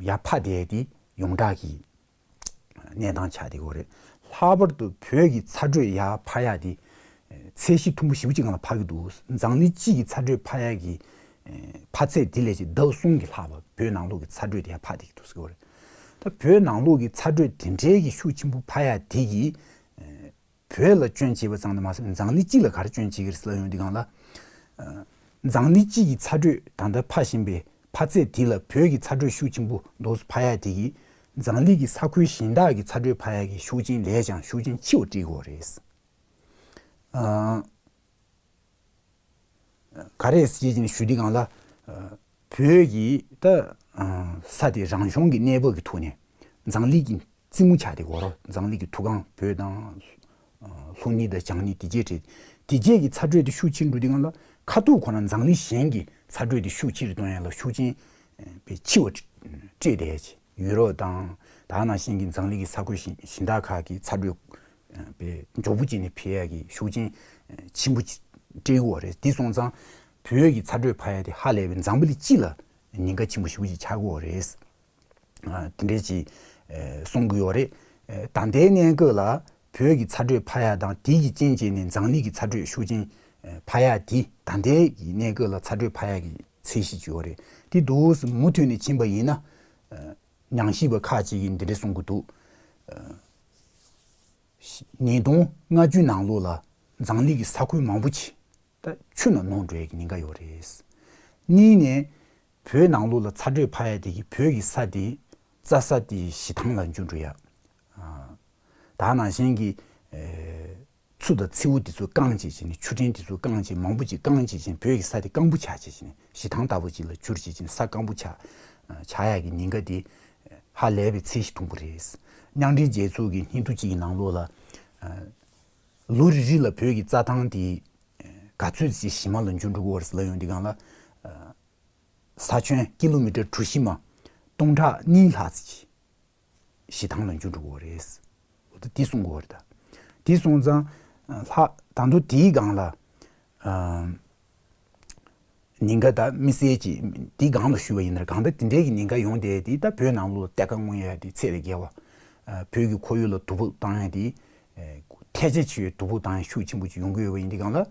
ཡར་འཕར་བསྡད་དེ་ཡོངས་གྲགས་ཀྱི་གནས་སྟངས་ཆགས་བསྡད་ཀྱི་ཡོད་རེད། ལྷག་པར་དུ་བོད་ཀྱི་ཚ་དྲོད་ཡར་འཕར་ཡག་དེ་ཚད་གཞི་མཐོན་པོ་ཞེ་པོ་ཅིག་སྒང་ལ་འཕར་གྱི་འདུག་འཛམ་གླིང་སྤྱི་ཡི་ཚ་དྲོད་འཕར་ཡག་གི་འཕར་ཚད་དེ་ལས་ཅིག་ལྡབ་གསུམ་གྱིས་ལྷག་པ་བོད་ནང་ལོགས་ཀྱི་ཚ་དྲོད་དེ་ཡར་འཕར་བསྡད་ཀྱི་འདུག་ཟེར་གྱི་ཡོད་རེད། ད་བོད་ནང་ལོགས་ཀྱི་ཚ་དྲོད་དེ་འདྲའི་གི་ཤུགས་ཆེན་པོ་འཕར་ཡག་དེ་གིས། ཨ། བོད་ལ་སྐྱོན་བྱེད་པ་ཙམ་དུ་མ་ཟད་འཛམ་གླིང་སྤྱི་ལ་ག་རེ་སྐྱོན་བྱེད་ཀྱི་རེད་ཟེར་ལབ་ཡོང་དུས་སྒང་ལ། ཨ། འཛམ་གླིང་སྤྱི་ཡི་ཚ་དྲོད་ད་ལྟ་འཕར་བཞིན་པའི་འཕར་ཚད་དེ་ལ་བོད་ཀྱི་ཚ་དྲོད་ཤུགས་ཆེན་པོ་འདུག་སེ་འཕར་ཡག་དེ་གིས་འཛམ་གླིང་གི་ས་ཁུལ་གཞན་དག་གི་ཚ་དྲོད་འཕར་ཡག་གི་ཤུགས་རྐྱེན་ལས་ཀྱང་ཤུགས་རྐྱེན་ཆེ་བ་སྤྲད་ཀྱི་ཡོད་རེད། ཨ། ག་རེ་ཟེར་གྱི་ཞུ་དུས་སྒང་ལ། ཨ། བོད་ཀྱི་ད། ཨ། ས་དེ་རང་བྱུང་གི་གནས་བབ་ཀྱི་ཐོག་ནས་འཛམ་གླིང་གི་རྩེ་མོ་ཆགས་བསྡད་ཀྱི་ཡོད་རེད། འཛམ་གླིང་གི་ཐུགས་ཁང་བོད་དང་། ཨ། ལྷོ་སྣེ་དང་བྱང་སྣེ་དེ་གྱད་རེད། དེ་གྱད་ཀྱི་ཚ་དྲོད་དེ་ཤུགས་ཆེར་འགྲོ་དུས་སྒང་ལ་ཁ་ཐུག་ཁོ་རང་འཛམ་གླིང་གཞན་གྱི་ཚ་དྲོད་དེ་ཤུགས་ཆེ་རུ་གཏོང་ཡག་ལ་ཤུགས་རྐྱེན་དཔེ་ཆེ་བ་སྤྲད་བསྡད་ཡག་ཅིག་ཡུ་རོབ་དང་ད་ག་ནང་བཞིན་གྱི་འཛམ་གླིང་གི་ས་ཁུལ་གཞན་གཞན་དག་ཁག་གི་ཚ་དྲོད་དཔེ་མགྱོགས་པོ་བྱས་ནས་འཕེལ་ཡག་གི་ཤུགས་རྐྱེན་ཆེན་པོ་སྤྲད་ཀྱི་ཡོད་རེད། དེ་སོང་ཙང་བོད་ཀྱི་ཚ་དྲོད་འཕར་ཡག་དེ་ཧ་ལས་པའི་འཛམ་བུ་གླིང་སྤྱི་ལ་ཉེན་ཁ་ཆེན་པོ་ཞེ་པོ་ཅིག་ཆགས་ཀྱི་ཡོད་རེད། ཨ། དེ་འདྲས་ཅིག་ཨེ། གསུང་གི་ཡོད་རེད། ཨེ། ད་ལྟའི་གནས་སྐབས་ལ་བོད་ཀྱི་ཚ་དྲོད་འཕར་ཡག་དང་དེ་གི་རྐྱེན་བྱས་ནས་འཛམ་གླིང་གི་ཚ་དྲོད་ཤུགས་རྐྱེན་ཨེ། འཕར་ཡག་དེ། ད་ལྟའི་གི་གནས་སྐབས་ལ་ཚ་དྲོད་འཕར་ཡག་གི་ ཚད་གཞི་ཅིག་ཡོད་རེད། དེ་འདུག་སེ་མུ་མཐུད་ནས་ཕྱིན་པ་ཡིན་ན། ཉམས་ཞིབ་པ་ཁག་ཅིག་གིས་འདི་འདྲ་གསུང་གི་འདུག་ཉིས་སྟོང་ལྔ་བཅུ་ནང་ལོགས་ལ་འཛམ་གླིང་གི་ས་ཁུལ་མང་པོ་ཅིག་ད་ཆུ་ནང་ནོར་འགྲོ་ཡ་གི་ཉེན་ཁ་ཡོད་རེད། གཉིས་ནས་བོད་ནང་ལོགས་ལ་ཚ་དྲོད་འཕར་ཡ་དེ་གིས་བོད་ཀྱི་ས་དེ་རྩྭ་ས་དེ་ཞེ་སྡང་ལ་འགྱུར་འགྲོ་ཡ། ད་ནང་བཞིན་གྱི་ཚུ་དང་མཚེའུ་དེ་ཚོ་བཀང་བྱས་བྱས་ནས་ཆུ་ཕྲན་དེ་ཚོ་བཀང་བྱས་བྱས་ནས་བོད་ཀྱི་ས་དེ་སྐམ་པོ་ཆགས་བྱས་བྱས་ནས་ཞེ་སྡང་ལྟ་བུ་ཅིག་ལ་གྱུར་བྱས་བྱས་ནས་ས་སྐམ་པོ་ཆགས་ཆགས་ཡ་གི་ཉེན་ཁ་དེ་ཧ་ལས་པའི་ཚད་གཞི་མཐོན་པོ་རེད། མཉམ་འབྲེལ་རྒྱལ་ཚོགས་ཀྱི་སྙན་ཐོ་གཅིག་གི་ནང་ལོགས་ལ་ལོ་རེ་རེ་ལ་བོད་ཀྱི་རྩྭ་ཐང་དེ་ག་ཚོད་ཅིག་ཞི་མ་ལ་འགྱུར་འགྲོ་གི་ཡོད་རེད་ཟེར་ལབ་ཡོང་དུས་སྒང་ལ། ས་ཁྱོན་ཀི་ལོ་མི་ཊར་གྲུ་བཞི་མ་སྟོང་ཕྲག་གཉིས་ལྷག་ཙམ་ཞེ་སྡང་ལ་འགྱུར་འགྲོ་གི་ཡོད་རེད། འོ་ད་དེ་གསུང་གི་ཡོད་རེད་ད། དེ་སོང་ཙང་ལྷག་ད་དུང་དེའི་སྒང་ལ་ཉེན་ཁ་ད་དམིགས་བསལ་གྱི་དེའི་སྒང་ལ་ཞུས་པ་ཡིན་ན་གང་ལྟར་དེ་འདྲའི་གི་ཉེན་ཁ་ཡོང་བསྡད་དེ་ད་བོད་ནང་ལོགས་གཏེར་ཁ་སྔོག་ཡ་དེ་ཚད་ལས་བརྒལ་བ། བོད་ཀྱི་ཁོར་ཡུག་ལ་དོ་ཕོག་བཏང་ཡ་དེ་ཐལ་ཆ་ཆེ་བའི་དོ་ཕོག་བཏང་ཡ་ཤུགས་ཆེན་པོ་ཅིག་ཡོང་གི་ཡོད་པ་ཡིན་དུས་སྒང་ལ།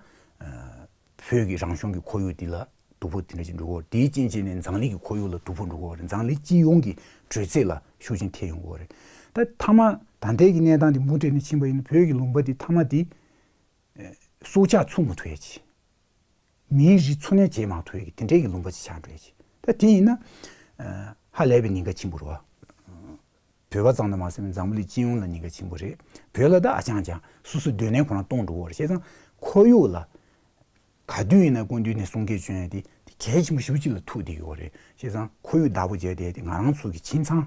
བོད་ཀྱི་རང་བྱུང་གི་ཁོར་ཡུག་འདི་ལ་དོ་ཕོག་དེ་འདྲ་ཅིག་འགྲོ་གི་ཡོད་རེད། དེའི་རྐྱེན་བྱས་ནས་འཛམ་གླིང་གི་ཁོར་ཡུག་ལ་དོ་ཕོག་འགྲོ་གི་ཡོད་རེད། འཛམ་གླིང་སྤྱི་ཡོངས་ཀྱི་དྲོད་ཚད་ལ་ཤུགས་ཆེན་ཐེབས་ཡོང་གི་ཡོད་རེད། ད་མཐའ་མ་ད་ལྟའི་གི་གནས་སྟངས་འདི་མུ་མཐུད་ནས་ཕྱིན་པ་ཡིན་ན་བོད་ཀྱི་ལུང་པ་འདི་མཐའ་མ་འདི་སྲོག་ཆགས་འཚོ་མ་ཐུབ་ཡ་ཅིག་མིའི་རིགས་འཚོ་གནས་བྱེད་མ་ཐུབ་ཡ་གི་དེ་འདྲའི་གི་ལུང་པ་ཅིག་ཆགས་འགྲོ་ཡ་ཅིག་ད་དེ་ཡིན་ན་ཧ་ལས་པའི་ཉེན་ཁ་ཆེན་པོ་རེད་བ། བོད་པ་ཙམ་དུ་མ་ཟད་པའི་འཛམ་བུ་གླིང་སྤྱི་ཡོངས་ལ་ཉེན་ཁ་ཆེན་པོ་རེད། བོད་ལ་ད་ཨ་ཅང་ཅང་སོ་སོའི་སྡོད་གནས་ཁོ་རང་སྟོངས་འགྲོ་གི་ཡོད་རེད། བྱས་ཙང་ཁོར་ཡུག་ལ་ག་དུས་ཡིན་ན་སྐུ་མདུན་ནས་གསུང་སྐད་བྱོན་ཡ་དེ་དེ་གལ་ཆེན་པོ་ཞེ་པོ་ཅིག་ལ་ཐུག་བསྡད་ཡོད་རེད། བྱས་ཙང་ཁོར་ཡུག་བདག་པོ་བྱས་བསྡད་དེ་ང་རང་ཚོ་གི་ཁྱིམ་ཚང་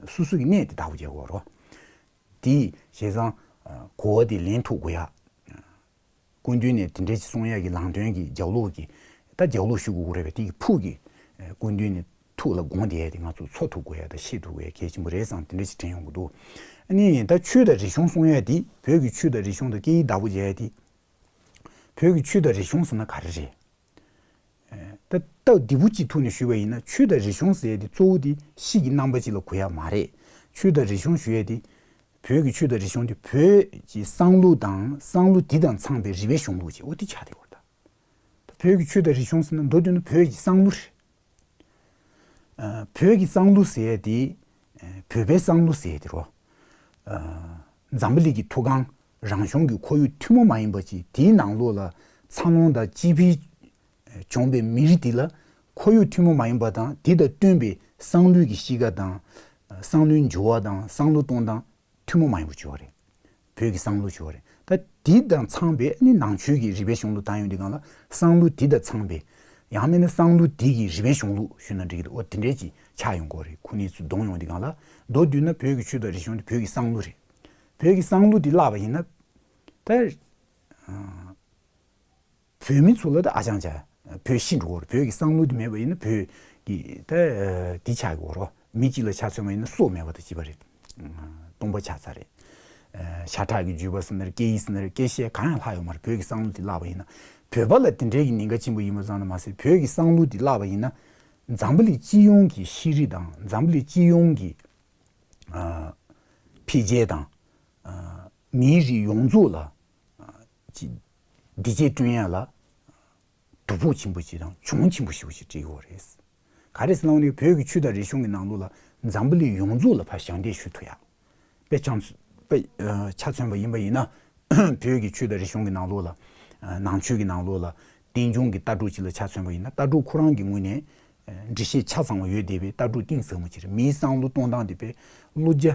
སོ་སོ་གི་གནས་དེ་བདག་པོ་བྱས་དགོས་རེད། དེ་བྱས་ཙང་གོ་བ་དེ་ལེན་ཐུབ་དགོས་ཡ། སྐུ་མདུན་ནས་དེ་འདྲའི་ཅིག་གསུང་ཡག་གི་ལམ་སྟོན་གྱི་རྒྱབ་ལོགས་ཀྱི་ད་རྒྱབ་ལོགས་ཞུ་དགོས་ཀྱི་རེད་པས། དེ་གི་ཕུགས་ཀྱི་སྐུ་མདུན་ནས་ཐུགས་ལ་དགོངས་བསྡད་ཡ་དེ་ང་ཚོ་འཚོ་ཐུབ་དགོས་ཡ་དང་ཤེས་ཐུབ་དགོས་ཡ་གལ་ཆེན་པོ་རེད་བསམ་དེ་འདྲ་ཞིག་དྲན་ཡོང་གི་འདུག་ཨ་ནི་ད་ཆོས་དང་རིག་གཞུང་གསུང་ཡ་དེ་བོད་ཀྱི་ཆོས་དང་རིག་གཞུང་དང་སྐད་ཡིག་བདག་པོ་བྱས་ཡ་དེ། བོད་ཀྱི་ཆོས་དང་རིག་གཞུང་ཟེར་ན་ག་རེ་རེད། ད་སྟབས་བདེ་པོ་གཅིག་ཐོག་ནས་ཞུས་པ་ཡིན་ན་ཆོས་དང་རིག་གཞུང་ཟེར་ཡ་དེ་གཙོ་བོ་དེ་གཤིས་ཀྱི་རྣམ་པ་གཅིག་ལ་གོ་ཡ་མ་རེད། ཆོས་དང་རིག་གཞུང་ཞུ་ཡ་དེ། བོད་ཀྱི་ཆོས་དང་རིག་གཞུང་དེ་བོད་ཀྱི་བསམ་བློ་དང་བསམ་བློ་དེ་དང་འཚམས་པའི་རིག་པའི་གཞུང་ལུགས་ཅིག་འོ་དེ་ཆགས་བསྡད་ཡོད་རེད་ད། བོད་ཀྱི་ཆོས་དང་རིག་གཞུང་ཟེར་ན་མདོར་བསྡུས་ན་བོད་ཀྱི་བསམ་བློ་རེད། ཨ། བོད་ཀྱི་བསམ་བློ་ཟེར་ཡ་དེ་ཨ། བོད་པའི་བསམ་བློ་ཟེར་ཡ་དེ་རེད། ཨ། འཛམ་བུ་གླིང་གི་ཐུགས་ཁང་རང་བྱུང་གི་ཁོར་ཡུག་ཐུན་མོང་མ་ཡིན་པ་ཅིག་དེའི་ནང་ལོགས་ལ་འཚར་ལོངས་དང་སྐྱེ་འཕེལ་བྱུང་བའི་མི་རིགས་དེ་ལ་ཁོར་ཡུག་ཐུན་མོང་མ་ཡིན་པ་དང་དེ་དང་བསྟུན་པའི་བསམ་བློའི་གི་གཤིས་ཀ་དང་། བསམ་བློའི་འགྱུར་བ་དང་བསམ་བློ་གཏོང་སྟངས་ཐུན་མོང་མ་ཡིན་པ་ཅིག་ཡོད་རེད། བོད་ཀྱི་བསམ་བློ་ཅིག་ཡོད་རེད། ད་དེ་དང་འཚམས་པའི་ནི་ནང་ཆོས་ཀྱི་རིག་པའི་གཞུང་ལུགས་བཏང་ཡོང་དུས་སྒང་ལ་བསམ་བློ་དེ་དང་འཚམས་པའི། ཡང་མིན་ན་བསམ་བློ་དེ་གི་རིག་པའི་གཞུང་ལུགས་ཞུས་ན་འགྲིག་གི་འདུག་འོ་དེ་འདྲས་ཅིག་ཆགས་ཡོང་གི་རེད། ཁོ་གཉིས་ཚོ་བསྡོམས་ཡོང་དུས་སྒང་ལ་མདོར་བསྡུས་ན་བོད་ཀྱི་ཆོས་དང་རིག་གཞུང་དེ་བོད་ཀྱི་བསམ་བློ་རེད། བོད་ཀྱི་བསམ་བློ་དེ་བརླག་པ་ཡིན་ན། ད། བོད་མི་ཚོ་ལ་ད་ཨ་ཅང་ཅང་བོད་ཤི་འགྲོ་གི་རེད། བོད་ཀྱི་བསམ་བློ་དེ་མེད་པ་ཡིན་ན་བོད་ཀྱི་ད་འདི་ཆགས་ཀྱི་ཡོད་རེད། མི་གཅིག་ལ་ཆ་མཚོན་པ་ཡིན་ན་སྲོག་མེད་པ་དང་གཅིག་པ་རེད། སྟོང་པ་ཆགས་ཚར་རེད། ཤ་ཁྲག་གི་རྒྱུད་པ་ཟེར་ན་རེད། སྐད་ཡིག་ཟེར་ན་རེད། སྐད་བཤད་གང་ཡང་ལྷག་ཡོད་མ་རེད། བོད་ཀྱི་བསམ་བློ་དེ་བརླག་པ་ཡིན་ན། བོད་པ་ལ་དེ་འདྲའི་གི་ཉེན་ཁ་ཆེན་པོ་ཡིན་པ་ཙམ་དུ་མ་ཟད་བོད་ཀྱི་བསམ་བློ་དེ་བརླག་པ་ཡིན་ན། འཛམ་བུ་གླིང་སྤྱི་ཡོངས་ཀྱི་ཤེས་རིག་དང་འཛམ་བུ་གླིང་སྤྱི་ཡོངས་ཀྱི་འཕེལ་རྒྱས་དང་། མིའི་རིགས་ཡོངས་རྫོགས་ལ་ཅིག་བདེ་སྐྱིད་བསྐྲུན་ཡ་ལ་དོ་ཕོག་ཆེན་པོ་ཅིག་དང་གྱོང་ཆེན་པོ་ཞེ་པོ་ཅིག་སྤྲད་ཡོད་རེད། ག་རེ་ཟེར་ན་ནི་བོད་ཀྱི་ཆོས་དང་རིག་གཞུང་གི་ནང་ལོགས་ལ་འཛམ་བུ་གླིང་ཡོངས་རྫོགས་ལ་ཕར་ཞབས་འདེགས་ཞུ་ཐུབ་ཡ། དཔེ་ཆ་དཔེ་ཆ་མཚོན་པ་ཡིན་པ་ཡིན་ན། བོད་ཀྱི་ཆོས་དང་རིག་གཞུང་གི་ནང་ལོགས་ལ། ནང་ཆོས་ཀྱི་ནང་ལོགས་ལ་རྟེན་འབྱུང་གི་ལྟ་གྲུབ་ཅིག་ལ་ཆ་མཚོན་པ་ཡིན་ན། ལྟ་གྲུབ་ཁོ་རང་གི་ངོས་ནས་འགྲེལ་བཤད་ཆ་ཚང་བ་ཡོད་བསྡད་པའི་ལྟ་གྲུབ་གཏིང་ཟབ་མོ་ཅིག་རེད། མིའི་བསམ་བློ་གཏོང་སྟངས་དེ་དཔེ་བློ་རྒྱ་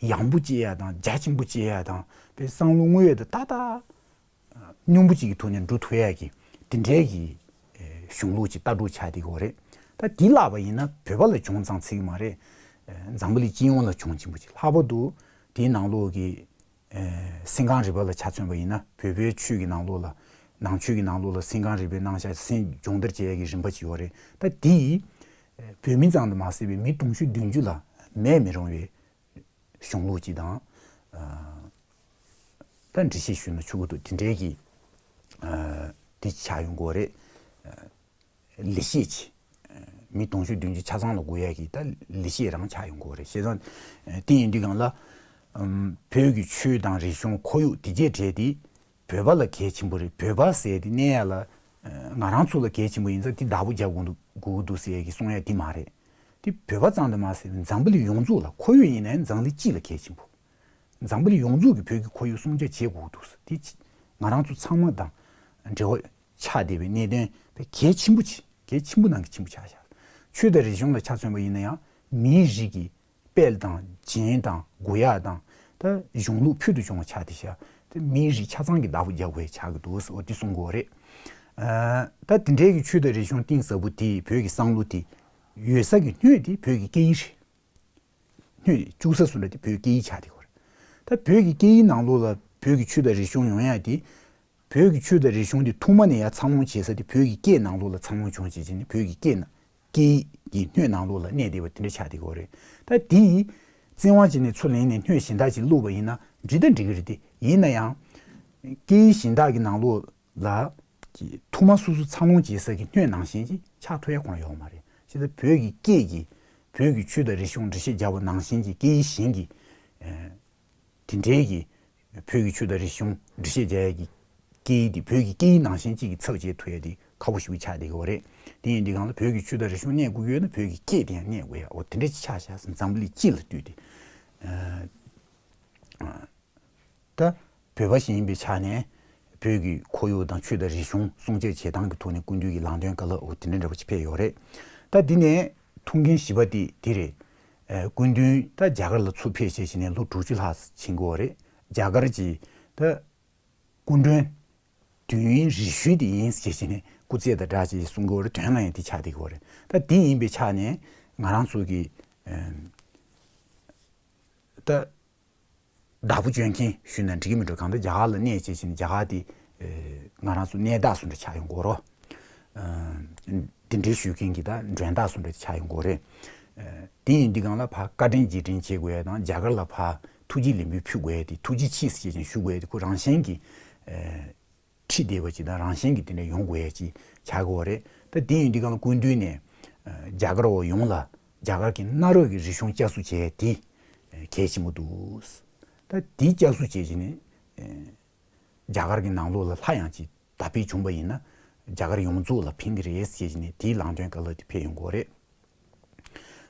ཡངས་པོ་བྱེད་ཡ་དང་རྒྱ་ཆེན་པོ་བྱེད་ཡ་དང་དཔེ་བསམ་བློ་དངོས་ཡོད་དང་ཏག་ཏག་སྙོམས་པོ་ཅིག་གི་ཐོག་ནས་འགྲོ་ཐུབ་ཡ་གི་དེ་འདྲའི་གི་གཞུང་ལུགས་ཅིག་ལྟ་གྲུབ་ཆགས་བསྡད་ཀྱི་ཡོད་རེད། ད་དེ་བརླག་པ་ཡིན་ན་བོད་པ་ལ་གྱོང་ཙམ་ཚིག་གི་མ་རེད། འཛམ་བུ་གླིང་སྤྱི་ཡོངས་ལ་གྱོང་ཆེན་པོ་ཅིག་ལྷག་པར་དུ་དེའི་ནང་ལོགས་ཀྱི་སེམས་ཁམས་རིག་པ་ལ་ཆ་མཚོན་པ་ཡིན་ན། བོད་པའི་ཆོས་ཀྱི་ནང་ལོགས་ལ། ནང་ཆོས་ཀྱི་ནང་ལོགས་ལ་སེམས་ཁམས་རིག་པའི་རྣམ་གཞག་སེམས་སྦྱོང་བརྡར་བྱེད་ཡ་གི་རིམ་པ་ཅིག་ཡོད་རེད། ད་དེ་བོད་མི་ཙམ་དུ་མ་ཟད་པའི་མི་དུང་ཕྱུར་བདུན་ཅུ་ལ་མེད་མི་རུང་བའི་གཞུང་ལུགས་ཅིག་དང་། ད་འགྲེལ་བཤད་ཞུས་ན་ཆོག་གི་འདུག་དེ་འདྲའི་གི་དེ་ཆགས་ཡོང་གི་ཡོད་རེད། ལེགས་བཤད་ཅིག་མི་དུང་ཕྱུར་བདུན་ཅུ་ཆ་ཚང་ལ་དགོས་ཡ་གི་ད་ལེགས་བཤད་རང་ཆགས་ཡོང་གི་ཡོད་རེད། བྱས་ཙང་དེ་ཡིན་དུས་སྒང་ལ་བོད་ཀྱི་ཆོས་དང་རིག་གཞུང་ཁོར་ཡུག་དེ་གྱད་བྲལ་ཏེ་བོད་པ་ལ་གལ་ཆེན་པོ་རེད། བོད་པ་ཟེར་དེ་གནས་ཡ་ལ་ ང་རང་ཚོ་ལ་གལ་ཆེན་པོ་ཡིན་ཙང་དེ་བདག་པོ་རྒྱག་དགོས་འདུག་དགོས་ཀྱི་འདུག་ཟེར་ཡ་གི་གསུང་ཡ་དེ་མ་རེད། དེ་བོད་པ་ཙམ་དུ་མ་ཟད་འཛམ་བུ་གླིང་ཡོངས་རྫོགས་ལ། ཁོར་ཡུག་ཡིན་ནའི་འཛམ་གླིང་སྤྱི་ལ་གལ་ཆེན་པོ། འཛམ་བུ་གླིང་ཡོངས་རྫོགས་ཀྱི་བོད་ཀྱི་ཁོར་ཡུག་སྲུང་སྐྱོབ་བྱེད་དགོས་འདུག་དེ་ང་རང་ཚོ་ཚང་མ་དང་འབྲེལ་བ་ཆགས་བསྡད་པའི་གནད་དོན་དཔེ་གལ་ཆེན་པོ་ཆེ། གལ་ཆེན་པོ་ནང་གི་ཆེན་པོ་ཆགས་བཞག་ཆོས་དང་རིག་གཞུང་ལ་ཆ་མཚོན་པ་ཡིན་ན་ཡང་མིའི་རིགས་ཀྱི་དཔལ་དང་། སྦྱིན་དང་། དགོས་ཡག་དང་། ད་གཞུང་ལུགས་ཕུལ་དུ་བྱུང་བ་ཆགས་བསྡད་བཞག་དེ་མིའི་རིགས་ཆ་ཚང་གི་བདག་པོ་རྒྱག་དགོས་ཆགས་ཀྱི་འདུག་ཟེར་བ་དེ་གསུང་དགོས་རེད། ད་དེ་འདྲའི་གི་ཆོས་དང་རིག་གཞུང་གཏིང་ཟབ་པོ་དེ། བོད་ཀྱི་བསམ་བློ་དེ་ཡོད་ས་གི་སྣོད་དེ་བོད་ཀྱི་སྐད་ཡིག་རེད། སྣོད་བཅུག་ས་སུ་འདྲ་དེ་བོད་སྐད་ཡིག་ཆགས་བསྡད་ཀྱི་ཡོད་རེད། ད་བོད་ཀྱི་སྐད་ཡིག་ནང་ལོགས་ལ་བོད་ཀྱི་ཆོས་དང་རིག་གཞུང་ཡོང་ཡ་དེ། བོད་ཀྱི་ཆོས་དང་རིག་གཞུང་དེ་ཐོག་མ་ནས་ཡར་འཚར་ལོངས་བྱེད་ས་དེ་བོད་ཀྱི་སྐད་ནང་ལོགས་ལ་འཚར་ལོངས་བྱུང་བྱས་བྱས་ནས་བོད་ཀྱི་སྐད་ནང་། སྐད་ཡིག་གི་སྣོད་ནང་ལོགས་ལ་གནས་བསྡད་པ་དེ་འདྲ་ཆགས་བསྡད་ཀྱི་ཡོད་རེད། ད་དེ་ཡིས་བཙན་དབང་བྱས་ནས་ཚུར་ལེན་ནས་སྣོད་གཞན་དག་ཅིག་བླུགས་པ་ཡིན་ན་འགྲིག་ད་འགྲིག་གི་རེད། དེ་ཡིན་ན་ཡང་སྐད་ཡིག་གཞན་དག་གི་ནང་ལོགས་ལ་ཐོག་མ་སོ་སོ་འཚར་ལོངས་བྱེད་ས་གི་སྣོད་ནང་བཞིན་གྱི་ཆགས་ཐུབ་ཡ་ཁོ་རང་ཡོད་མ་རེད། བྱས་ཙང་བོད་ཀྱི་སྐད་ཀྱིས་བོད་ཀྱི་ཆོས་དང་རིག་གཞུང་འགྲེལ་བཤད་རྒྱག་པ་ནང་བཞིན་གྱི་སྐད་ཡིག་གཞན་གྱིས་དེ་འདྲའི་གི་བོད་ཀྱི་ཆོས་དང་རིག་གཞུང་འགྲེལ་བཤད་རྒྱག་ཡ་གི་སྐད་ཡིག་དེ་བོད་ཀྱི་སྐད་ཡིག་ནང་བཞིན་གཅིག་གི་ཚབ་བྱེད་ཐུབ་ཡ་དེ་ཁག་པོ་ཞེ་པོ་ཆགས་བསྡད་ཀྱི་ཡོད་རེད། དེ་ཡིན་དུས་སྒང་ལ་བོད་ཀྱི་ཆོས་དང་རིག་གཞུང་གནས་དགོས་ཀྱི་ཡོད་ན་བོད་ཀྱི་སྐད་དེ་ཡང་གནས་དགོས་ཡ། འོ་དེ་འདྲ་ཅིག་ཆགས་བཞག་འཛམ་བུ་གླིང་སྤྱི་ལ་ལྟོས་ཏེ། ད་བོད་པ་ཞིག་ཡིན་པའི་ཆ་ནས་བོད་ཀྱི་ཁོར་ཡུག་དང་ཆོས་དང་རིག་གཞུང་སྲུང་སྐྱོབ་བྱེད་སྟངས་ཀྱི་ཐོག་ནས་སྐུ་མདུན་གྱི་ལམ་སྟོན་བཀའ་སློབ་འོ་དེ་འདྲ་འདྲ་པོ་ཅིག་ཕེབས་ཡོད་རེད། ད་འདི་ནས་ཐུགས་འགན་བཞི་པ་དེ་དེ་རེད། ཨ། སྐུ་མདུན་ད་རྒྱ་གར་ལ་ཚུར་ཕེབས་བྱས་བྱས་ནས་ལོ་དྲུག་ཅུ་ལྷག་ཕྱིན་གྱི་ཡོད་རེད། རྒྱ་གར་གྱི་ད་སྐུ་མགྲོན་དུས་ཡུན་རེ་ཞུ་དེ་ཡིན་ཟེར་བྱས་ནས་སྐུ་ཚེ་དང་སྦྲགས་བྱས་གསུང་གི་ཡོད་རེད། དོན་ལ་ཡང་དེ་ཆགས་བསྡད་ཀྱི་ཡོད་རེད། ད་དེ་ཡིན་པའི་ཆ་ནས་ང་རང་ཚོ་གི་ཨ་ད་བདག་པོ་འཇོན་མཁན་ཞུས་ན་འགྲིག་གི་མི་འགྲོ། གང་ལྟར་རྒྱ་གར་ལ་གནས་བྱས་བྱས་ནས་རྒྱ་གར་དེ་ཨ་ང་རང་ཚོ་གནས་བདག་བཟོ་འདྲ་ཆགས་ཡོང་གི་ཡོད་རེད། ཨ་དེ་འདྲའི་ཞུ་མཁན་གྱི་ད་མགྲོན་བདག་བཟོ་འདྲ་ཆགས་ཡོང་གི་ཡོད་རེད། ཨ་དེ་ཡིན་དུས་སྒང་ལ་ཕར་བཀའ་དྲིན་རྗེས་དྲན་བྱེད་དགོས་ཡ་དང་རྒྱ་གར་ལ་ཕར་ཐུགས་རྗེ་ལེགས་འབུལ་ཕུལ་དགོས་ཡ་དེ། ཐུགས་རྗེ་ཆེ་ཟེར་བྱས་ནས་ཞུ་དགོས་ཡ་དེ་ཁོ་རང་བཞིན་གྱིས་ཨ་ཁྲིད་བསྡད་པ་ཅིག་དང་རང་བཞིན་གྱིས་དེ་འདྲ་ཡོང་དགོས་ཡ་ཅིག་ཆགས་ཀྱི་ཡོད་རེད། ད་དེ་ཡིན་དུས་སྒང་ལ་སྐུ་མདུན་ནས་ཨ་རྒྱ་གར་བ་ཡོངས་ལ་རྒྱ་གར་གྱི་གནའ་རབས་ཀྱི་རིག་གཞུང་བསྐྱར་གསོ་བྱས་ཡ་དེ་ཨ་གལ་ཆེན་པོ་འདུག་ད་དེ་བསྐྱར་གསོ་བྱས་བྱས་ནས་ཨ་རྒྱ་གར་གྱི་ནང་ལོགས་ལ་སླར་ཡང་ཅིག་དར་འཕེལ་བྱུང་པ་ཡིན་ན་རྒྱ་གར་ཡོངས་རྫོགས་ལ་ཕན་གྱི་རེད་ཟེར་བྱས་ནས་དེའི་ལམ་སྟོན་བཀའ་སློབ་དེ་ཕེབས་ཡོང་གི་ཡོད་རེད།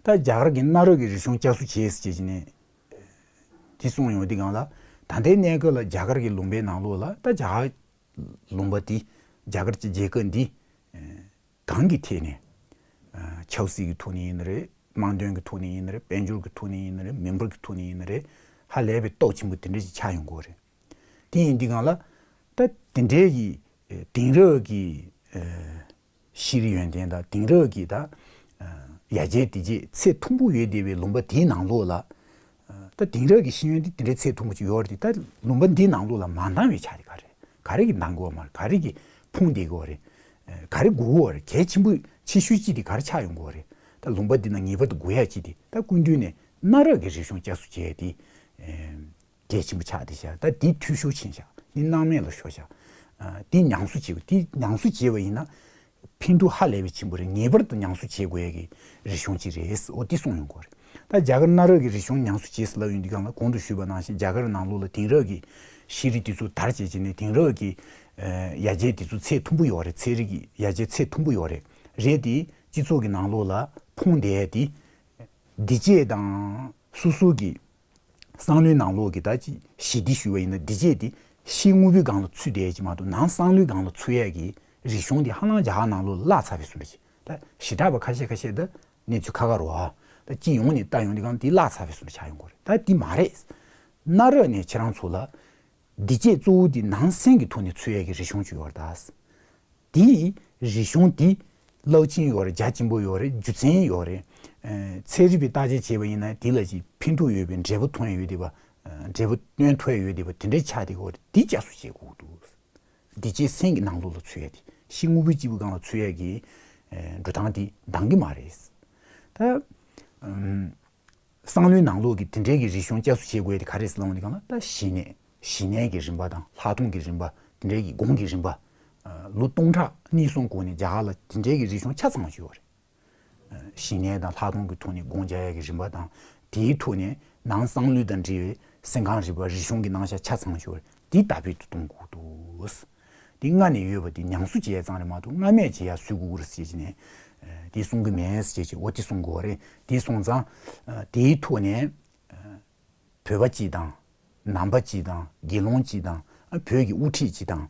ད་རྒྱ་གར་གྱི་གནའ་རབས་ཀྱི་རིག་གཞུང་བསྐྱར་གསོ་བྱས་ཟེར་བྱས་ནས་དེ་གསུངས་ཡོང་དུས་སྒང་ལ་ད་ལྟའི་གནས་སྐབས་ལ་རྒྱ་གར་གྱི་ལུང་པའི་ནང་ལོགས་ལ་ད་རྒྱ་གར་ལུང་པ་འདི་རྒྱ་གར་གྱི་རྒྱལ་ཁབ་འདི་གང་གི་ཐད་ནས་ཨ་ཆབ་སྲིད་ཀྱི་ཐོག་ནས་ཡིན་ན་རེད། དམངས་དོན་གྱི་ཐོག་ནས་ཡིན་ན་རེད། དཔལ་འབྱོར་གྱི་ཐོག་ནས་ཡིན་ན་རེད། མི་འབོར་གྱི་ཐོག་ནས་ཡིན་ན་རེད། ཧ་ལས་པའི་སྟོབས་ཆེན་པོ་དེ་འདྲ་ཞིག་ཆགས་ཡོང་གི་ཡོད་རེད། དེ་ཡིན་དུས་སྒང་ལ་ད་དེ་འདྲའི་གི་ཨ་དེང་རབས་ཀྱི་ཨ་ཤེས་རིག་ཡོན་ཏན་དང་དེང་རབས་ཀྱི་ད་ཨ་ཡར་རྒྱས་དེ་རྗེས་ཚད་མཐོན་པོ་ཡོད་བསྡད་པའི་ལུང་པ་དེའི་ནང་ལོགས་ལ་ཨ་ད་དེང་རབས་ཀྱི་ཤེས་ཡོན་དེ་དེ་འདྲའི་ཚད་མཐོན་པོ་ཅིག་ཡོད་རེད་དེ། ད་ལུང་པ་འདིའི་ནང་ལོགས་ལ་མ་འདང་བའི་ཆ་དེ་ག་རེ་ག་རེ་གི་འདང་གི་ཡོད་མ་རེད། ག་རེ་གི་ཕུང་བསྡད་ཀྱི་ཡོད་རེད། ཨ་ག་རེ་དགོས་ཀྱི་ཡོད་རེད། གལ་ཆེན་པོ་ཆེ་ཤོས་གཅིག་དེ་ག་རེ་ཆགས་ཡོང་གི་ཡོད་རེད། ད་ལུང་པ་འདི་ན་ངེས་པར་དུ་དགོས་ཡ་གཅིག་དེ་ད་སྐུ་མདུན་ནས་གནའ་རབས་ཀྱི་རིག་གཞུང་བསྐྱར་གསོ་བྱས་ཏེ་ཨ་གལ་ཆེན་པོ་ཆགས་བསྡད་ཤག་ད་འདི་འཐུས་ཤོར་ཕྱིན་ཤག་འདི་སྣང་མེད་ལ་ཤོར་ཤག་ཨ་འདི་ཉམས་གསོ་བྱེད་དགོས། འདི་ཉམས་གསོ་བྱས་པ་ཡིན་ན་ཕན་ཐོགས་ཧ་ལས་པའི་ཆེན་པོ་རེད། ངེས་པར་དུ་ཉམས་གསོ་བྱེད་དགོས་ཡ་གི་རིག་གཞུང་ཅིག་རེད། འོ་འདི་གསུངས་ཡོང་གི་ཡོད་རེད། ད་རྒྱ་གར་གནའ་རབས་ཀྱི་རིག་གཞུང་ཉམས་གསོ་བྱེད་ཟེར་ལབ་ཡོང་དུས་སྒང་ལ་གོང་དུ་ཞུས་པ་ནང་བཞིན་རྒྱ་གར་ནང་ལོགས་ལ་དེང་རབས་ཀྱི་ཤེས་རིག་དེ་ཚོ་དར་བྱས་བྱས་ནས་དེང་རབས་ཀྱི་ཨ་ཡར་རྒྱས་དེ་ཚོ་ཚད་མཐོན་པོ་ཡོད་རེད། ཚན་རིག་གི་ཡར་རྒྱས་ཚད་མཐོན་པོ་ཡོད་རེད། རེད་དེ་སྤྱི་ཚོགས་ཀྱི་ནང་ལོགས་ལ་ཕུང་བསྡད་ཡ་དེ་བདེ་སྐྱིད་དང་སོ་སོ་གི་བསམ་བློའི་ནང་ལོགས་ཀྱི་ད་ཅི་ཞི་བདེ་ཞུ་བ་ཡིན་ན་བདེ་སྐྱིད་དེ་ཕྱི་དངོས་པོའི་སྒང་ལ་ཚུད་བསྡད་ཀྱི་མ་གཏོགས་ནང་བསམ་བློའི་སྒང་ལ་ཚུད་ཡས་ཀྱི་རིག་གཞུང་དེ་ཧ་ལམ་རྒྱ་གར་ནང་ལོགས་ལ་བརླག་ཚར་བའི་བཟོ་འདྲ་ཅིག་ད་ཞེ་དྲག་པ་ཁ་ཤས་ཁ་ཤས་ད་གནས་ཚུལ་ཁ་ཁ་རོ་ཨ་ད་སྤྱི་ཡོངས་ནས་ལྟ་ཡོང་དུས་སྒང་དེ་བརླག་ཚར་བའི་བཟོ་འདྲ་ཆགས་ཡོང་གི་རེད། ད་དེ་མ་རེད། གནའ་རབས་ནས་ཁྱེད་རང་ཚོ་ལ་བདེ་སྐྱིད་གཙོ་བོ་དེ་ནང་སེམས་ཀྱི་ཐོག་ནས་ཚུད་ཡས་ཀྱི་རིག་གཞུང་ཅིག་ཡོད་རེད་ད། དེའི་རིག་གཞུང་དེ་རླབས་ཆེན་ཡོད་རེད། རྒྱ་ཆེན་པོ་ཡོད་རེད། རྒྱུ་མཚན་ཡོད་རེད། ཨ་ཚན་རིག་པའི་བརྟག་དཔྱད་བྱས་པ་ཡིན་ན་དེ་ལ་ཅིག་ཕན་ཐོགས་ཡོད་པའི་འབྲས་བུ་ཐོན་ཡོད་བསྡད་པ། ཨ་འབྲས་བུ་སྟོན་ཐུབ་ཡོད་བསྡད་པ་དེ་འདྲའི་ཆགས་བསྡད་ཀྱི་ཡོད་རེད། དེ་བསྐྱར་གསོ་བྱེད་དགོས་འདུག་བདེ་སྐྱིད་སེམས་ཀྱི་ནང་ལོགས་ལ་ཚུད་ཡ་དེ་ཕྱི་དངོས་པོའི་སྐྱིད་པོ་སྒང་ལ་ཚུད་ཡ་གི་ཨ་འགྲོ་སྟངས་དེ་འདང་གི་མ་རེད། ད་ཨམ། བསམ་བློའི་ནང་ལོགས་ཀྱི་དེ་འདྲའི་གི་རིག་གཞུང་བསྐྱར་གསོ་བྱེད་དགོས་ཡ་དེ་ག་རེ་ཟེར་ལབ་ཡོང་དུས་སྒང་ལ་ད་གཞི་ནས་གཞི་ནས་ཀྱི་རིམ་པ་དང་ལྷག་མཐོང་གི་རིམ་པ་དེ་འདྲའི་གི་གོང་གི་རིམ་པ། ཨ་ལོ་སྟོང་ཕྲག་གཉིས་གསུམ་གོང་ནས་རྒྱ་གར་ལ་དེ་འདྲའི་གི་རིག་གཞུང་ཆ་ཚང་ཞིག་ཡོད་རེད། ཨ་གཞི་ནས་དང་ལྷག་མཐོང་གི་ཐོག་ནས་སྒོ་རྒྱག་ཡ་གི་རིམ་པ་དང་དེའི་ཐོག་ནས་ནང་བསམ་བློ་དང་འབྲེལ་བའི་སེམས་ཁམས་རིག་པ་རིག་གཞུང་གི་རྣམ་གཞག་ཆ་ཚང་ཞིག་ཡོད་རེད། དེ་དར་སྤེལ་དུ་གཏོང་དགོས་འདུག་དེ་མངའ་ནས་ཡོད་པ་དེ་ཉམས་གསོ་བྱས་ཙང་རེད་མ་གཏོགས་སྔ་མས་བྱས་ཡ་བཟོ་དགོས་ཀྱི་རེད་ཟེར་བྱས་ནས། དེ་གསུང་གི་མེད་ཟེར་བྱས་འོ་དེ་གསུང་དགོས་པ་རེད། དེ་སོང་ཙང་དེའི་ཐོག་ནས་བོད་པ་སྤྱི་དང་། ནང་པ་སྤྱི་དང་། དགེ་སློང་སྤྱི་དང་། བོད་ཀྱི་དབུ་ཁྲིད་སྤྱི་དང་།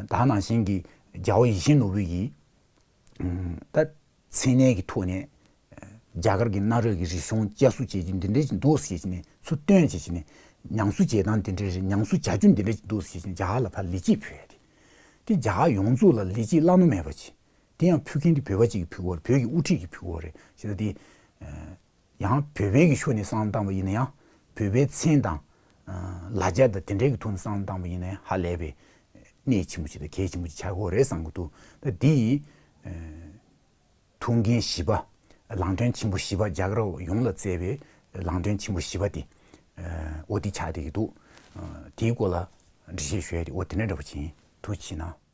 ད་ནང་བཞིན་གྱི་རྒྱལ་བ་ཡིད་བཞིན་ནོར་བུ་ཡི་ད་མཚན་གནས་ཀྱི་ཐོག་ནས་རྒྱ་གར་གྱི་གནའ་རབས་ཀྱི་རིག་གཞུང་བསྐྱར་གསོ་བྱེད་རྒྱུ་འདི་འདྲ་ཞིག་འདུག་ཟེར་བྱས་ནས་ཚུར་བཏོན་བྱས་བྱས་ནས་ཉམས་གསོ་བྱེད་སྟངས་འདི་འདྲ་རེད། ཉམས་གསོ་བྱ་རྒྱུ་འདི་འདྲ་ཞིག་འདུག་ཟེར་བྱས་ནས་རྒྱ་གར་ལ་ཕར་ལི་ཅི་ཕུལ་ཡ་དེ། དེ་རྒྱ་གར་ཡོངས་རྫོགས་ལ་ལི་ཅི་བླ་ན་མེད་པ་ཅིག་དེ་ཡང་ཕུལ་མཁན་དེ་བོད་པ་གཅིག་གིས་ཕུལ་གྱི་ཡོད་རེད། བོད་ཀྱི་དབུ་ཁྲིད་ཀྱིས་ཕུལ་གྱི་ཡོད་རེད་ཟེར་ན་དེ། ཡང་བོད་པའི་གི་ཕྱོགས་ནས་བསམ་བློ་བཏང་བ་ཡིན་ན་ཡང་བོད་པའི་མཚན་དང་། ལ་རྒྱ་དང་དེ་འདྲའི་གི་ཐོག་ནས་བསམ་བློ་བཏང་བ་ཡིན་ན་ཡང་ཧ་ལས་པའི་གནད་ཆེན་པོ་ཞིག་དང་གལ་ཆེན་པོ་ཞིག་ཆགས་ཀྱི་ཡོད་རེད་བསམ་གྱི་འདུག་ད་འདི་ཡིས་ཐུགས་འགན་བཞི་པ། ལམ་སྟོན་ཆེན་པོ་བཞི་པ། རྒྱ་གར་ཡོངས་ལ་བསྩལ་བའི་ལམ་སྟོན་ཆེན་པོ་བཞི་པ་དེ་འོ་དེ་ཆགས་བསྡད་ཀྱི་འདུག་དེའི་སྐོར་ལ་འགྲེལ་བཤད་ཞུ་ཡ་དེ་འོ་དེ་འདྲ་འདྲ་པོ་ཅིག་ཡིན། ཐུགས་རྗེ་གནང་།